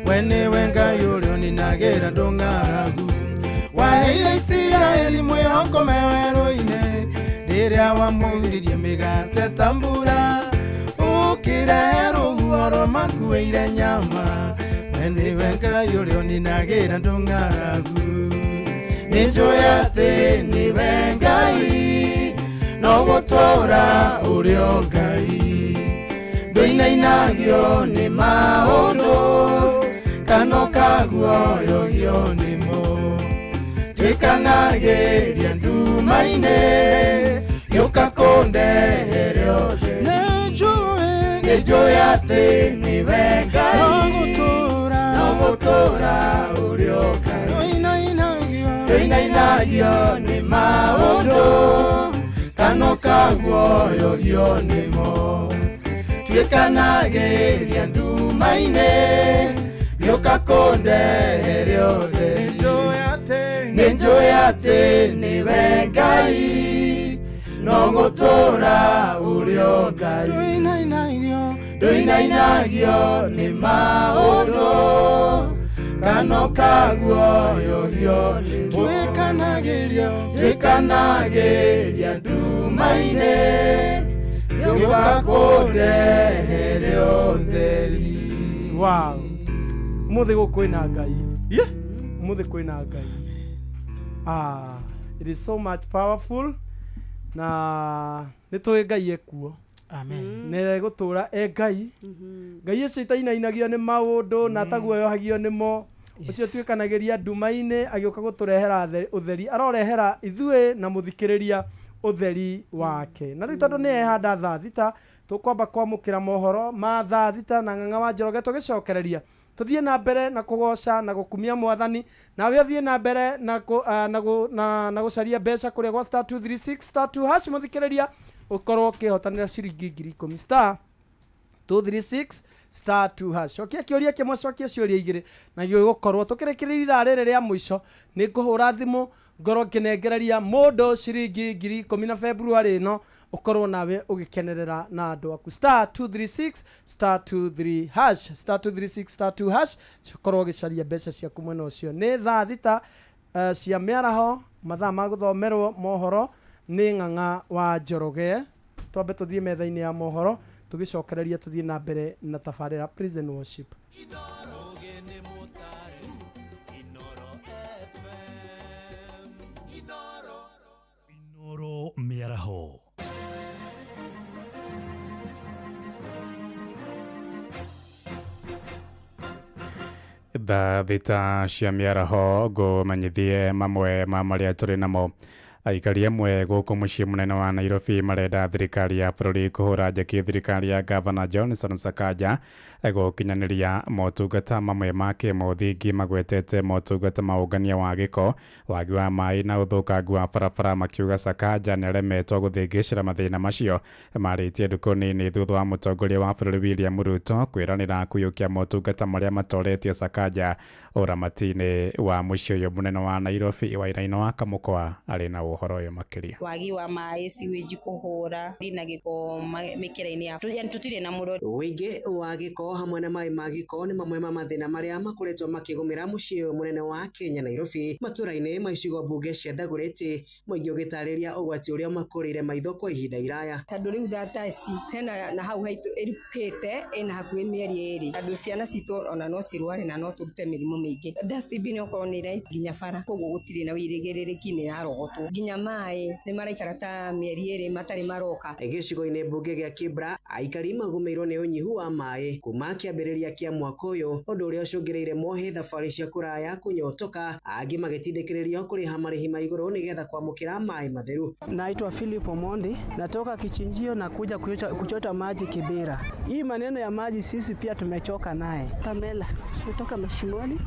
we nĩwe Ngai ũrĩa ũninagĩra ndũng'aragu. Waheire Isiraeli mwĩhoko me werũ-inĩ, rĩrĩa wamũuririe mĩgate ta mbura, ũkĩrehe rũhuho rũmakuĩire nyama, we nĩwe Ngai ũrĩa ũninagĩra ndũng'aragu. Nĩnjũĩ atĩ nĩwe Ngai, no gũtũũra ũrĩ o Ngai, ndũinainagio nĩ maũndũ kana ũkaguoyohio nĩmo, tuĩkanagĩria nduma-inĩ gĩũka kũndehere ũtheri. Nĩnjũĩ atĩ nĩwe Ngai, no gũtũũra ũrĩ o Ngai, ndũinainagio nĩ maũndũ kana ũkaguoyohio nĩmo, tuĩkanagĩria nduma-inĩ gĩũka kũndehere ũtheri. Nĩnjũĩ atĩ nĩwe Ngai, no gũtũũra ũrĩ o Ngai, ndũinainagio nĩ maũndũ kana ũkaguoyohio nĩmo, tuĩkanagĩria nduma-inĩ gĩũka kũndehere ũtheri. Wow. Ũmũthĩ gũkũ kwĩna Ngai. Ũmũthĩ kwĩna Ngai. It is so much powerful. Na nĩ tũĩ Ngai ekuo. Amen. Nĩ egũtũũra e Ngai. Ngai ũcio itainainagio nĩ maũndũ na ataguoyohagio nĩmo, ũcio tuĩkanagĩria nduma-inĩ agĩũka gũtũrehera ũtheri, arorehera ithuĩ na mũthikĩrĩria ũtheri wake. Na rĩu tondũ nĩ ehanda thaa thita, tũkwamba kwamũkĩra mohoro ma thaa thita na Ng'ang'a wa Njoroge tũgĩcokereria Tuthie na mbere na kugoca na gukumia mwathani, nawe uthie na mbere na na gucaria mbeca kuria gwa star 236 star 2 hash muthikiriria ukorwo ukihotanira ciringi 10,000 star 236 star 2 hash. Cokia kiuria kimwe, cokia ciuria igiri na gigukorwo tukirikiria ithaa riri ria mwico. Ni nguhura thimu ngorwo nginengereria mundu ciringi 10,000 na February ino ukorwo nawe ugikenerera na andu aku. Star 236 star 23 hash, star 236 star 2 hash, ukorwo ugicaria mbeca ciaku mwena ucio. Ni thaa 6 cia miaraho, mathaa ma guthomerwo mohoro ni Ng'ang'a wa Njoroge. Twambe tuthie metha-ini ya mohoro tugicokereria tuthie na mbere na tabarĩra prison worship. Inoro mĩaraho. Thaa 6 cia mĩaraho ngũmenyithie mamwe ma marĩa tũrĩ namo. Aikari amwe gũkũ mũciĩ mũnene wa Nairobi marenda thirikari ya bũrũri kũhũra njeki thirikari ya Gavana Johnson Sakaja gũkinyanĩria motungata mamwe ma kĩmũthingi magwetete motungata ma ũngania wa gĩko, wagi wa maĩ na ũthũkangu wa barabara, makiuga Sakaja nĩaremetwo gũthĩngĩcĩra mathĩna macio. Marĩtie ndukũ nini thutha wa mũtongoria wa bũrũri William Ruto kwĩranĩra kũiyũkia motungata marĩa matoretie Sakaja ũramati-inĩ wa mũciĩ ũyũ mũnene wa Nairobi. Wainaina wa Kamũkwa arĩ na ũhoro ũyũ makĩria. Wagi wa maĩ, siwiji kũhũra na gĩko mĩkĩra-inĩ ya yani tũtirĩ na mũrori. Ũingĩ wa gĩko hamwe na maĩ ma gĩko nĩ mamwe ma mathĩna marĩa makoretwo makĩgũmĩra mũciĩ ũyũ mũnene wa Kenya Nairobi, matũra-inĩ ma icigo mbunge cia Dagoretti, mũingĩ ũgĩtarĩria ũgwati ũrĩa makũrĩire maitho kwa ihinda iraya. Tondũ rĩu thata ici tena na hau haitũ ĩrukĩte ĩna hakuhĩ mĩeri 2, tondũ ciana citũ ona no cirware na no tũrute mĩrimũ mĩingĩ. Dustbin okorwo nĩ ĩra nginya bara, koguo gũtirĩ na wĩigĩrĩrĩki, nĩ ĩrarogotwo. Nginya maĩ nĩ maraikara ta mĩeri 2 matarĩ maroka. Gĩcigo-inĩ mbunge gĩa Kibra, aikari magũmĩirwo nĩ ũnyihu wa maĩ kuma kĩambĩrĩria kĩa mwaka ũyũ, ũndũ ũrĩa ũcũngĩrĩire mohe thabarĩ cia kũraya kũnyotoka, angĩ magĩtindĩkĩrĩrio kũrĩha marĩhi ma igũrũ nĩgetha kwamũkĩra maĩ matheru. Naitwa Philip Omondi, natoka Kichinjio na kuja kuchota maji Kibera. Hii maneno ya maji sisi pia tumechoka naye. Pamela, kutoka Mashimoni,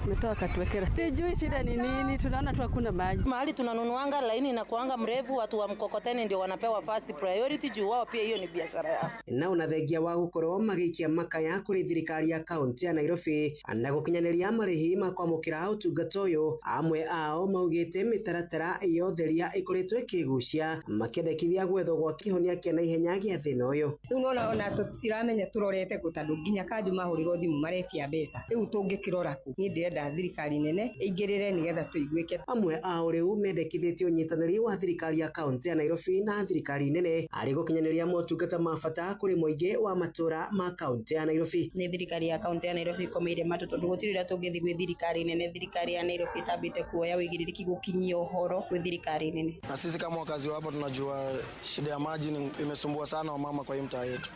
umetoka Katwekera. Sijui shida ni nini, tunaona tu hakuna maji. Mahali tunanunuanga laini na kuanga mrefu, watu wa mkokoteni ndio wanapewa first priority juu wao pia hiyo ni biashara yao. Na unathengia wa gukorwo magiikia makaya kuri thirikari ya kaunti ya Nairobi na gukinyaniria marihi ma kwamukira utungata uyu, amwe ao maugite mitaratara yotheria ikoretwo ikigucia makendekithia gwethwo gwa kihonia kia naihenya gia thina uyu. Riu nona ona tutiramenya turorete ku tondu nginya kanju mahurirwo thimu maretia mbeca, riu tungikirora ku ni ndirenda thirikari nene ingirire nigetha tuiguike. Amwe ao riu mendekithitie unyitaniri wa thirikari ya kaunti ya Nairobi na thirikari nene ari gukinyaniria motungata ma bata kuri muingi wa matura ma kaunti ya Nairobi. Ni thirikari ya kaunti ya Nairobi ikomeire matu tondu gutiri ria tungithi gwi thirikari nene. Thirikari ya Nairobi itambite kuoya wigiririkia gukinyia uhoro gwi thirikari nene. Na sisi kama wakazi wa hapa tunajua shida ya maji imesumbua sana wamama kwa hii mtaa yetu.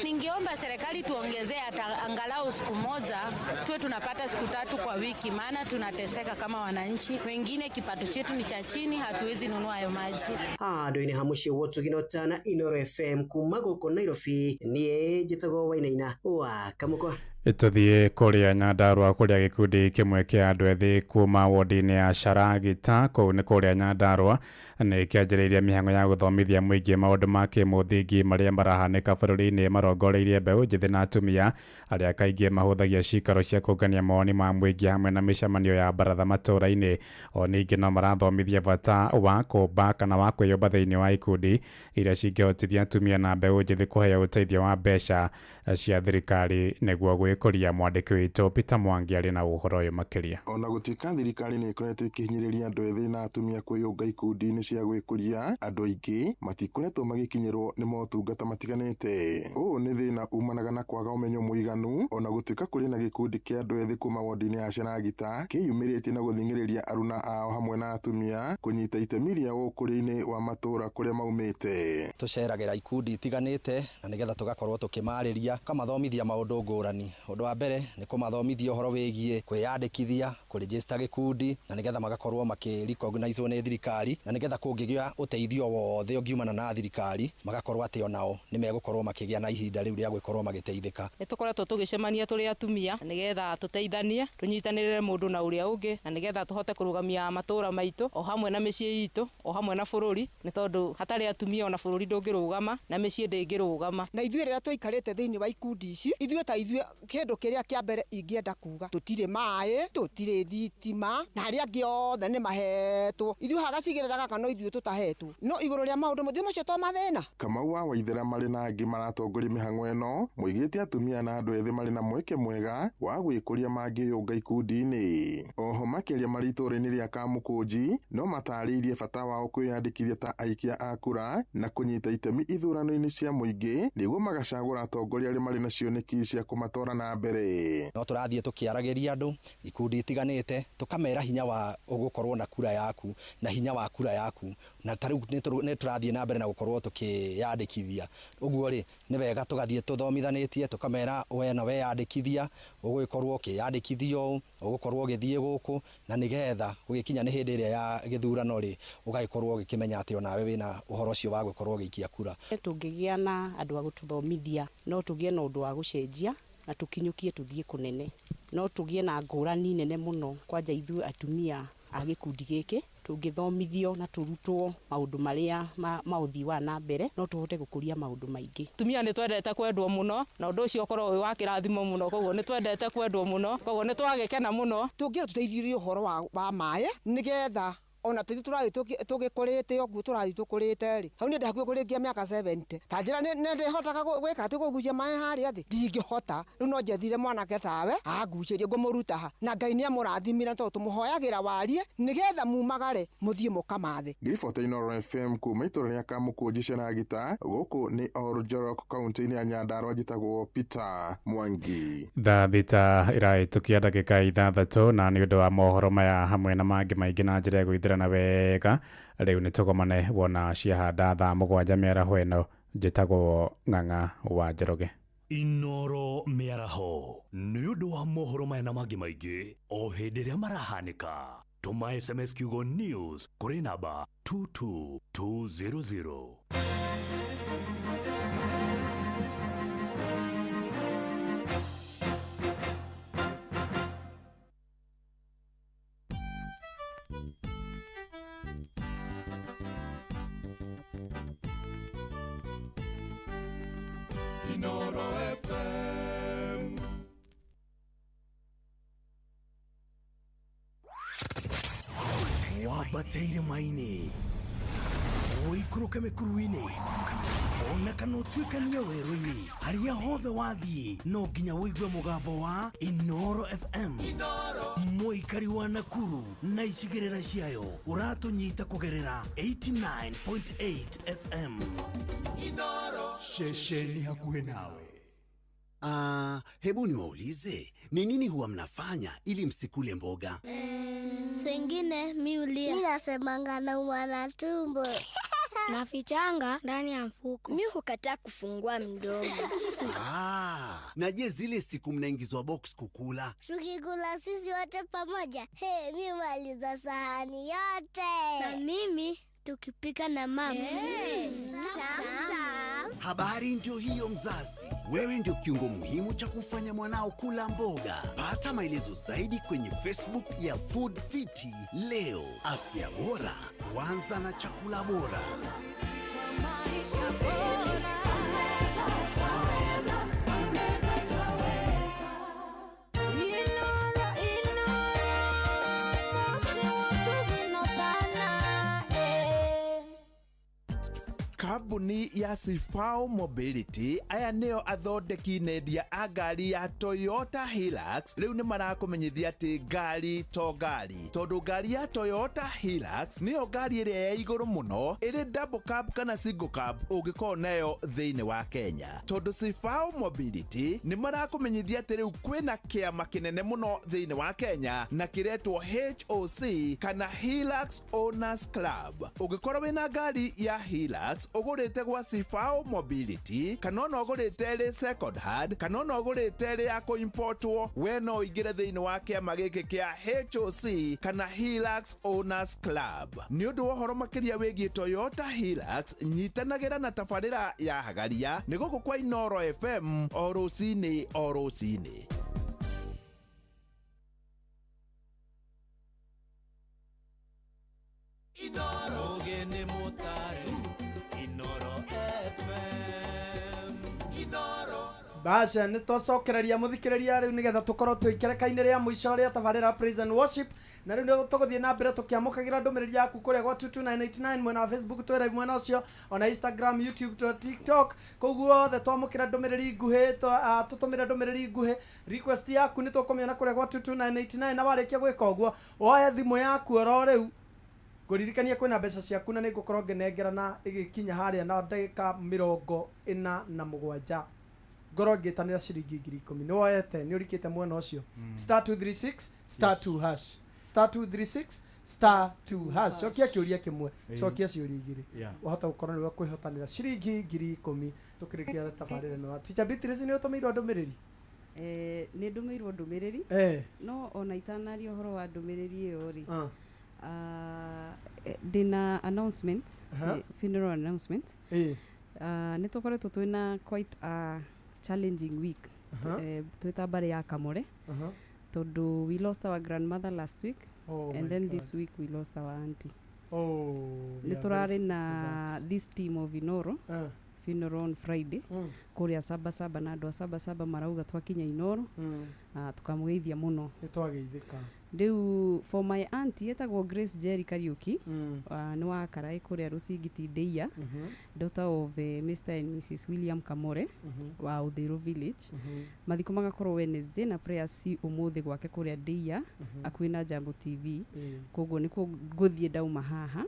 Ningeomba serikali tuongezee hata angalau siku moja, tuwe tunapata siku 3 kwa wiki, maana tunateseka kama wananchi. Wengine kipato chetu ni cha chini, hatuwezi nunua hayo maji. Andu-ini ha muciĩ wotugino tana Inoro FM kuma gũkũ Nairobi, niĩ njĩtagwo Wainaina wa Kamũkwa. Tuthie kuria Nyandarua kuria gikundi kimwe kia andu ethi kuma wodi-ini ya Sharagita kuu ni kuria Nyandarua ni kianjiriirie mihango ya guthomithia muingi maundu ma kimuthingi maria marahanika bururi-ini marongoreirie mbeu njithi na atumia aria kaingi mahuthagia cikaro cia kungania mawoni ma muingi hamwe na micemanio ya baratha matura-ini. O ningi no marathomithia bata wa kumba kana wa kwiyumba thiini wa ikundi iria cingihotithia atumia na mbeu njithi kuheo uteithio wa mbeca cia thirikari niguo gwikuria. Mwandiki witũ Peter Mwangi arĩ na ũhoro ũyũ makĩria. Ona gũtuĩka thirikari nĩ ĩkoretwo ĩkĩhinyĩrĩria andũ ethĩ na atumia kwĩyũnga ikundi-inĩ cia gwĩkũria, andũ aingĩ matikoretwo magĩkinyĩrwo nĩ motungata matiganĩte. Ũũ nĩ thĩna umanaga na kwaga ũmenyo mũiganu. Ona gũtuĩka kũrĩ na gĩkundi kĩa andũ ethĩ kuma wodi-inĩ ya Sharagita kĩyumĩrĩtie na gũthing'ĩrĩria aruna ao hamwe na atumia kũnyita itemi rĩao ũkũria-inĩ wa matũũra kũrĩa maumĩte. Tũceragĩra ikundi itiganĩte na nĩgetha tũgakorwo tũkĩmarĩria kamathomithia maũndũ ngũrani. Ũndũ wa mbere nĩ kũmathomithia ũhoro wĩgiĩ kwĩyandĩkithia, kũregister gĩkundi, na nĩgetha magakorwo makĩ-recognizwo nĩ thirikari, na nĩgetha kũngĩgĩa ũteithio wothe ũngiumana na thirikari, magakorwo atĩ onao nĩ megũkorwo makĩgĩa na ihinda rĩu rĩa gũkorwo magĩteithĩka. Nĩ tũkoretwo tũgĩcemania tũrĩ atumia nĩgetha tũteithanie, tũnyitanĩrĩre mũndũ na ũrĩa ũngĩ, na nĩgetha tũhote kũrũgamia matũũra maitũ o hamwe na mĩciĩ itũ o hamwe na bũrũri, nĩ tondũ hatarĩ atumia ona bũrũri ndũngĩrũgama na mĩciĩ ndĩngĩrũgama. Na ithuĩ rĩrĩa twaikarĩte thĩinĩ wa ikundi ici, ithuĩ ta ithuĩ kĩndũ kĩrĩa kĩa mbere ingĩenda kuga, tũtirĩ maĩ, tũtirĩ thitima, na arĩa angĩ othe nĩ mahetwo. Ithuĩ haha gacigĩrĩra gaka no ithuĩ tũtahetwo. No igũrũ rĩa maũndũ mothe macio to mathĩna. Kamau wa Waithera marĩ na angĩ maratongoria mĩhang'o ĩno moigĩte atumia na andũ ethĩ marĩ na mweke mwega wa gwĩkũria mangĩyũnga ikundi-inĩ. Oho makĩria marĩ itũũra-inĩ rĩa Kamũkũnji no matarĩirie bata wao kwĩyandĩkithia ta aikia a kura na kũnyita itemi ithurano-inĩ cia mũingĩ nĩguo magacagũra atongoria arĩa marĩ na cioneki cia kũmatwara na mbere. No tũrathiĩ tũkĩaragĩria andũ ikundi itiganĩte, tũkamera hinya wa gũkorwo na kura yaku na hinya wa kura yaku, na ta rĩu nĩ tũrathiĩ na mbere na gũkorwo tũkĩyandĩkithia. Ũguo rĩ, nĩ wega tũgathiĩ tũthomithanĩtie, tũkamera we na weyandĩkithia, ũgũgĩkorwo ũkĩyandĩkithia ũũ, ũgũkorwo ũgĩthiĩ gũkũ, na nĩgetha gũgĩkinya nĩ hĩndĩ ĩrĩa ya gĩthurano rĩ, ũgagĩkorwo ũgĩkĩmenya atĩ onawe wĩna ũhoro ũcio wa gũkorwo ũgĩikia kura. Tũngĩgĩa na andũ a gũtũthomithia, no tũgĩe na ũndũ wa gũcenjia na tũkinyũkie tũthiĩ kũnene. No tũgĩe na ngũrani nene mũno kwanja ithuĩ atumia a gĩkundi gĩkĩ, tũngĩthomithio na tũrutwo maũndũ marĩa ma ũthii wa na mbere, no tũhote gũkũria maũndũ maingĩ. Atumia nĩ twendete kwendwo mũno, na ũndũ ũcio ũkorwo wĩ wa kĩrathimo mũno, koguo nĩ twendete kwendwo mũno, koguo nĩ twagĩkena mũno. Tũngĩra tũteithirie ũhoro wa maĩ nĩgetha ona tũthiĩ tũrathiĩ tũgĩkũrĩte ũguo tũrathiĩ tũkũrĩte rĩ, hau niĩ ndĩ hakuhĩ kũrĩkia mĩaka 70, ta njĩra nĩ ndĩhotaga gwĩka atĩ kũgucia maĩ harĩa thĩ, ndingĩhota. Rĩu no njethire mwanake tawe angucĩrie, ngũmũruta ha, na Ngai nĩ amũrathimire tondũ tũmũhoyagĩra warie nĩgetha mumagare mũthiĩ mũkamathe. Ngiribota Inooro FM kuma itũũra rĩa Kamũkũnji Sharagita, gũkũ nĩ Oljorok kaunti-inĩ ya Nyandarua, njĩtagwo Peter Mwangi. Thaa 6 ĩrahĩtũkia ndagĩka 6, na nĩ ũndũ wa mohoro maya hamwe na mangĩ maingĩ na njĩra ya gwĩthĩra na wega, rĩu nĩ tũgomane wona ciahanda thaa 7 mĩaraho ĩno. Njĩtagwo Ng'ang'a wa Njoroge. Inooro mĩaraho nĩ ũndũ wa mohoro maya na mangĩ maingĩ o hĩndĩ ĩrĩa marahanĩka. Tũma SMS kiugo news kũrĩ namba 22200. Inooro FM. Wambateire maini, ũikũrũke mĩkuru-inĩ, ona kana ũtuĩkanie werũ-inĩ, harĩa hothe wathiĩ no nginya ũigue mũgambo wa Inooro FM. Mũikari wa Nakuru na icigĩrĩra ciayo ũratũnyita kũgerera 89.8 FM. Ceceni hakuhĩ nawe. Hebu niwaulize, ni nini huwa mnafanya ili msikule mboga? Sengine mi ulia. Mi nasemanga naumwa na tumbo. Nafichanga ndani ya mfuko. Mi hukataa kufungua mdomo. Na je, zile siku mnaingizwa box kukula? Tukikula sisi wote pamoja, hey, mi maliza sahani yote. Na mimi tukipika na mama. Hey, Habari ndio hiyo mzazi. Wewe ndio kiungo muhimu cha kufanya mwanao kula mboga. Pata maelezo zaidi kwenye Facebook ya Food Fiti leo. Afya bora huanza na chakula bora. Kambuni ya Sifao Mobility aya nĩo athondeki nendia a ngari ya Toyota Hilux rĩu nĩ marakũmenyithia atĩ ngari to ngari, tondũ ngari ya Toyota Hilux nĩyo ngari ĩrĩa ya igũrũ mũno ĩrĩ double cab kana single cab ũngĩkorwo nayo thĩinĩ wa Kenya. Tondũ Sifao Mobility nĩ marakũmenyithia atĩ rĩu kwĩna kĩama kĩnene mũno thĩinĩ wa Kenya na kĩretwo HOC kana Hilux Owners Club. Ũngĩkorwo wĩna ngari ya Hilux Ũgũrĩte gwa Cifao Mobility kana ona ũgũrĩte ĩrĩ second hand kana ona ũgũrĩte ĩrĩ ya kũimportwo, we no ũingĩre thĩinĩ wa kĩama gĩkĩ kĩa HOC kana Hilux Owners Club. Nĩ ũndũ wa ũhoro makĩria wĩgiĩ Toyota Hilux, nyitanagĩra na tabarĩra ya Hagaria nĩ gũkũ kwa Inoro FM o rũcinĩ o rũcinĩ. Inoro mutare Inoro FM Inoro. Basha nä twacokereria må thikä rä ria rä u nä getha tå korwo twä ikereka-inä rä a mũico rĩa tabarĩra praise and worship, na rä u nä tå gå thiä na mbere tå kä amå kagä ra ndå mä rä ri yaku kå rä a gwa 22989 mwena wa Facebook, twä live mwena ũcio, ona Instagram, YouTube, TikTok, kũu guothe twamå kä ra ndå mä rä ri nguhä, tå tå mä re ndå mä rä ri nguhä, request yaku nä tå kå mä ona kå rä a gwa 22989, na warä kia gwä ka å guo woe thimå yaku oro rä u ngũririkania kwĩna mbeca ciaku na nĩ ngũkorwo ngĩnengera na ĩgĩkinya harĩa na ndagĩka 47 ngorwo ngĩtanĩra ciringi 10,000. Nĩ woete nĩ ũrikĩte mwena ũcio, star 236 star 2 hash, star 236 star 2 hash. Cokia kĩũria kĩmwe, cokia ciũria igĩrĩ, wahota gũkorwo nĩwe kwĩhotanĩra ciringi 10,000. Tũkĩrĩkia tabarĩra ĩno, Teacher Beatrice, nĩ ũtũmĩirwo ndũmĩrĩri? Nĩ ndũmĩirwo ndũmĩrĩri, no ona itanaria ũhoro wa ndũmĩrĩri ĩyo rĩ, ndĩna announcement, funeral announcement. Nĩ tũkoretwo twĩna quite a challenging week, twĩta mbarĩ ya Kamore, tondũ we lost our grandmother last week, and then this week we lost our auntie. Nĩ tũrarĩ na this team of Inoro funeral on Friday kũrĩa Sabasaba, na andũ a Sabasaba marauga twakinya Inoro tũkamũgeithia mũno. Nĩ twageithĩka. Rĩu for my auntie etagwo Grace Jerry Kariuki, nĩ wa Karaĩ kũrĩa Rũcingiti Ndĩia, daughter of Mr and Mrs William Kamore wa Uthiru village. Mathiko magakorwo Wednesday na prayers ci ũmũthĩ gwake kũrĩa Ndĩia, akuĩ na Jambo TV, koguo nĩkuo ngũthiĩ ndauma haha.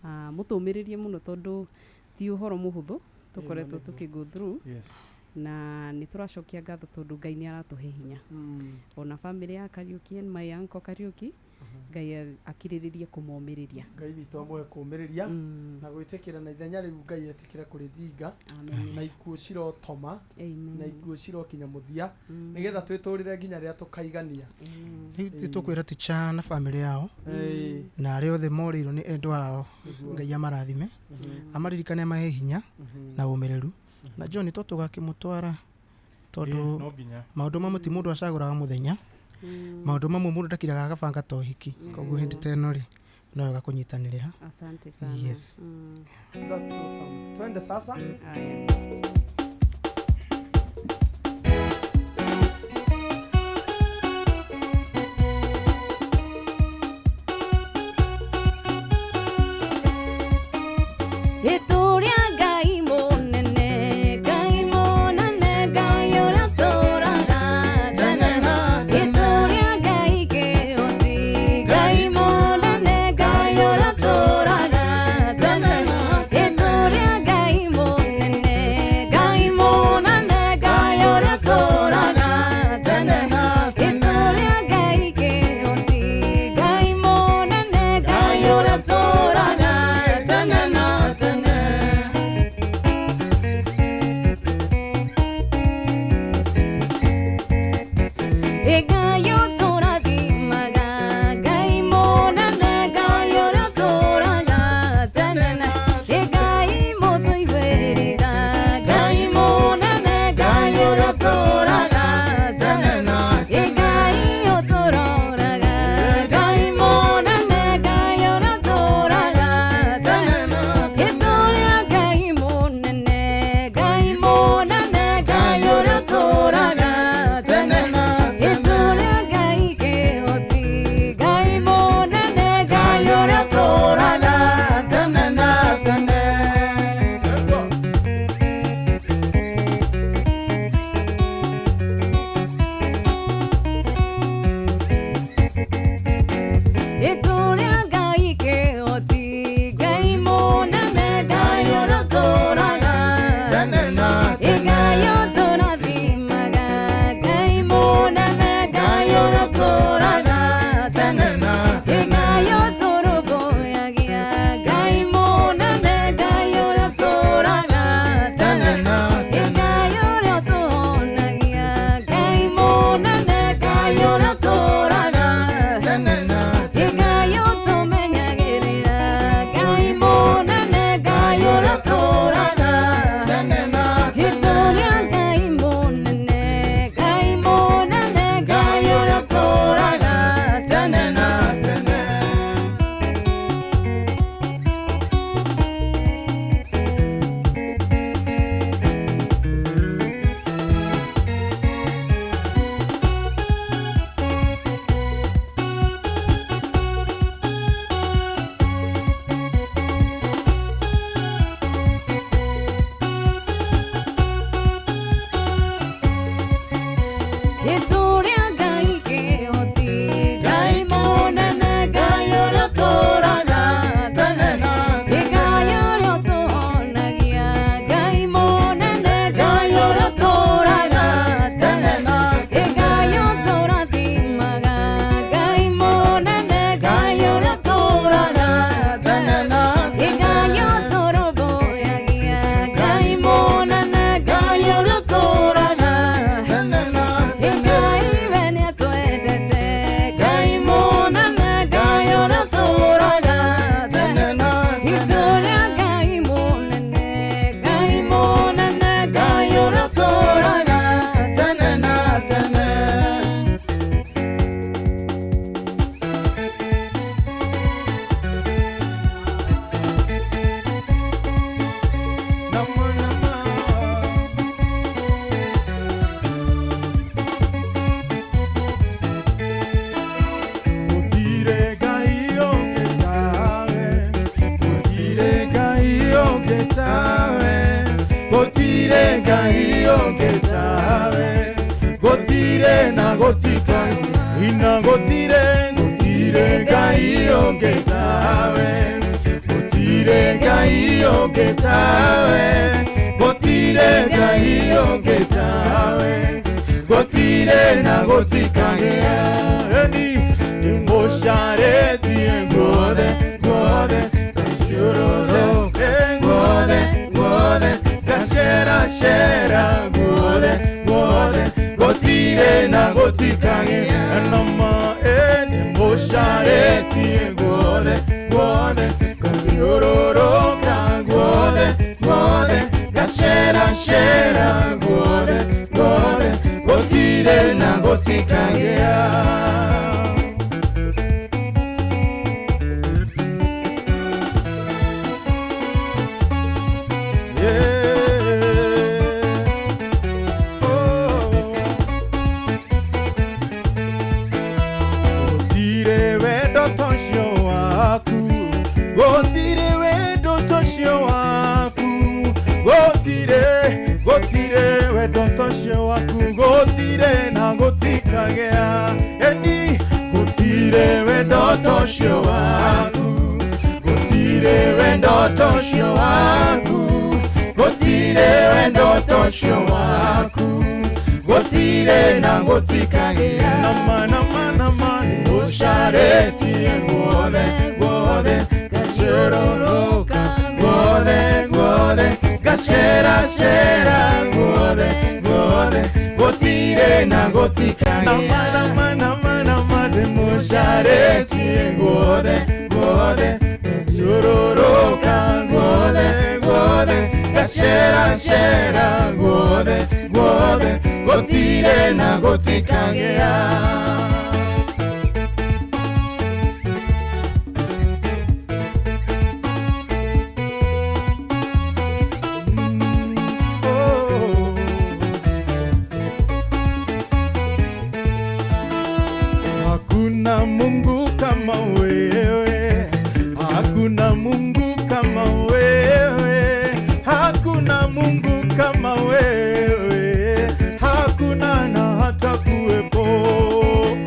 Mũtũmĩrĩrie mũno tondũ ti ũhoro mũhũthũ tũkoretwo tũkĩ go through, na nĩ tũracokia ngatho tondũ Ngai nĩ aratũhe hinya. Ona family ya Kariuki and my uncle Kariuki, Ngai akirĩrĩrie kũmomĩrĩria. Ngai witũ amũhe kũmĩrĩria na gwĩtĩkĩra na ithenya rĩu Ngai etĩkĩre kũrĩthinga, na ikuũ cirotoma na ikuũ cirokinya mũthia, nĩgetha twĩtũrĩre nginya rĩrĩa tũkaigania. Rĩu tũkwĩra ticha na family yao na arĩa othe morĩirwo nĩ endwa ao, Ngai amarathime, amaririkane, amahe hinya na ũmĩrĩru. Na John to tũgakĩmũtwara tondũ maũndũ mamwe ti mũndũ acagũraga mũthenya, maũndũ mamwe mũndũ ndakiraga agabanga ta ũhiki, koguo hĩndĩ ta ĩno rĩ no wega kũnyitanĩrĩra. Asante sana. Yes. That's awesome. Twende sasa. Aya. Ituria Ngai mũnene, Ngai mũnene, Ngai ũrĩa ũtũũraga tene. Ituria Ngai kĩhoti, Ngai mũnene, Ngai ũrĩa ũtũũraga tene. Ituria Ngai mũnene, Ngai mũnene, Ngai ũrĩa ũtũũraga tene. Ituria Ngai kĩhoti, Ngai mũnene, Ngai ũrĩa ũtũũraga tene na tene. Gũtirĩ Ngai ũngĩ tawe, gũtirĩ na gũtikagĩa, ina gũtirĩ, gũtirĩ Ngai ũngĩ tawe, gũtirĩ Ngai ũngĩ tawe, gũtirĩ Ngai ũngĩ tawe, gũtirĩ na gũtikagĩa. Eni ndĩmũcarĩtie guothe guothe, ngaciũrũrũke guothe guothe, ngaceracera guothe guothe, gũtirĩ na gũtikagĩa. Nama ndĩmũcarĩtie guothe guothe, ngathiũrũrũka guothe guothe, ngaceracera guothe guothe, gũtirĩ na gũtikagĩa. Gũtirĩ wendo ta ũcio waku, gũtirĩ wendo ta ũcio waku, gũtirĩ, gũtirĩ wendo ta ũcio waku, gũtirĩ na gũtikagĩa. Eni gũtirĩ wendo ta ũcio waku, gũtirĩ wendo ta ũcio waku, gũtirĩ wendo ta ũcio waku, gũtirĩ na gũtikagĩa. Nama nama nama nĩũcarĩtie guothe guothe, ngaciũrũrũka guothe guothe, ngaceracera guothe guothe, gũtirĩ na gũtikagĩa. Nama nama nama nama ndĩmũcarĩtie guothe guothe, ngaciũrũrũka guothe guothe, ngaceracera guothe guothe, gũtirĩ na gũtikagĩa. Hakuna Mungu kama wewe, hakuna Mungu kama wewe, hakuna Mungu kama wewe, hakuna na hata kuwepo.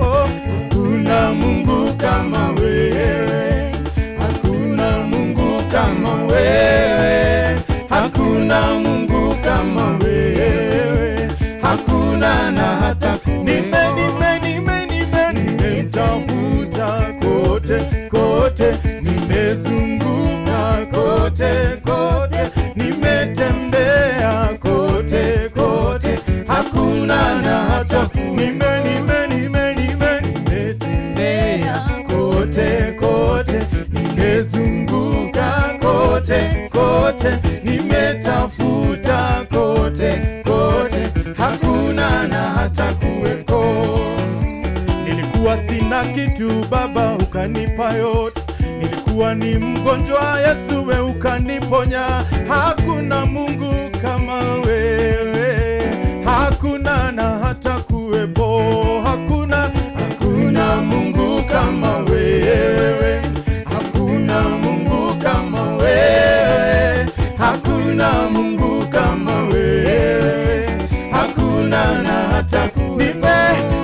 Hakuna Mungu kama wewe, hakuna Mungu kama wewe, hakuna Mungu kama wewe, hakuna na hata kuwepo. Nime nime nime nime nimetafuta kote kote, nimezunguka kote kote, nimetembea kote kote, hakuna na hata. Nime nime nime nime nimetembea kote kote, nimezunguka kote kote, nimetafuta kote kote, hakuna na hata kuweko. Nilikuwa sina kitu Baba ukanipa yote, nilikuwa ni mgonjwa Yesu we ukaniponya. Hakuna Mungu kama wewe, hakuna na hata kuwepo. Hakuna, hakuna Mungu kama wewe, hakuna Mungu kama wewe, hakuna Mungu kama wewe, hakuna na hata kuwepo. Nime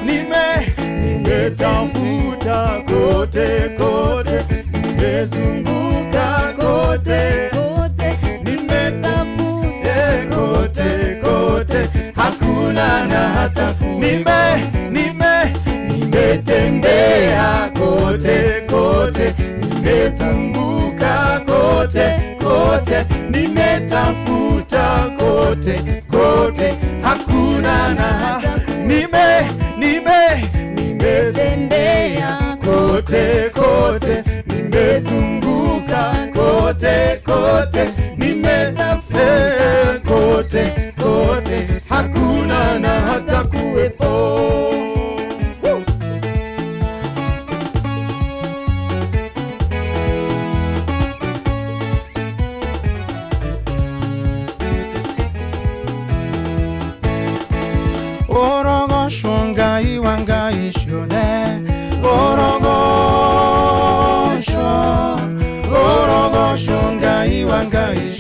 nime nimetafuta kote kote, nimezunguka kote kote, nimetafuta kote kote, hakuna na hata. Nime nime nimetembea kote kote, nimezunguka kote kote, nimetafuta kote kote, hakuna na hata. Nime nime nimetembea kote kote, nimezunguka kote kote, nimetafuta kote kote, hakuna na hata kuwepo. Orogosho Ngai wa ngai ciothe, orogosho, orogosho Ngai wa ngai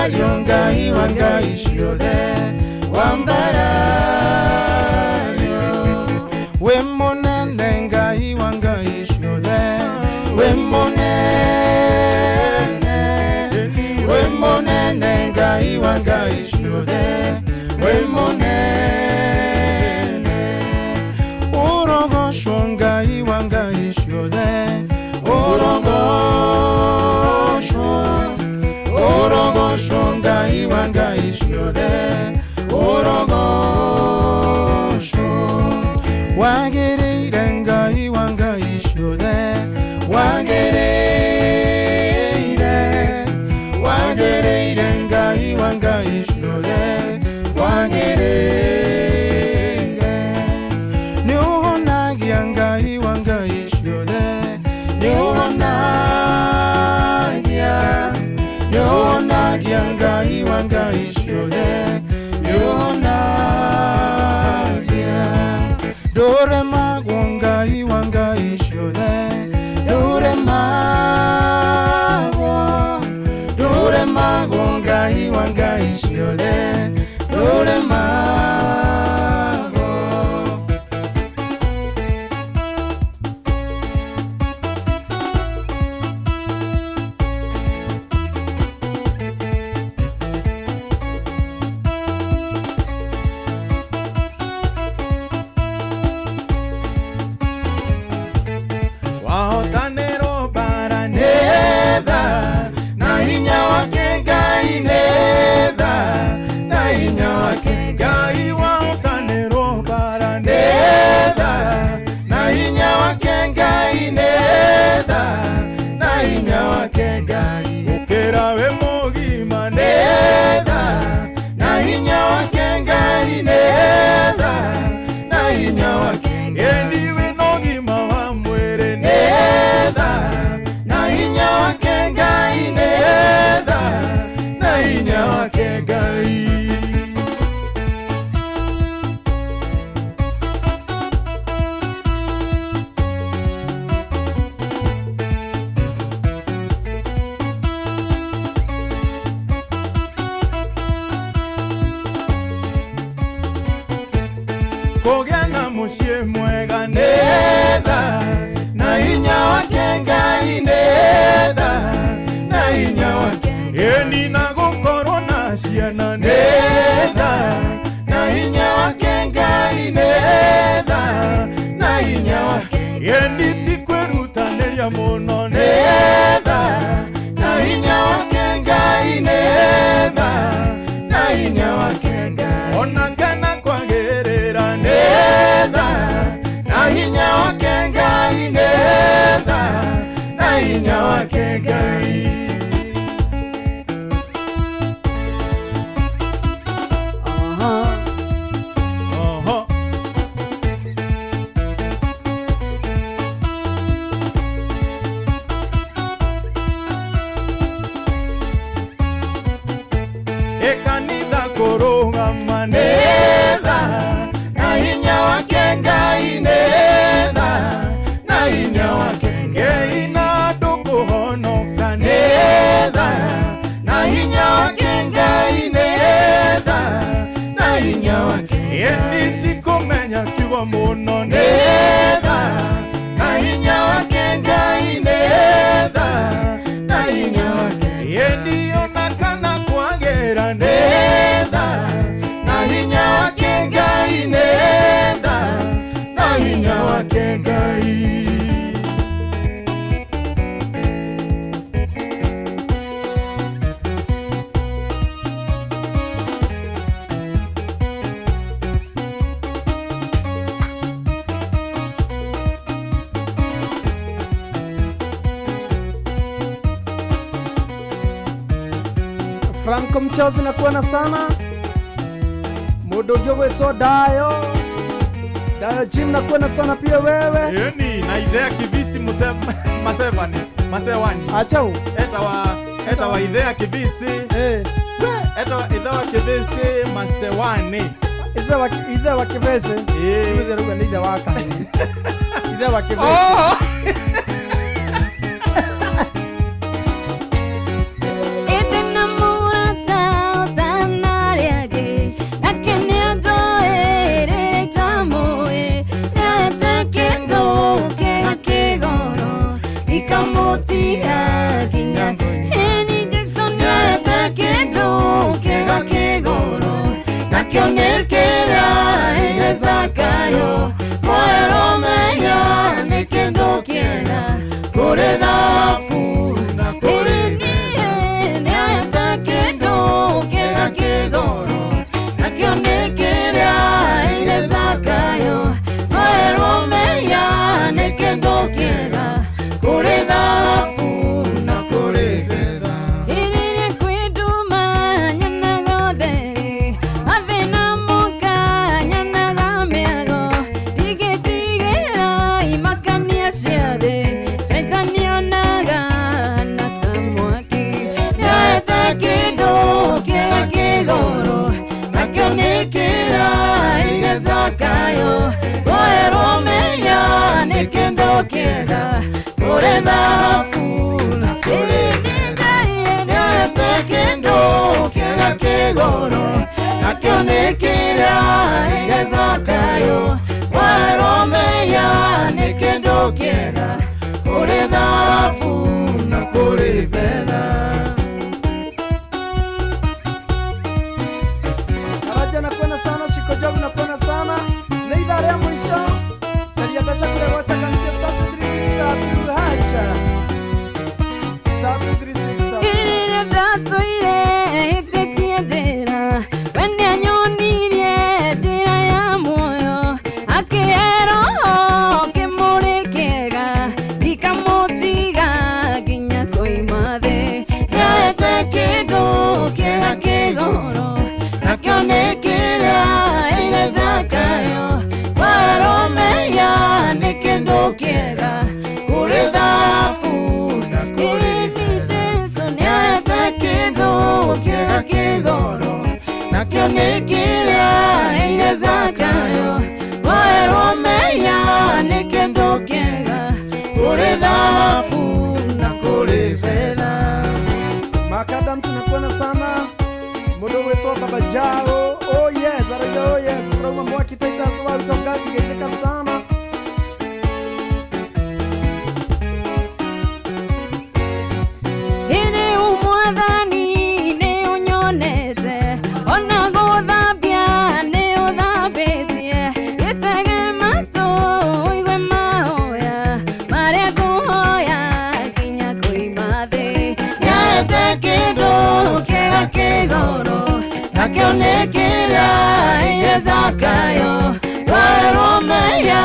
Wambarario Ngai wa ngai ciothe, wambarario. Wĩ mũnene Ngai wa ngai ciothe, wĩ mũnene, wĩ mũnene Ngai wa ngai ciothe, wĩ mũnene. Ũrogocwo Ngai wa ngai ciothe, ũrogocwo, ũrogocwo Ngai wa ngai ciothe, ũrogocwo. Wagĩrĩire Ngai wa ngai ciothe, wagĩrĩire, wagĩrĩire Ngai wa ngai ciothe, wagĩrĩire. Nĩũhonagia Ngai wa ngai ciothe, nĩũhonagia, nĩũhonagia Ngai wa ngai ciothe, nĩũhonagia. Ndũremagwo Ngai wa ngai ciothe, ndũremagwo, ndũremagwo Ngai wa ngai ciothe, ndũremagwo. Wahotanĩrwo mbara nĩ tha na hinya wake Ngai, nĩ tha na hinya wake Ngai. Wahotanĩrwo mbara nĩ tha na hinya wake Ngai, nĩ tha na hinya wake Ngai. Ũkĩra wĩ mũgima nĩ tha na hinya wake Ngai, nĩ tha na hinya wake Ngai. Ĩni wĩna ũgima wa mwĩrĩ nĩ tha na hinya wake Ngai, nĩ tha na hinya wake Ngai. Kũgĩa na mũciĩ mwega nĩ tha na hinya wake Ngai, nĩ tha na hinya wake Ĩni na gũkorwo na ciana nĩ tha na hinya wake Ngai, nĩ tha na hinya wake Ĩni ti kwĩrutanĩria mũno nĩ tha na hinya wake Ngai, nĩ tha na hinya wake Ngai. Ona kana kwagĩrĩra nĩ tha na hinya wake Ngai, nĩ tha na hinya wake Ngai. Oho. Ĩkanitha kũrũgama nĩ tha na hinya wake Ngai, nĩ tha na hinya wake Ngai. Ĩ na andũ kũhonoka nĩ tha na hinya wake Ngai, nĩ tha na hinya wake Ĩni ti kũmenya kiugo mũno nĩ tha na hinya wake Ngai, nĩ tha na hinya wake Ĩni ona kana kwagĩra nĩ tha na hinya wake Ngai, nĩ tha na hinya wake Ngai. Franco Mchozi nakuona sana mundu ungi ugwitwo Dayo Dayo Jim nakuona sana pia wewe. Ĩni na ithea kivisi masevani masewani achau etawa ithea kivisi etawa ithe wa kivisi masewani ithe wa kivisi ithe rauga nĩ ithe wa kahĩĩ ithe wa kivisi. Oh! Ĩndĩ na mũrata Nakĩo nĩ kĩrĩa aheire Zakayo. Mwerwo menya nĩ kĩndũ kĩega kũrĩ thahabu na kũrĩ betha. Nĩaete kĩndũ kĩega kĩgoro, nakĩo nĩ kĩrĩa aheire Zakayo. Mwerwo menya nĩ kĩndũ kĩega kũrĩ thahabu na kũrĩ betha. Ĩrĩrĩ kwĩ nduma nyonaga ũtheri, mathĩna moka nyonaga mĩago. Ndigĩtigĩra imakania cia thĩ, Shaitani onaga na ta mwaki. Nĩaete kĩndũ kĩega kĩgoro, nakĩo nĩ kĩrĩa aheire Zakayo. Mwerwo menya nĩ kĩndũ kĩega kũrĩ thahabu na kũrĩ betha. Nĩaete kĩndũ kĩega kĩgoro, nakĩo nĩ kĩrĩa aheire Zakayo. Mwerwo menya nĩ kĩndũ kĩega kũrĩ thahabu na kũrĩ betha. Daraja nakuona sana, Shiko Job nakuona sana. Nĩ ithaa rĩa mũico. Caria mbeca kũrĩa gwachangamkia *236*2 hash. *236*2. Ĩrĩrĩa ndatũire hĩtĩtie njĩra, we nĩanyonirie njĩra ya muoyo. Akĩhe roho kĩmũrĩ kĩega, ndikamũtiga nginya koima thĩ. Nĩaete kĩndũ kĩega kĩgoro, nakĩo nĩ kĩrĩa aheire Zakayo. Mwerwo menya nĩ kĩndũ kĩega kũrĩ thahabu na kũrĩ betha. Nĩaete kĩndũ kĩega kĩgoro, nakĩo nĩ kĩrĩa aheire Zakayo. Mwerwo menya nĩ kĩndũ kĩega kũrĩ thahabu na kũrĩ betha. Mark Adams nakuona sana. Mũndũ gwĩtwo Baba Jao. Oh yes, arauga oh yes. Kurauma Mwaki Titus wa Utongaji geithĩka sana. Hĩndĩ ũmwathani nĩ ũnyonete, ona gũthambia nĩ ũthambĩtie. Gĩtege matũ ũigue mahoya marĩa ngũhoya nginya koima thĩ. Nĩaete kĩndũ kĩega kĩgoro, nakĩo nĩ kĩrĩa aheire Zakayo. Mwerwo menya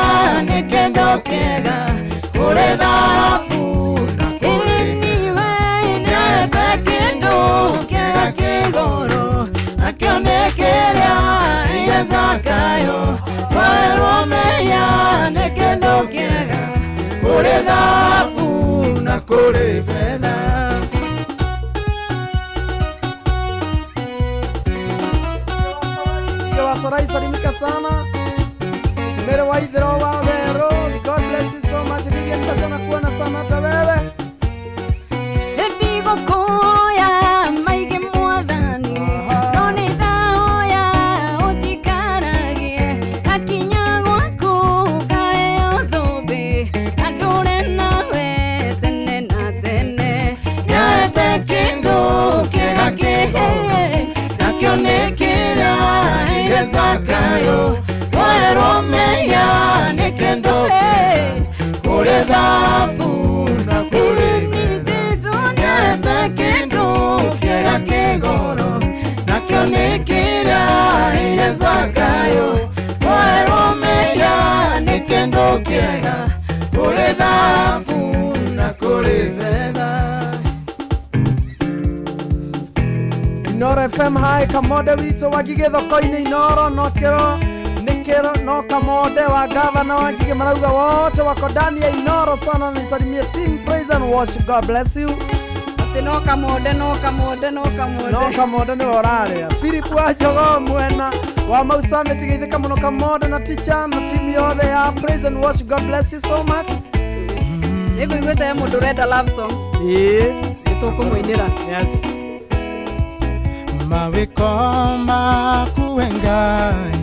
nĩ kĩndũ kĩega kũrĩ thahabu na kũrĩ betha. Nĩaete kĩndũ kĩega kĩgoro, nakĩo nĩ kĩrĩa aheire Zakayo. Mwerwo menya nĩ kĩndũ kĩega kũrĩ thahabu na kũrĩ betha. Wasarai salimika sana. Mere wa Ithero wa Wero. God bless you so much. Lilian Kasha nakuona sana hata wewe. Ndigũkũhoya maingĩ mwathani, no nĩ ndahoya ũnjikaragie. Ngakinya gwaku ngaheo thũmbĩ, na ndũre nawe tene na tene. Nĩaete kĩndũ kĩega kĩgoro, nakĩo nĩ kĩrĩa aheire Zakayo. Mwerwo menya nĩ kĩndũ kĩega kũrĩ thahabu na kũrĩ betha. Nĩaete kĩndũ kĩega kĩgoro, nakĩo nĩ kĩrĩa aheire Zakayo. Mwerwo menya nĩ kĩndũ kĩega kũrĩ thahabu na kũrĩ betha. Inoro FM hai Kamode witũ wa Ngigĩ thoko-inĩ Inoro no kĩro nĩ kĩro no Kamode wa gavana wa Ngigĩ marauga wote wako ndani ya Inoro sana. Nisalimie team praise and worship. God bless you. Atĩ no Kamode no Kamode no Kamode. No Kamode nĩwe ũrarĩa. Philip wa Jogoo mwena wa Mau Summit geithĩka mũno Kamode na teacher na team yothe ya praise and worship. God bless you so much. Nĩngũiguĩte he mũndũ ũrenda love songs. Ĩĩ. Nĩtũkũmũinĩra. Yes. Mawĩko maku we Ngai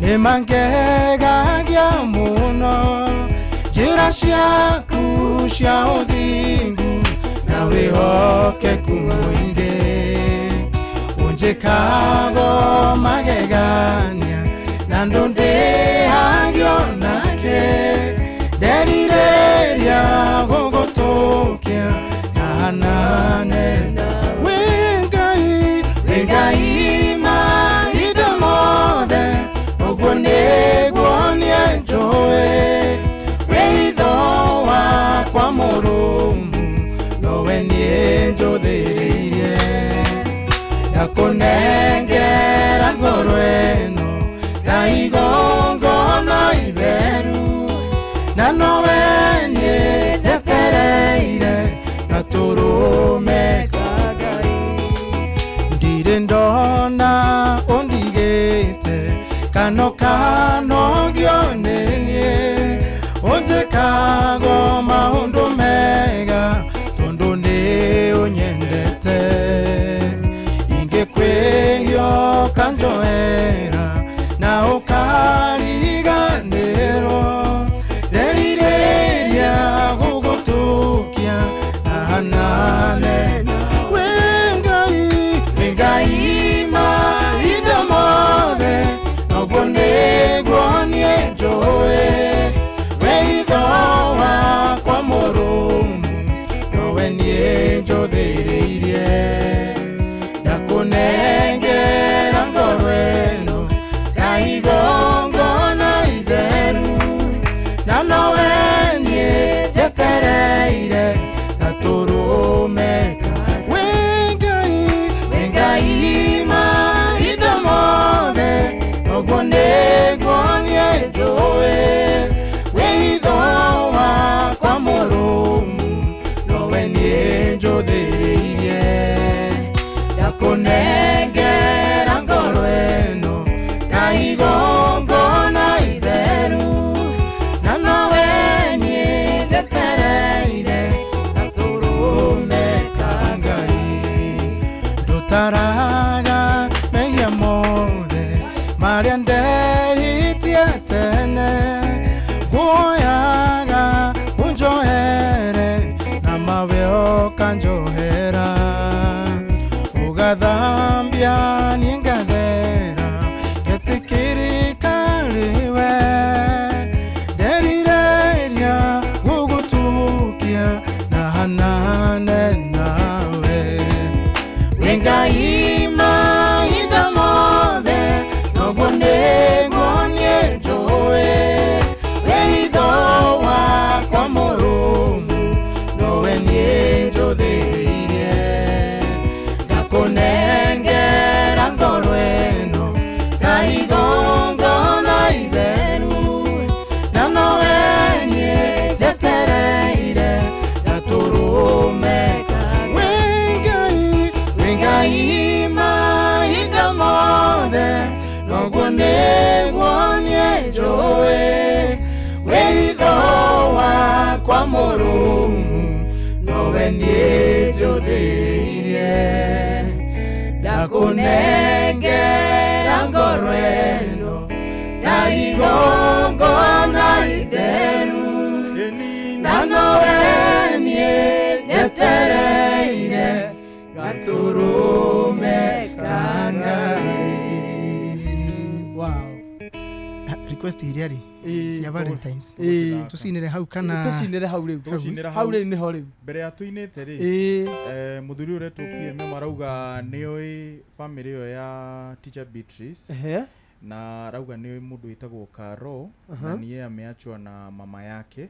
nĩ mangegagia mũno, njĩra ciaku cia ũthingu na wĩhokeku mũingĩ. Ũnjĩkago magegania Na ndũndĩhagio nake nderirĩria gũgũtũkia na hanane wĩ Ngai wĩ Ngai mahinda mothe ũguo nĩguo niĩ njũĩ wĩ itho wakwa mũrũmu nowe niĩ njũthĩrĩirie ndakũnengera ngoro ĩno ta igongona itheru na nowe niĩ njetereire gatũrũme ka Ngai ndirĩ ndona ũndigĩte kano kanogio nĩ niĩ ũnjĩkago maũndũ mega tondũ nĩ ũnyendete ingĩkwĩhio ũkanjoera na ũkariganĩrwo nderirĩria gũgũtũkia na hanane wĩ Ngai wĩ Ngai mahinda mothe noguo nĩguo niĩ njũĩ wĩ itho wakwa mũrũmu nowe niĩ njũthĩrĩirie ndakũnengera ngoro ĩno ta igongona itheru na nowe niĩ njetereire gatũrũme ka wĩ Ngai wĩ Ngai mahinda mothe noguo nĩguo niĩ njũĩ wĩ itho wakwa mũrũmu nowe niĩ njũthĩrĩirie ndakũnengera ngoro ĩno ta igongona itheru na nowe niĩ njetereire gatũrũme ka Ngai ndũtaraga mehia mothe marĩa ndehĩtie tene nguoyaga ũnjohere na mawe ũkanjohera ũgathambia niĩ ngathera ngetĩkĩrĩka rĩwe nderirĩria gũgũtũkia na hanane nawe wĩ Ngai mahinda mothe noguo nĩguo niĩ njũĩ wĩ itho wakwa mũrũmu nowe niĩ njũthĩrĩirie ndakũnengera ngoro ĩno ta igongona itheru na nowe niĩ njetereire gatũrũme ka wĩ Ngai wĩ Ngai mahinda mothe noguo nĩguo niĩ njũĩ wĩ itho wakwa mũrũmu nowe niĩ njũthĩrĩirie ndakũnengera ngoro ĩno ta igongona itheru na nowe niĩ njetereire gatũrũme ka Ngai. Wow. Request iria rĩ cia Valentines Ĩĩ. tũcinĩre hau kana Tũcinĩre hau rĩu. Tũcinĩre Hau rĩu nĩho rĩu. Mbere ya tũinĩte rĩ Ĩĩ. Mũthuri ũretwo PMM arauga nĩoĩ family ĩyo ya Teacher Beatrice. Ehe. Na arauga nĩoĩ mũndũ wĩtagwo Karo na niye ameachwa na mama yake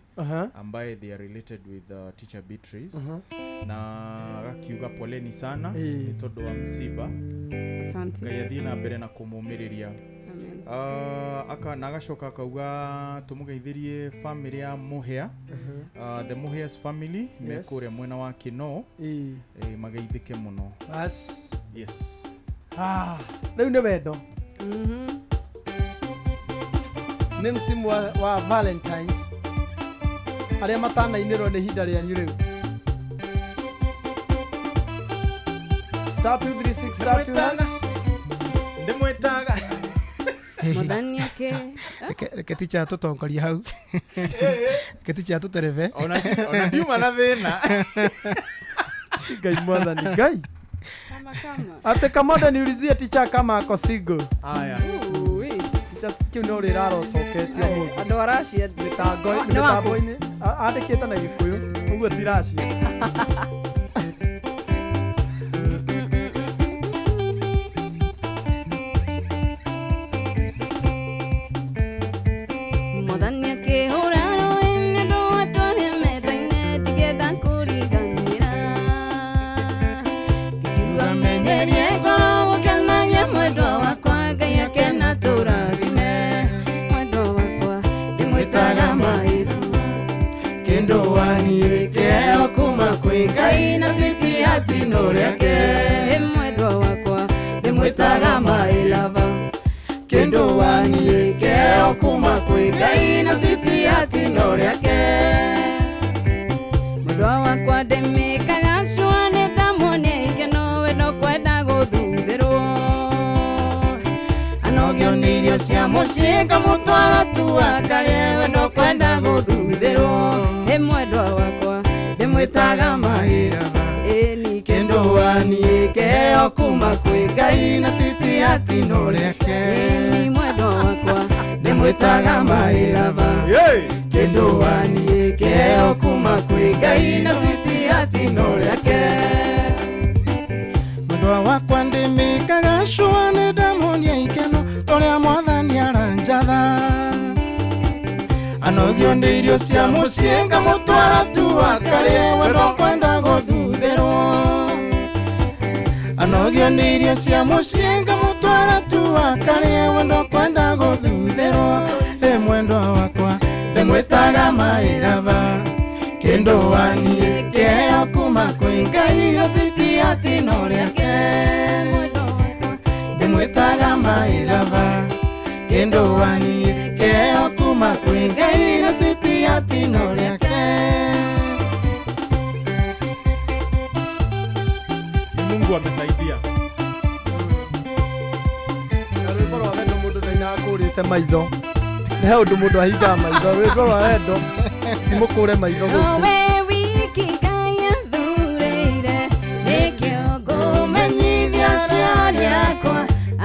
ambaye they are related with Teacher Beatrice. Na agakiuga poleni sana nĩ tondũ wa msiba. Asante. Ngai athiĩ na mbere na kũmũmĩrĩria. Amen. Na agacoka akauga tũmũgeithĩrie family ya Mũhĩa. The Mũhĩa's family me Yes. kũrĩa mwena wa Kinoo. Ĩĩ. Mageithĩke mũno. Bas. Yes. Rĩu nĩ wendo. Nĩ msimu wa Valentines. Arĩa matanainĩrwo nĩ ihinda rĩanyu rĩu. Star 236 star 2 hash. Ndĩmwĩtaga. Mũthani ake. Reke ticha tũtongorie hau reke ticha tũterebe Ona ndiuma na thĩna. Ngai mwathani Ngai. Kama kama. Ate Kamoda niulizie ticha kama ako single. Haya. Ui. Kĩu no rĩra arocoketio mũthĩ. Andũ a Russia mĩtango Nĩ waku? mĩtambo-inĩ andĩkĩte na Gĩkũyũ ũguo ti Russia. Mwathani akĩhũra rũĩ nĩ ũndũ wa andũ arĩa mendaine ndingĩenda kũriganĩra. Ngĩkiuga menyerie ngoro gũkenagia mwendwa wakwa Ngai akena tũrathime mwendwa wakwa ndĩmwĩtaga maitũ Kĩndũ waniĩ kĩheo kuma kwĩ Ngai na switi hatino rĩake. Mwendwa wakwa ndĩmwĩtaga my lover. Kĩndũ waniĩ kĩheo kuma kwĩ Ngai na switi hatino rĩake. Mwendwa wakwa ndĩmĩkaga cua nĩ ndamuonia ikeno wendo kwenda gũthuthĩrwo. Anogio nĩ irio cia mũciĩ ngamũtwara tu akarĩe wendo kwenda gũthuthĩrwo. Ĩ mwendwa wakwa ndĩmwĩtaga mahiraba ĩni Kĩndũ waniĩ kĩheo kuma kwĩ Ngai na switi hatino rĩake. Ĩni mwendwa wakwa ndĩmwĩtaga mahiraba Kĩndũ waniĩ kĩheo kuma kwĩ Ngai na switi hatino rĩake. Mwendwa wakwa ndĩmĩkaga cua nĩ ndamuonia ikeno torĩa mwathani aranjatha. Anogio nĩ irio cia mũciĩ ngamũtwara tu akarĩe wendo kwenda gũthuthĩrwo. Anogio nĩ irio cia mũciĩ ngamũtwara tu akarĩe wendo kwenda gũthuthĩrwo. Ĩ mwendwa wakwa ndĩmwĩtaga mairaba Kĩndũ waniĩ kĩheo kuma kwĩ Ngai na switi hatino rĩake. Ndĩmwĩtaga mairaba Kĩndũ waniĩ kĩheo kuma kwĩ Ngai na switi hatino rĩake. Ni Mungu amesaidia. Na rwĩmbo rwa wendo mũndũ ndainaga akũrĩte maitho. Nĩ he ũndũ mũndũ ahingaga maitho. Rwĩmbo rwa wendo ti mũkũre maitho gũkũ. Nowe wiki Ngai athurĩire nĩkĩo ngũmenyithia aciari akwa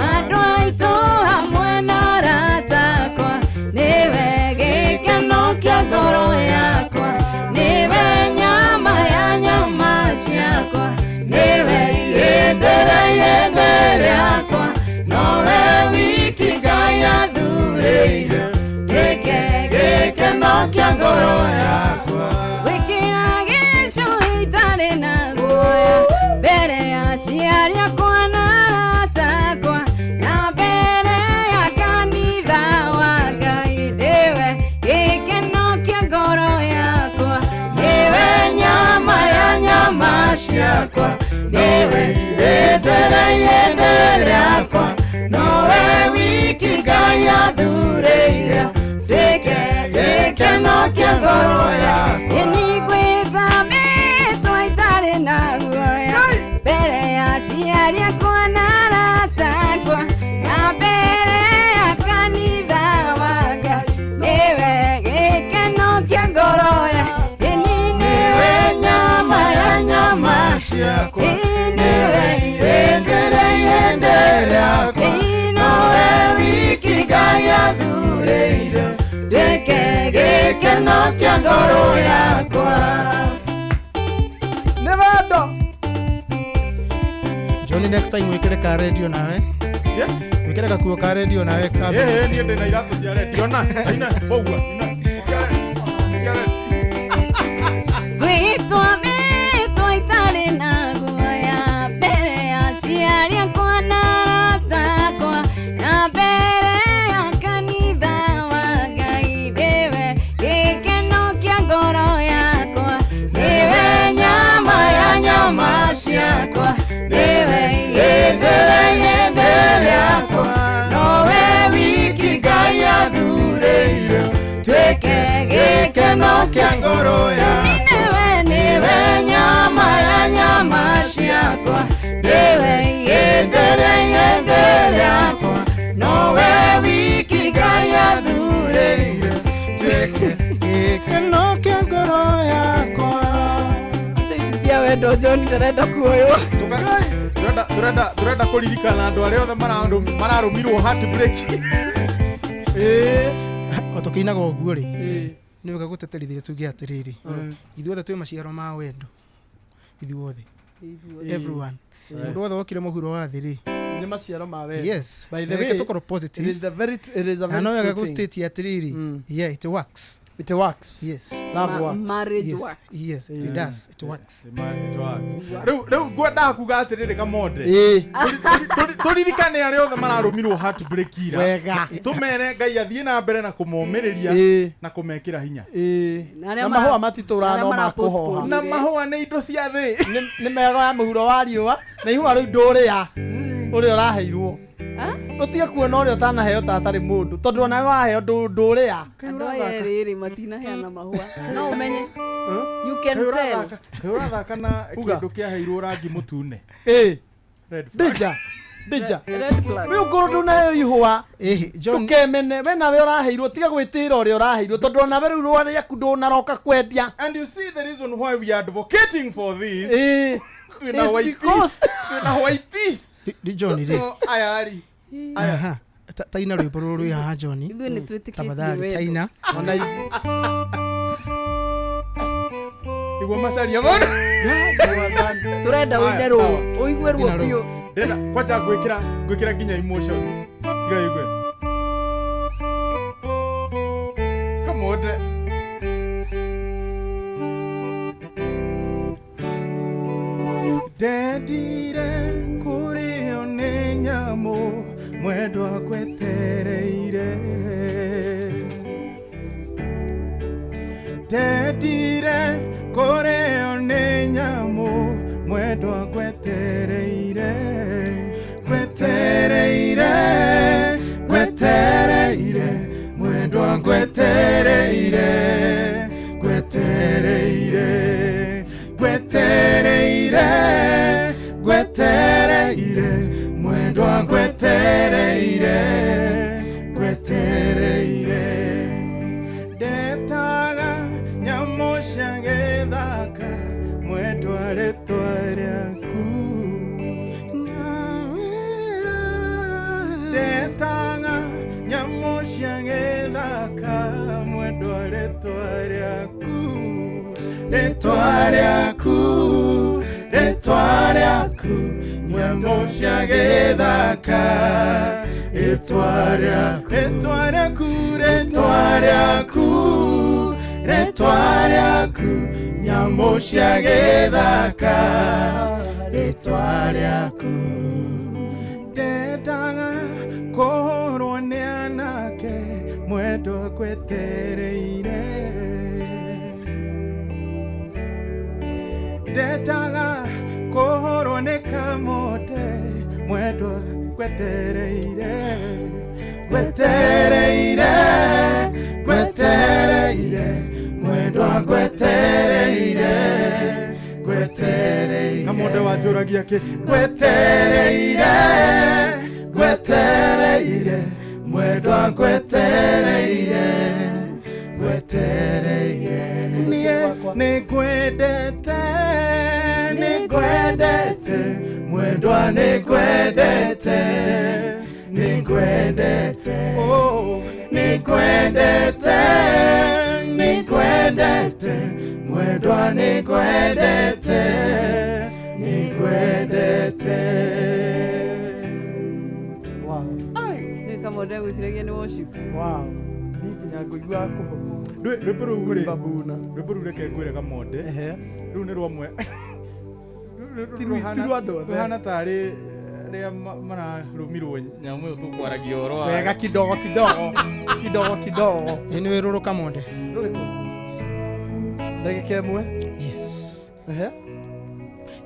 andũ aitũ hamwe na arata akwa nĩwe gĩkeno kĩa ngoro yakwa nĩwe nyama ya nyama ciakwa nĩwe ihĩndĩre ihĩndĩ rĩakwa nowe wiki Ngai athurĩire tuĩke gĩkeno kĩa ngoro yakwa. Gwĩkĩra gĩcũhĩ itarĩ na guoya mbere ya aciari akwa na arata akwa na mbere ya kanitha wa Ngai nĩwe gĩkeno kĩa ngoro yakwa nĩwe nyama ya nyama ciakwa nĩwe ihĩndĩre ihĩndĩ rĩakwa nowe wiki Ngai athurĩire tuĩke gĩkeno kĩa ngoro yakwa. Ĩni ngwĩta mĩtwa itarĩ na guoya mbere ya aciari akwa na arata akwa na mbere ya kanitha wa Ngai nĩwe gĩkeno kĩa ngoro yakwa. Ĩni nĩwe nyama ya nyama ciakwa nĩwe ihĩndĩre ihĩndĩ rĩakwa nowe wiki Ngai athurĩire tuĩke gĩkeno kĩa ngoro yakwa. Nĩ wendo. Johnny, next time wĩkĩre ka radio nawe. Wĩkĩre gakuo ka radio nawe ka Niĩ ndĩ na iratũ cia radio na ina ũguo ina cia radio. Gwĩtwa mĩtwa itarĩ na guoya mbere ya aciari akwa na arata akwa na mbere ya kanitha wa Ngai nĩwe gĩkeno kĩa ngoro yakwa nĩwe nyama ya nyama ciakwa nĩwe ihĩndĩre ihĩndĩ rĩakwa nowe wiki Ngai athurĩire tuĩke gĩkeno kĩa ngoro yakwa. Nĩwe nĩwe nyama ya nyama ciakwa nĩwe ihĩndĩre ihĩndĩ rĩakwa nowe wiki Ngai athurĩire tuĩke gĩkeno kĩa ngoro yakwa. Ici cia wendo John ndarenda kuoywo. Turenda kũririkana andũ arĩa othe mararũmirwo heartbreak. O tũkĩinaga ũguo rĩ, nĩ wega gũteterithia tuge atĩrĩrĩ, ithuothe twĩ maciaro ma wendo, ithuothe, everyone, mũndũ wothe wokire mũhuro wa thĩ rĩ, nĩ maciaro ma wendo. Yes. By the Reke way, tũkorwo positive. it is a very it is a Na very no wega true thing. gũstate atĩrĩrĩ, yeah, it works. It works. Yes. Love works. Marriage Yes. works. Yes, it Yeah. does. It works. It works. Rĩu ngwendaga kuga atĩrĩrĩ Kamonde, Ĩĩ. Tũririkane arĩa othe mararũmirwo heartbreak ira. Wega. Tũmere Ngai athiĩ na mbere na kũmomĩrĩria Ĩĩ. na kũmekĩra hinya. Ĩĩ. Na arĩa Na mahũa matitũraga arĩa no mara makũhoha. postpone. Na mahũa nĩ indo cia thĩ. Nĩ mega ya mũhuro wa riũa na ihũa rĩu ndũrĩa ũrĩa ũraheirwo, ũtige kuona ũrĩa ũtanaheo ta atarĩ mũndũ, tondũ onawe waheo ndũrĩa. Andũ aya erĩ rĩ, matinaheana mahũa, no ũmenye, you can Kaĩ tell. Kaĩ ũrathaka na Uga. kĩndũ kĩaheirwo rangi mũtune. Ĩĩ. Red flag. Dija dija Red flag. we ũngorwo ndũnaheo ihũa, Ĩhĩ, John, ndũkemene, we nawe ũraheirwo, tiga gwĩtĩra ũrĩa ũraheirwo, tondũ onawe rĩu rũa rĩaku ndũnaroka kwendia. And you see the reason why we are advocating for this. Ĩĩ. Twĩna It's white. because Twĩna white. John rĩ. So, aya rĩ. Aha. Taina rwĩmbo rũrũ rwĩ haha, John. Ithuĩ nĩ twĩtĩkĩtie Tafadhali wendo. taina. Ona ithuĩ. Nĩguo macaria mũndũ. Tũrenda ũine Aya, rũũ sawa. ũigue ruo Ina rũũ. biũ. Ndĩrenda kwanja ngwĩkĩra nginya emotions. Tiga igue. Kamonde. Ndendire kũrĩo nĩ nyamũ mwendwa ngwetereire, ndendire kũrĩo nĩ nyamũ mwendwa ngwetereire, ngwetereire, ngwetereire mwendwa ngwetereire, ngwetereire, ngwetereire, ngwetereire mwendwa ngwetereire, ngwetereire. Ndetaga nyamũ cia gĩthaka mwendwa rĩtwa rĩaku, ndetaga nyamũ cia gĩthaka mwendwa rĩtwa rĩaku, rĩtwa rĩaku, rĩtwa rĩaku, nyamũ cia gĩthaka, rĩtwa rĩaku, rĩtwa rĩaku, rĩtwa rĩaku, rĩtwa rĩaku, nyamũ cia gĩthaka, rĩtwa rĩaku. Ndendaga kũhũrwo nĩ anake mwendwa ngwetereire, ndendaga kũhũrwo nĩ Kamonde mwendwa ngwetereire, ngwetereire, ngwetereire mwendwa ngwetereire, ngwetereire. Kamonde wanjũragia kĩ? Ngwetereire, ngwetereire mwendwa ngwetereire, ngwetereire. Niĩ nĩngwendete, nĩngwendete mwendwa nĩngwendete, nĩngwendete, oh, nĩngwendete, nĩngwendete mwendwa nĩngwendete, nĩngwendete. Wow. Nĩ Kamonde gwĩciragia nĩ worship. Wow. Niĩ nginya ngũigua kũhũmwo. Rwĩmbo rũu rĩ, Babuna. rwĩmbo rũu reke ngwĩre Kamonde, rũu nĩ rwamwe Ti rwa andũ othe. Rũhana tarĩ arĩa mararũmirwo nyamũ ĩyo tũkwaragia ũhoro wayo. Wega kidogo kidogo kidogo kidogo. Ĩ nĩ wĩrũrũ Kamonde. Rũrĩkũ? Ndagĩka ĩmwe. Yes. Ehe.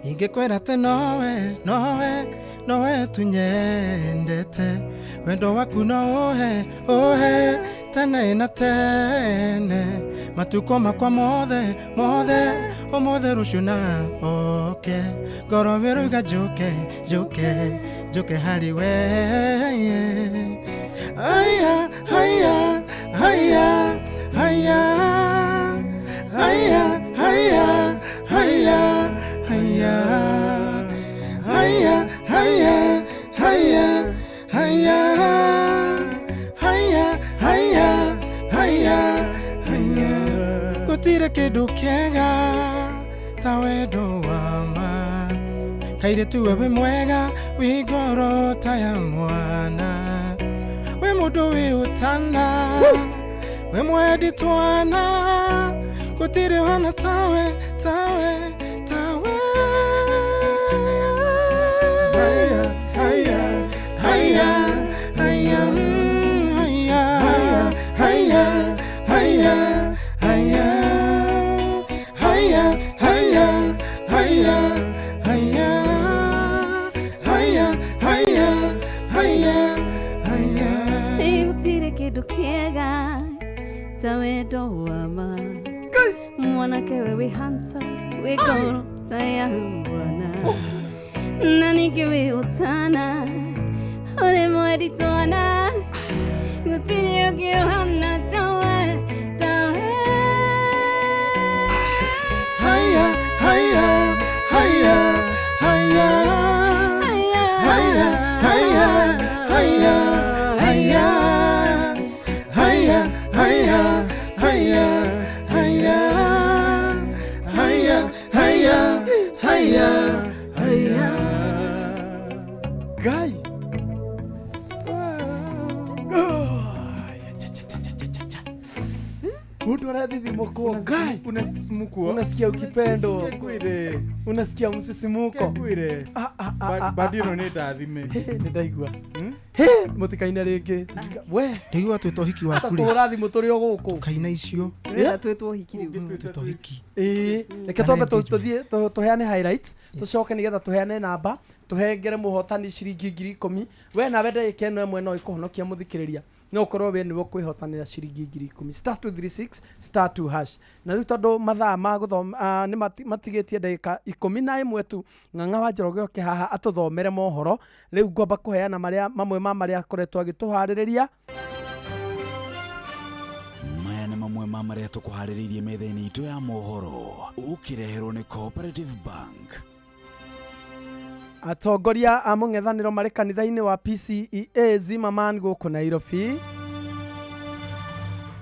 Ingĩkwĩra atĩ nowe, nowe, nowe tu nyendete, wendo waku no ũhe, ũhe tene na tene, matukũ makwa mothe, mothe, ũmũthĩ rũciũ na oke, ngoro ĩroiga njũke, njũke, njũke harĩ we. Aya, aya, aya, aya, aya, aya, aya, aya, aya, aya, aya, aya, aya, Gũtirĩ kĩndũ kĩega ta wendo wa ma. Kairĩtu we wĩ mwega, wĩ ngoro ta ya mwana. Wĩ mũndũ wĩ ũtana, wĩ mwendi twana. Gũtirĩ ũhana tawe, tawe, tawe. Haya, haya, haya, haya, haya, haya, haya, haya, haya, haya, haya, haya, haya, haya, haya, haya. Gũtirĩ kĩndũ kĩega ta wendo wa ma. Mwanake we wĩ handsome, wĩ ngoro ta ya mwana. Na ningĩ wĩ ũtana, ũrĩ mwendi twana. Gũtirĩ ũngĩ ũhana tawe, tawe. Haya, haya, haya, haya, haya, haya, haya, haya, haya, haya, haya, haya, haya, haya, haya, haya. Ngai. Mtu arathithimũkwo Ngai. Unasisimukwo. Unasikia ukipendo. Unasikia msisimuko. Badi ĩno nĩ ndathime. Nĩ ndaigua. He, mũtikaine rĩngĩ. We. Ndaigua twĩtwo hiki waku rĩ. Tũkũhũra thimũ tũrĩ o gũkũ. Kaina icio. Tũrenda twĩtwo hiki rĩu. Twĩtwo hiki. Ĩĩ, reke twambe tũthiĩ tũheane highlights, tũcoke nĩgetha tũheane namba, tũhengere mũhotani ciringi 10,000. We nawe ndagĩka ĩno ĩmwe no ĩkũhonokia mũthikĩrĩria. No ũkorwo we nĩwe ũkwĩhotanĩra ciringi 10,000. Star 236 star 2 hash. Na rĩu tondũ mathaa ma gũthoma nĩ matigĩtie ndagĩka 11 tu, Ng'ang'a wa Njoroge oke haha atũthomere mohoro. Rĩu ngwamba kũheana marĩa mamwe ma marĩa akoretwo agĩtũharĩrĩria. Maya nĩ mamwe ma marĩa tũkũharĩrĩirie metha-inĩ itũ ya mohoro, ũkĩreherwo nĩ Cooperative Bank. Atongoria a mũng'ethanĩro marĩ kanitha-inĩ wa PCEA Zimmerman gũkũ Nairobi.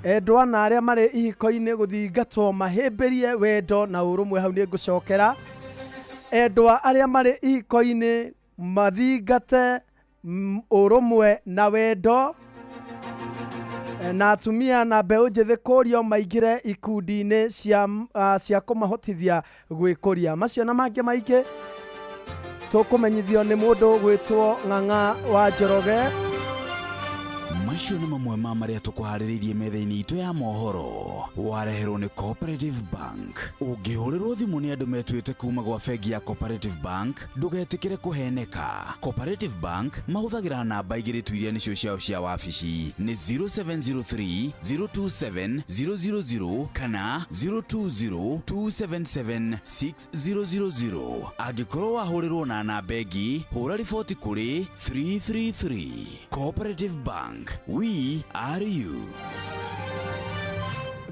Endwa na arĩa marĩ ihiko-inĩ gũthingatwo mahĩmbĩrie wendo na ũrũmwe, hau nĩ ngũcokera. Endwa arĩa marĩ ihiko-inĩ mathingate ũrũmwe na wendo. Na atumia na mbeũ njĩthĩ kũrio maingĩre ikundi-inĩ cia kũmahotithia gwĩkũria. Macio na mangĩ maingĩ tũkũmenyithio nĩ mũndũ gwĩtwo Ng'ang'a wa Njoroge. Macio nĩ mamwe ma marĩa tũkũharĩrĩirie metha-inĩ itũ ya mohoro, wareherwo nĩ Cooperative Bank. Ũngĩhũrĩrwo thimũ nĩ andũ metuĩte kuma gwa bengi ya Cooperative Bank, ndũgetĩkĩre kũheneka. Cooperative Bank mahũthagĩra namba igĩrĩ tu iria nĩcio ciao cia wabici, nĩ 0703 027 000 kana 020 277 6000. Angĩkorwo wahũrĩrwo na namba ĩngĩ, hũra riboti kũrĩ 333. Cooperative Bank, we are you.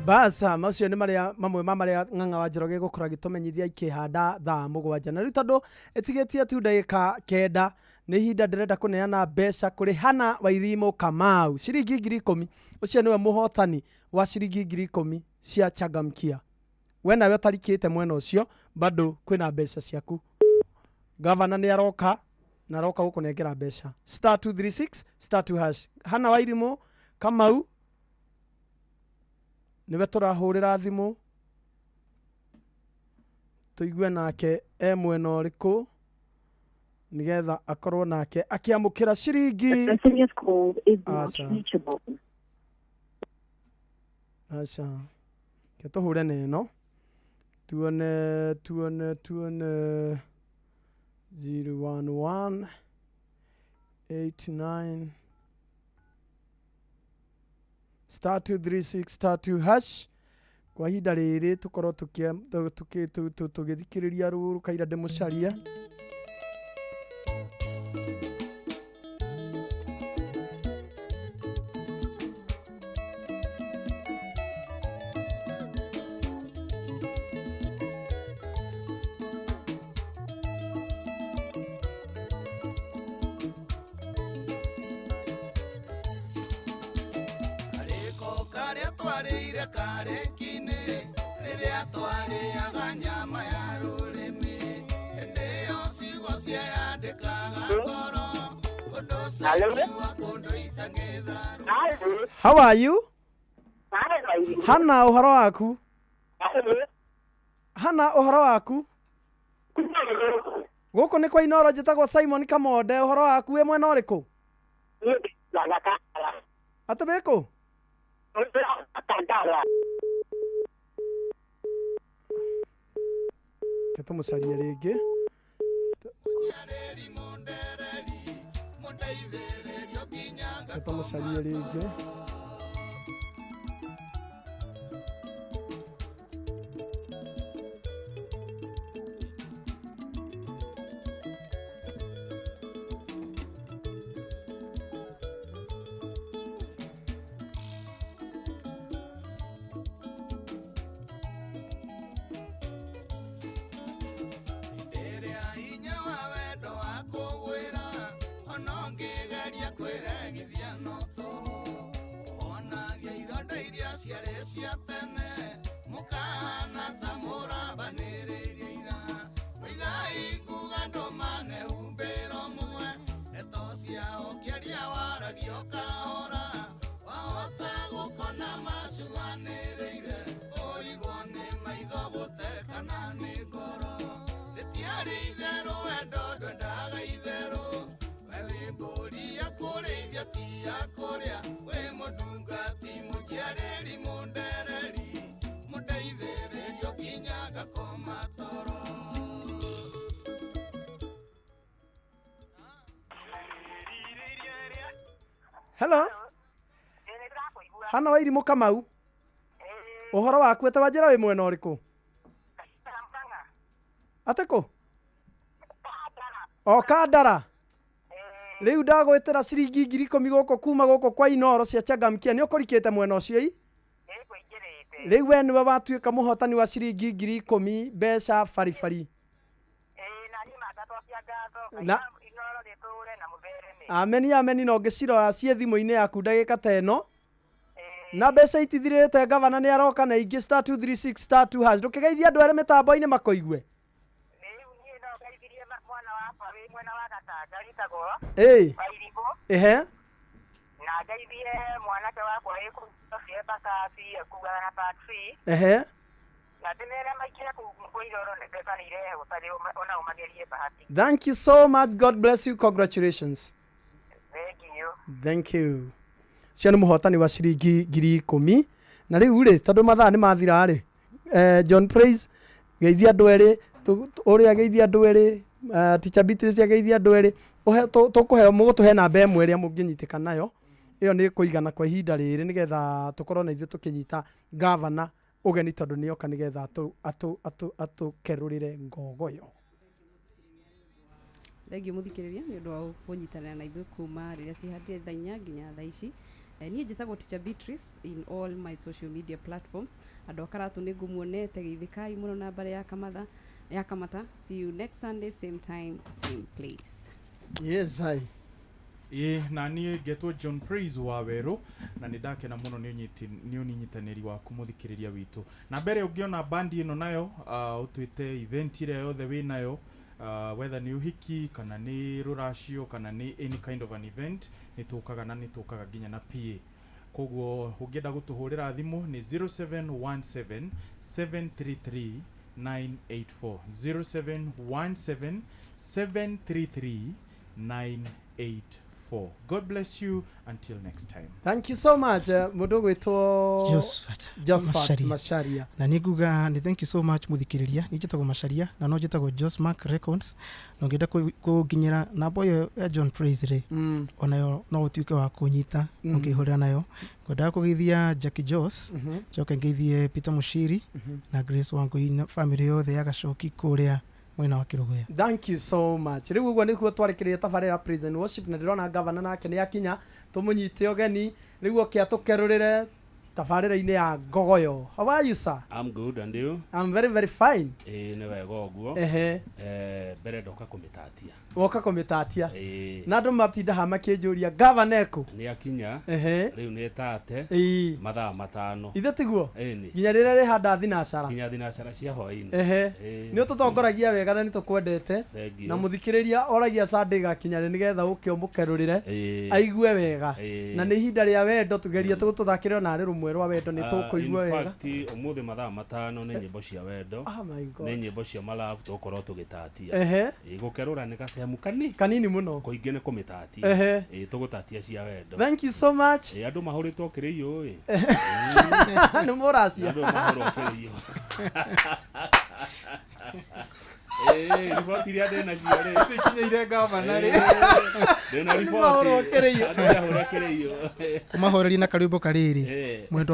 Basa macio nĩ marĩa mamwe ma marĩa Ng'ang'a wa Njoroge gũkorwo agĩtũmenyithia ikĩhanda thaa 7. Na rĩu tondũ ĩtigĩtie tu ndagĩka 9, nĩ ihinda ndĩrenda kũneana mbeca kũrĩ Hana Wairimu Kamau ciringi 10,000. Ũcio nĩwe mũhotani wa ciringi 10,000 cia Changamkia. We nawe ũtarikĩte mwena ũcio, bado kwĩna mbeca ciaku. Gavana nĩ aroka na aroka gũkũnengera mbeca. Star 236 star 2 hash. Hana Wairimu Kamau niwe tũrahũrĩra thimũ tũigue nake e mwena ũrĩkũ nĩgetha akorwo nake akĩamũkĩra ciringi. Aca, aca, ke tũhũre na ĩno tuone tuone tuone 011 89 star 236 star 2 hash. Kwa ihinda rĩrĩ tũkorwo tũgĩthikĩrĩria rũrũ kaira ndĩmũcarie. Karĩko karĩa twarĩire karĩki-inĩ Rĩrĩa twarĩaga nyama ya rũrĩmĩ hĩndĩ ĩyo ciugo ciayandĩkaga ngoro kũndũ cikiuga kũndũ itangĩtharũ. How are you? Hana, ũhoro waku? Hana, ũhoro waku? Gũkũ nĩ kwa Inoro, njĩtagwo Simon Kamonde. Ũhoro waku wĩ mwena ũrĩkũ? Atĩ wĩ kũ? Reke tũmũcarie rĩngĩ. Reke tũmũcarie rĩngĩ. Rĩrĩa hinya wa wendo wakũgwĩra ona ũngĩgeria kwĩregithia no tũhũ ũhonagia ironda iria ciarĩ cia tene mũkahana ta mũrabanĩrĩria ira mũigai kuga ndũmane humbĩro mũmwe ndeto ciao kĩaria waragio kahora wahota gũkona macuanĩrĩire ũrigwo nĩ maitho gũte kana nĩ ngoro. Rĩtiarĩ itherũ wendo ndwendaga itherũ we wĩ mbũri ya kũrĩithia ti ya kũrĩa wĩ mũndungati mũnjiarĩri mũndereri mũndeithĩrĩrio nginya ngakoma toro. Hello. Hana wa Irimũ Kamau, ũhoro waku? Ete wanjĩra wĩ mwena ũrĩkũ? Atĩ kũ? O Kandara. Rĩu ndagwĩtĩra ciringi 10,000 gũkũ kuma gũkũ kwa Inoro cia Changamkia. Nĩ ũkũrikĩte mwena ũcio i? Rĩu we nĩwe watuĩka mũhotani wa ciringi 10,000 mbeca baribari. Na ameni ameni, no ngĩcirora ciĩ thimũ-inĩ yaku ndagĩka ta ĩno na mbeca itithirĩte. Gavana nĩ aroka na ingĩ *236 *2#. Ndũkĩgeithie andũ erĩ mĩtambo-inĩ makoigue. Ĩĩ ehe. Na ngeithie mwanake wakwa wĩ kũu Embakasi ekuaga na taxi ehe. Na ndĩmere maingĩre kũu kwa Iroro mbeca nĩ irehwo tarĩ onao magerie bahati. Thank you so much. God bless you. Congratulations. Thank you. Thank you. Cio nĩ mũhotani wa ciringi 10,000. Na rĩu rĩ, tondũ mathaa nĩ mathira rĩ, John Praise geithia andũ erĩ, ũrĩa geithia andũ erĩ, Teacher Beatrice ageithia andũ erĩ. Tũkũheo mũgũtũhe namba ĩmwe ĩrĩa mũngĩnyitĩka nayo. Ĩyo nĩ kũigana kwa ihinda rĩrĩ nĩgetha tũkorwo na ithuĩ tũkĩnyita gavana ũgeni tondũ nĩoka nĩgetha atũkerũrĩre ngogoyo. Thengiũ mũthikĩrĩria nĩ ũndũ wa kũnyitanĩra na ithuĩ kuma rĩrĩa cihandire thaa 4 nginya thaa ici. Niĩ njĩtagwo Teacher Beatrice in all my social media platforms. Andũ a Karatu nĩ ngũmuonete, geithĩkai mũno na mbare ya Kamatha ya Kamata. See you next Sunday, same time, same place. Yes, I. Ĩ na niĩ ngetwo John Praise wa Werũ na nĩ ndakena mũno nĩ ũnyitanĩri waku mũthikĩrĩria witũ. Na mbere ũngĩona bandi ĩno nayo ũtuĩte event ĩrĩa yothe wĩ nayo, whether nĩ ũhiki kana nĩ rũracio kana nĩ any kind of an event, nĩ tũkaga na nĩ tũkaga nginya na PA. Koguo ũngĩenda gũtũhũrĩra thimũ nĩ 0717 733 984, 0717 733 984. God bless you until next time. Thank you so much. Mũndũ gwĩtwo Josephat Macharia. Na nĩ nguga nĩ thank you so much mũthikĩrĩria. Nĩ njĩtagwo Macharia na no njĩtagwo Josmark Records. Na ũngĩenda kũnginyĩra namba ĩyo ya John Praise rĩ, onayo no ũtuĩke wa kũnyita ũngĩhũrĩra nayo. Ngwendaga kũgeithia Jackie Jos, njoke ngeithie Peter Mushiri na Grace Wangui na family yothe ya Gacoki kũrĩa mwena wa Kĩrũgũya. Thank you so much. Rĩu ũguo nĩguo twarĩkĩrĩria tabarĩra Praise and Worship, na ndĩrona gavana nake nĩ akinya, tũmũnyite ũgeni rĩu oke atũkerũrĩre. Tabarĩra-inĩ ya Ngogoyo. How are you, sir? I'm good, and you? I'm very very fine. Ĩĩ, nĩ wega ũguo. Ehe. Mbere ndoka kũmĩtatia. Woka kũmĩtatia. Ĩĩ. Na andũ matinda ha makĩnjũria gavana ekũ. Nĩ akinya. Ehe. Rĩu nĩ tate. Ĩĩ. Mathaa 5. Ithe tiguo? Ĩni. Nginya rĩrĩa rĩhanda thinacara. Nginya thinacara cia hwaĩ-inĩ. Ehe. Ĩĩ. Nĩ ũtũtongoragia wega na nĩ tũkwendete. Thank you. Na mũthikĩrĩria oragia Sunday gakinya rĩ nĩgetha ũke ũmũkerũrĩre. Ĩĩ. Aigue wega. Ĩĩ. Na nĩ ihinda rĩa wendo tugerie tũgũtũthakĩre ona rĩ rũmwe rwa wendo nĩ tũkũigua In wega. fact, ũmũthĩ mathaa 5 nĩ nyĩmbo cia wendo. Oh my God. Nĩ nyĩmbo cia malove tũgũkorwo tũgĩtatia. Ehe. Ĩĩ, gũkerũra nĩ gacehemu kanini mũno. Kũingĩ nĩ kũmĩtatia. Ehe. Ĩĩ, tũgũtatia cia wendo. Thank you so much. Ĩĩ, andũ mahũrĩtwo kĩrĩiyũ ĩ. Nĩ mũracia. Andũ mahũrwo kĩrĩiyũ. Ĩĩ, riboti iria ndĩnacio rĩ. Icio ikinyĩire gavana rĩ. Ndĩna Nĩ riboti. mahũrwo kĩrĩiyũ. Andũ nĩahũre kĩrĩiyũ. Ũmahorerie na karwĩmbo karĩrĩ Ĩĩ. mwendwa.